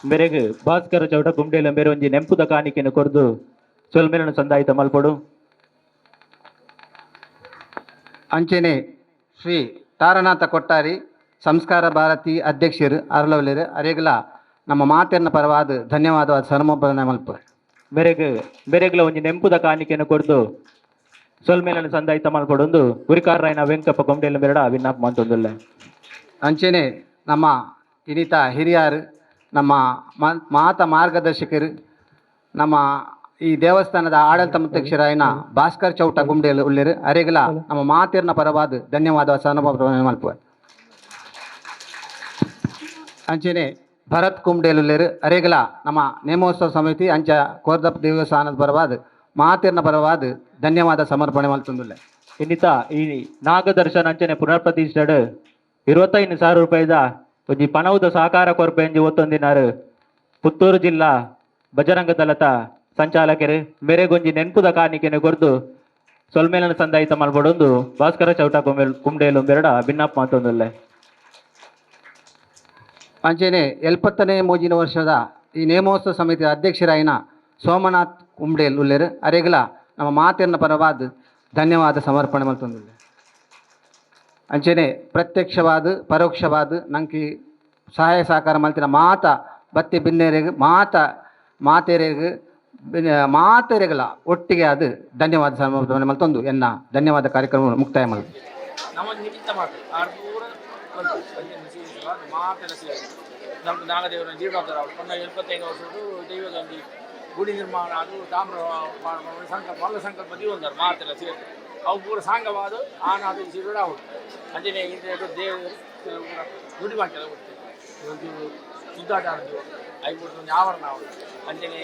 ಮೇರೆಗ್ ಭಾಸ್ಕರ ಚೌಟ ಕುಂಡೇಲ ಮೇರೆ ಒಂಜಿ ನೆಂಪುದ ಕಾಣಿಕೆಯನ್ನು ಕೊರ್ದು ಸೊಲ್ಮೆಲನ ಸಂದಾಯಿತ ಮಲ್ಪೊಡು. ಅಂಚೆನೆ ಶ್ರೀ ತಾರನಾಥ ಕೊಟ್ಟಾರಿ ಸಂಸ್ಕಾರ ಭಾರತಿ ಅಧ್ಯಕ್ಷರು ಅರಳವಲೇರು ಅರೆಗಲ ನಮ್ಮ ಮಾತೆರ್ನ ಪರವಾದ ಧನ್ಯವಾದ ಸಮರ್ಪಣೆ ಮಲ್ಪ. ಮೇರೆಗ್ಲ ಒಂಜಿ ನೆಂಪುದ ಕಾಣಿಕೆಯನ್ನು ಕೊರ್ದು ಸೊಲ್ಮೆಲನ ಸಂದಾಯಿತ ಮಲ್ಪೊಡೊಂದು ಗುರಿಕಾರರಾಯನ ವೆಂಕಪ್ಪ ಕೊಂಡೇಲ ಮೇರಡ ವಿನ್ನಾಪ ಮಂತೊಂದುಲ್ಲೆ. ಅಂಚೆನೆ ನಮ್ಮ ಇನಿತ ಹಿರಿಯರು ನಮ್ಮ ಮಾತ ಮಾರ್ಗದರ್ಶಕರು ನಮ್ಮ ಈ ದೇವಸ್ಥಾನದ ಆಡಳಿತ ಅಧ್ಯಕ್ಷರಾಯನ ಭಾಸ್ಕರ್ ಚೌಟ ಗುಂಡೇಲು ಉಳ್ಳೇರು ಅರೆಗಲ ನಮ್ಮ ಮಾತೆರ್ನ ಪರವಾದ ಧನ್ಯವಾದ ಸಮರ್ಪಣೆ ಮಲ್ಪ. ಅಂಚೆನೆ ಭರತ್ ಕುಂಡೇಲು ಉಳ್ಳೇರು ಅರೆಗಲ ನಮ್ಮ ನೇಮೋತ್ಸವ ಸಮಿತಿ ಅಂಚ ಕೋರ್ದಪ್ಪ ದೇವಸ್ಥಾನದ ಪರವಾದ ಮಾತೆರ್ನ ಪರವಾದ ಧನ್ಯವಾದ ಸಮರ್ಪಣೆ ಮಲ್ತೊಂದುಲ್ಲೆ. ಇನ್ನಿತ ಈ ನಾಗದರ್ಶನ ಅಂಚನೆ ಪುನರ್ ಪ್ರತಿಷ್ಠೆಡ್ 25,000 ರೂಪಾಯಿದ ಒಂಜಿ ಪಣವುದ ಸಹಕಾರ ಕೊರ್ಪೆಂಜಿ ಒತ್ತೊಂದಿನಾರು ಪುತ್ತೂರು ಜಿಲ್ಲಾ ಬಜರಂಗ ದಳತ ಸಂಚಾಲಕರು ಮೇರೆಗೊಂಜಿ ನೆನ್ಪುದ ಕಾಣಿಕೆಯನ್ನು ಕೊರ್ದು ಸೊಲ್ಮೇಲನ ಸಂದಾಯಿತ ಮಲ್ಪೊಡೊಂದು ಭಾಸ್ಕರ ಚೌಟ ಕುಂಡೇಲು ಬೆರಡ ಭಿನ್ನಪ್ಪ ಮಾತೊಂದುಲ್ಲೆ. ಅಂಚೆನೆ 73ನೇ ವರ್ಷದ ಈ ನೇಮೋತ್ಸವ ಸಮಿತಿಯ ಅಧ್ಯಕ್ಷರಾಯಿನ ಸೋಮನಾಥ್ ಕುಂಬ್ಡೇಲ್ ಉಲ್ಲೇರು ಅರೆಗಲ ನಮ್ಮ ಮಾತೆರ್ನ ಪರವಾದ ಧನ್ಯವಾದ ಸಮರ್ಪಣೆ ಮಲ್ತೊಂದುಲ್ಲೆ. ಅಂಚೆನೆ ಪ್ರತ್ಯಕ್ಷವಾದ ಪರೋಕ್ಷವಾದ ನಂಗೆ ಸಹಾಯ ಸಹಕಾರ ಮಲ್ತಿನ ಮಾತ ಬತ್ತಿ ಬಿನ್ನೆರೆಗ್ ಮಾತ ಮಾತೆರೆಗ್ ಮಾತೆರೆಗಳ ಒಟ್ಟಿಗೆ ಅದು ಧನ್ಯವಾದ ಸಮರ್ಪಣೆ ಮಲ್ತೊಂದು ಎನ್ನ ಧನ್ಯವಾದ ಕಾರ್ಯಕ್ರಮ ಮುಕ್ತಾಯ ಮಲ್ತು. ನಮ್ಮ ನಿಮಿತ್ತ ಮಾತು ಆರ್ನೂರ ಮಾತೆಲ್ಲ ಸೇರಿ ನಮ್ಮ ನಾಗದೇವರ ಜೀರ್ಣೋದ್ಧಾರ 75 ವರ್ಷದ್ದು ದೈವದ ಗುಡಿ ನಿರ್ಮಾಣ ಅದು ತಾಮ್ರ ಸಂಕಲ್ಪ ಮಲ್ಲ ಸಂಕಲ್ಪ ದೀವೊಂದಾರು ಮಾತೆಲ್ಲ ಸೇರಿ ಅವು ಪೂರ ಸಾಂಗವಾದ ಆನಾದ ಸಿರುಡ ಅವು ಅಂಜನೇ ದೇವ ಗುಡಿ ಮಾಡ್ಕೆಲ್ಲ ಒಂದು ಶುದ್ಧಾಟ ಆಡ್ತೀವಿ ಐದು ಒಂದು ಆವರಣ ಅವರು ಅಂಜನೇ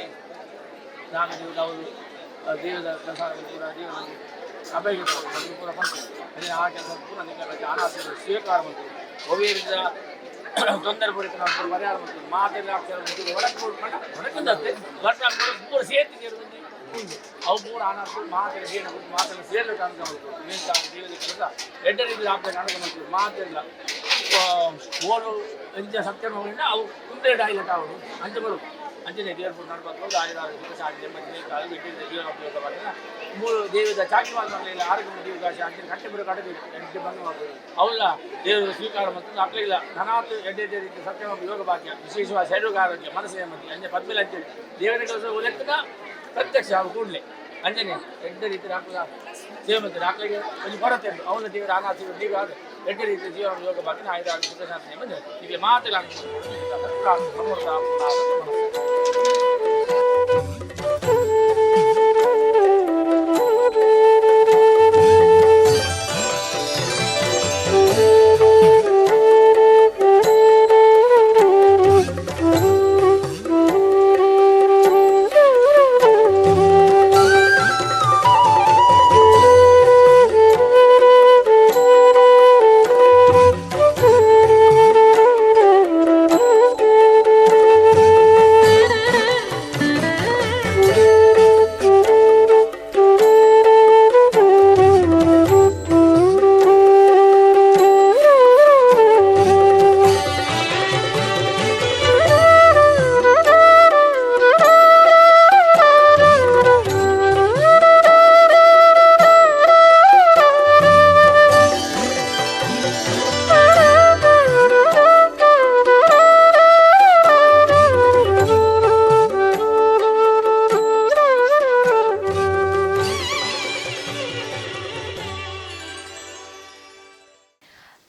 ನಾಗದೇವದ ಅವರು ದೇವದ ಪ್ರಸಾದ ಪೂರ ದೇವರ ಅಭಯ ಪೂರ ಬಂತು ಅದೇ ಆ ಕೆಲಸ ಪೂರ ನಿಖರ ಆನಾಸ ಸ್ವೀಕಾರ ಮಾಡ್ತೀವಿ ಒವೇರಿಂದ ತೊಂದರೆ ಪೂರೈಕೆ ನಾವು ಪೂರ ಪರಿಹಾರ ಮಾಡ್ತೀವಿ ಮಾತೆಲ್ಲ ಆಗ್ತಾರೆ ಹೊರಗೆ ಹೊರಕಂದತ್ತೆ ಬಟ್ ಪೂರ ಸೇರ್ತಿ ಸೇರುವುದು ಉಂಟು ಅವು ಪೂರ ಆನಾಸ ಮಾತೆಲ್ಲ ಏನು ಮಾತೆಲ್ಲ ಸೇರ್ಲಿಕ್ಕೆ ಅನುಕೂಲ ಮಾಡ್ತೀವಿ ದೇವದ ಕೆಲಸ ಎಡ್ಡ ರೀತಿ ಆಗ್ತದೆ ಅನುಕೂಲ ಮಾಡ್ತೀವಿ ಮಾತೆಲ್ಲ ಓಡು ಎಂಚ ಸತ್ಯ ಅವು ಕುಂದ್ರೆ ಡಾಯ್ಲೆಟ್ ಆವಡು ಅಂಚೆ ಬರು ಅಂಚನೆ ದೇವರ ನಡ್ಬಾರ್ದು ಆಯುರ ಸುಖ ಶಾಂತಿ ನೆಮ್ಮದಿ ಕಾಲು ಬಿಟ್ಟಿದ್ದ ಜೀವನ ಉಪಯೋಗ ಮಾಡಿದ ಮೂರು ದೇವದ ಚಾಕಿ ಮಾಡಲಿಲ್ಲ ಆರೋಗ್ಯ ದೇವದಾಶ ಅಂಚನೆ ಕಟ್ಟೆ ಬರೋ ಕಡೆ ಎಡ್ಡೆ ಬಂದು ಅವಲ್ಲ ದೇವರ ಸ್ವೀಕಾರ ಮತ್ತು ಅಕ್ಕಲಿಲ್ಲ ಧನಾತ್ ಎಡ್ಡೆ ಎಡ್ಡೆ ರೀತಿ ಸತ್ಯ ಯೋಗ ಭಾಗ್ಯ ವಿಶೇಷವಾದ ಶರೀರ ಆರೋಗ್ಯ ಮನಸ್ಸು ನೆಮ್ಮದಿ ಅಂಜೆ ಪದ್ಮೇಲೆ ಅಂತೇಳಿ ದೇವರ ಕೆಲಸ ಲೆಕ್ಕದ ಪ್ರತ್ಯಕ್ಷ ಅವು ಕೂಡಲೇ ಅಂಜನೆ ಎಡ್ಡೆ ರೀತಿ ಹಾಕುದ ಸೇವೆ ಮತ್ತು ಆಕಳಿಗೆ ಒಂದು ಕೊರತೆ ಉಂಟು ಅವನ ದೇವರ ಅನಾಥ ದೇವ ಎಡ್ಡೆ ರೀತಿ ಜೀವನ ಯೋಗ ಭಾಗ್ಯ ಆಯುರ ಸುಖ ಶಾಂತಿ ನೆಮ್ಮದಿ ಈಗ ಮಾತೆಲ್ಲ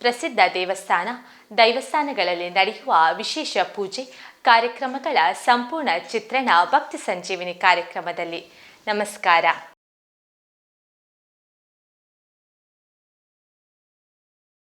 ಪ್ರಸಿದ್ಧ ದೇವಸ್ಥಾನ ದೈವಸ್ಥಾನಗಳಲ್ಲಿ ನಡೆಯುವ ವಿಶೇಷ ಪೂಜೆ ಕಾರ್ಯಕ್ರಮಗಳ ಸಂಪೂರ್ಣ ಚಿತ್ರಣ ಭಕ್ತಿ ಸಂಜೀವಿನಿ ಕಾರ್ಯಕ್ರಮದಲ್ಲಿ. ನಮಸ್ಕಾರ.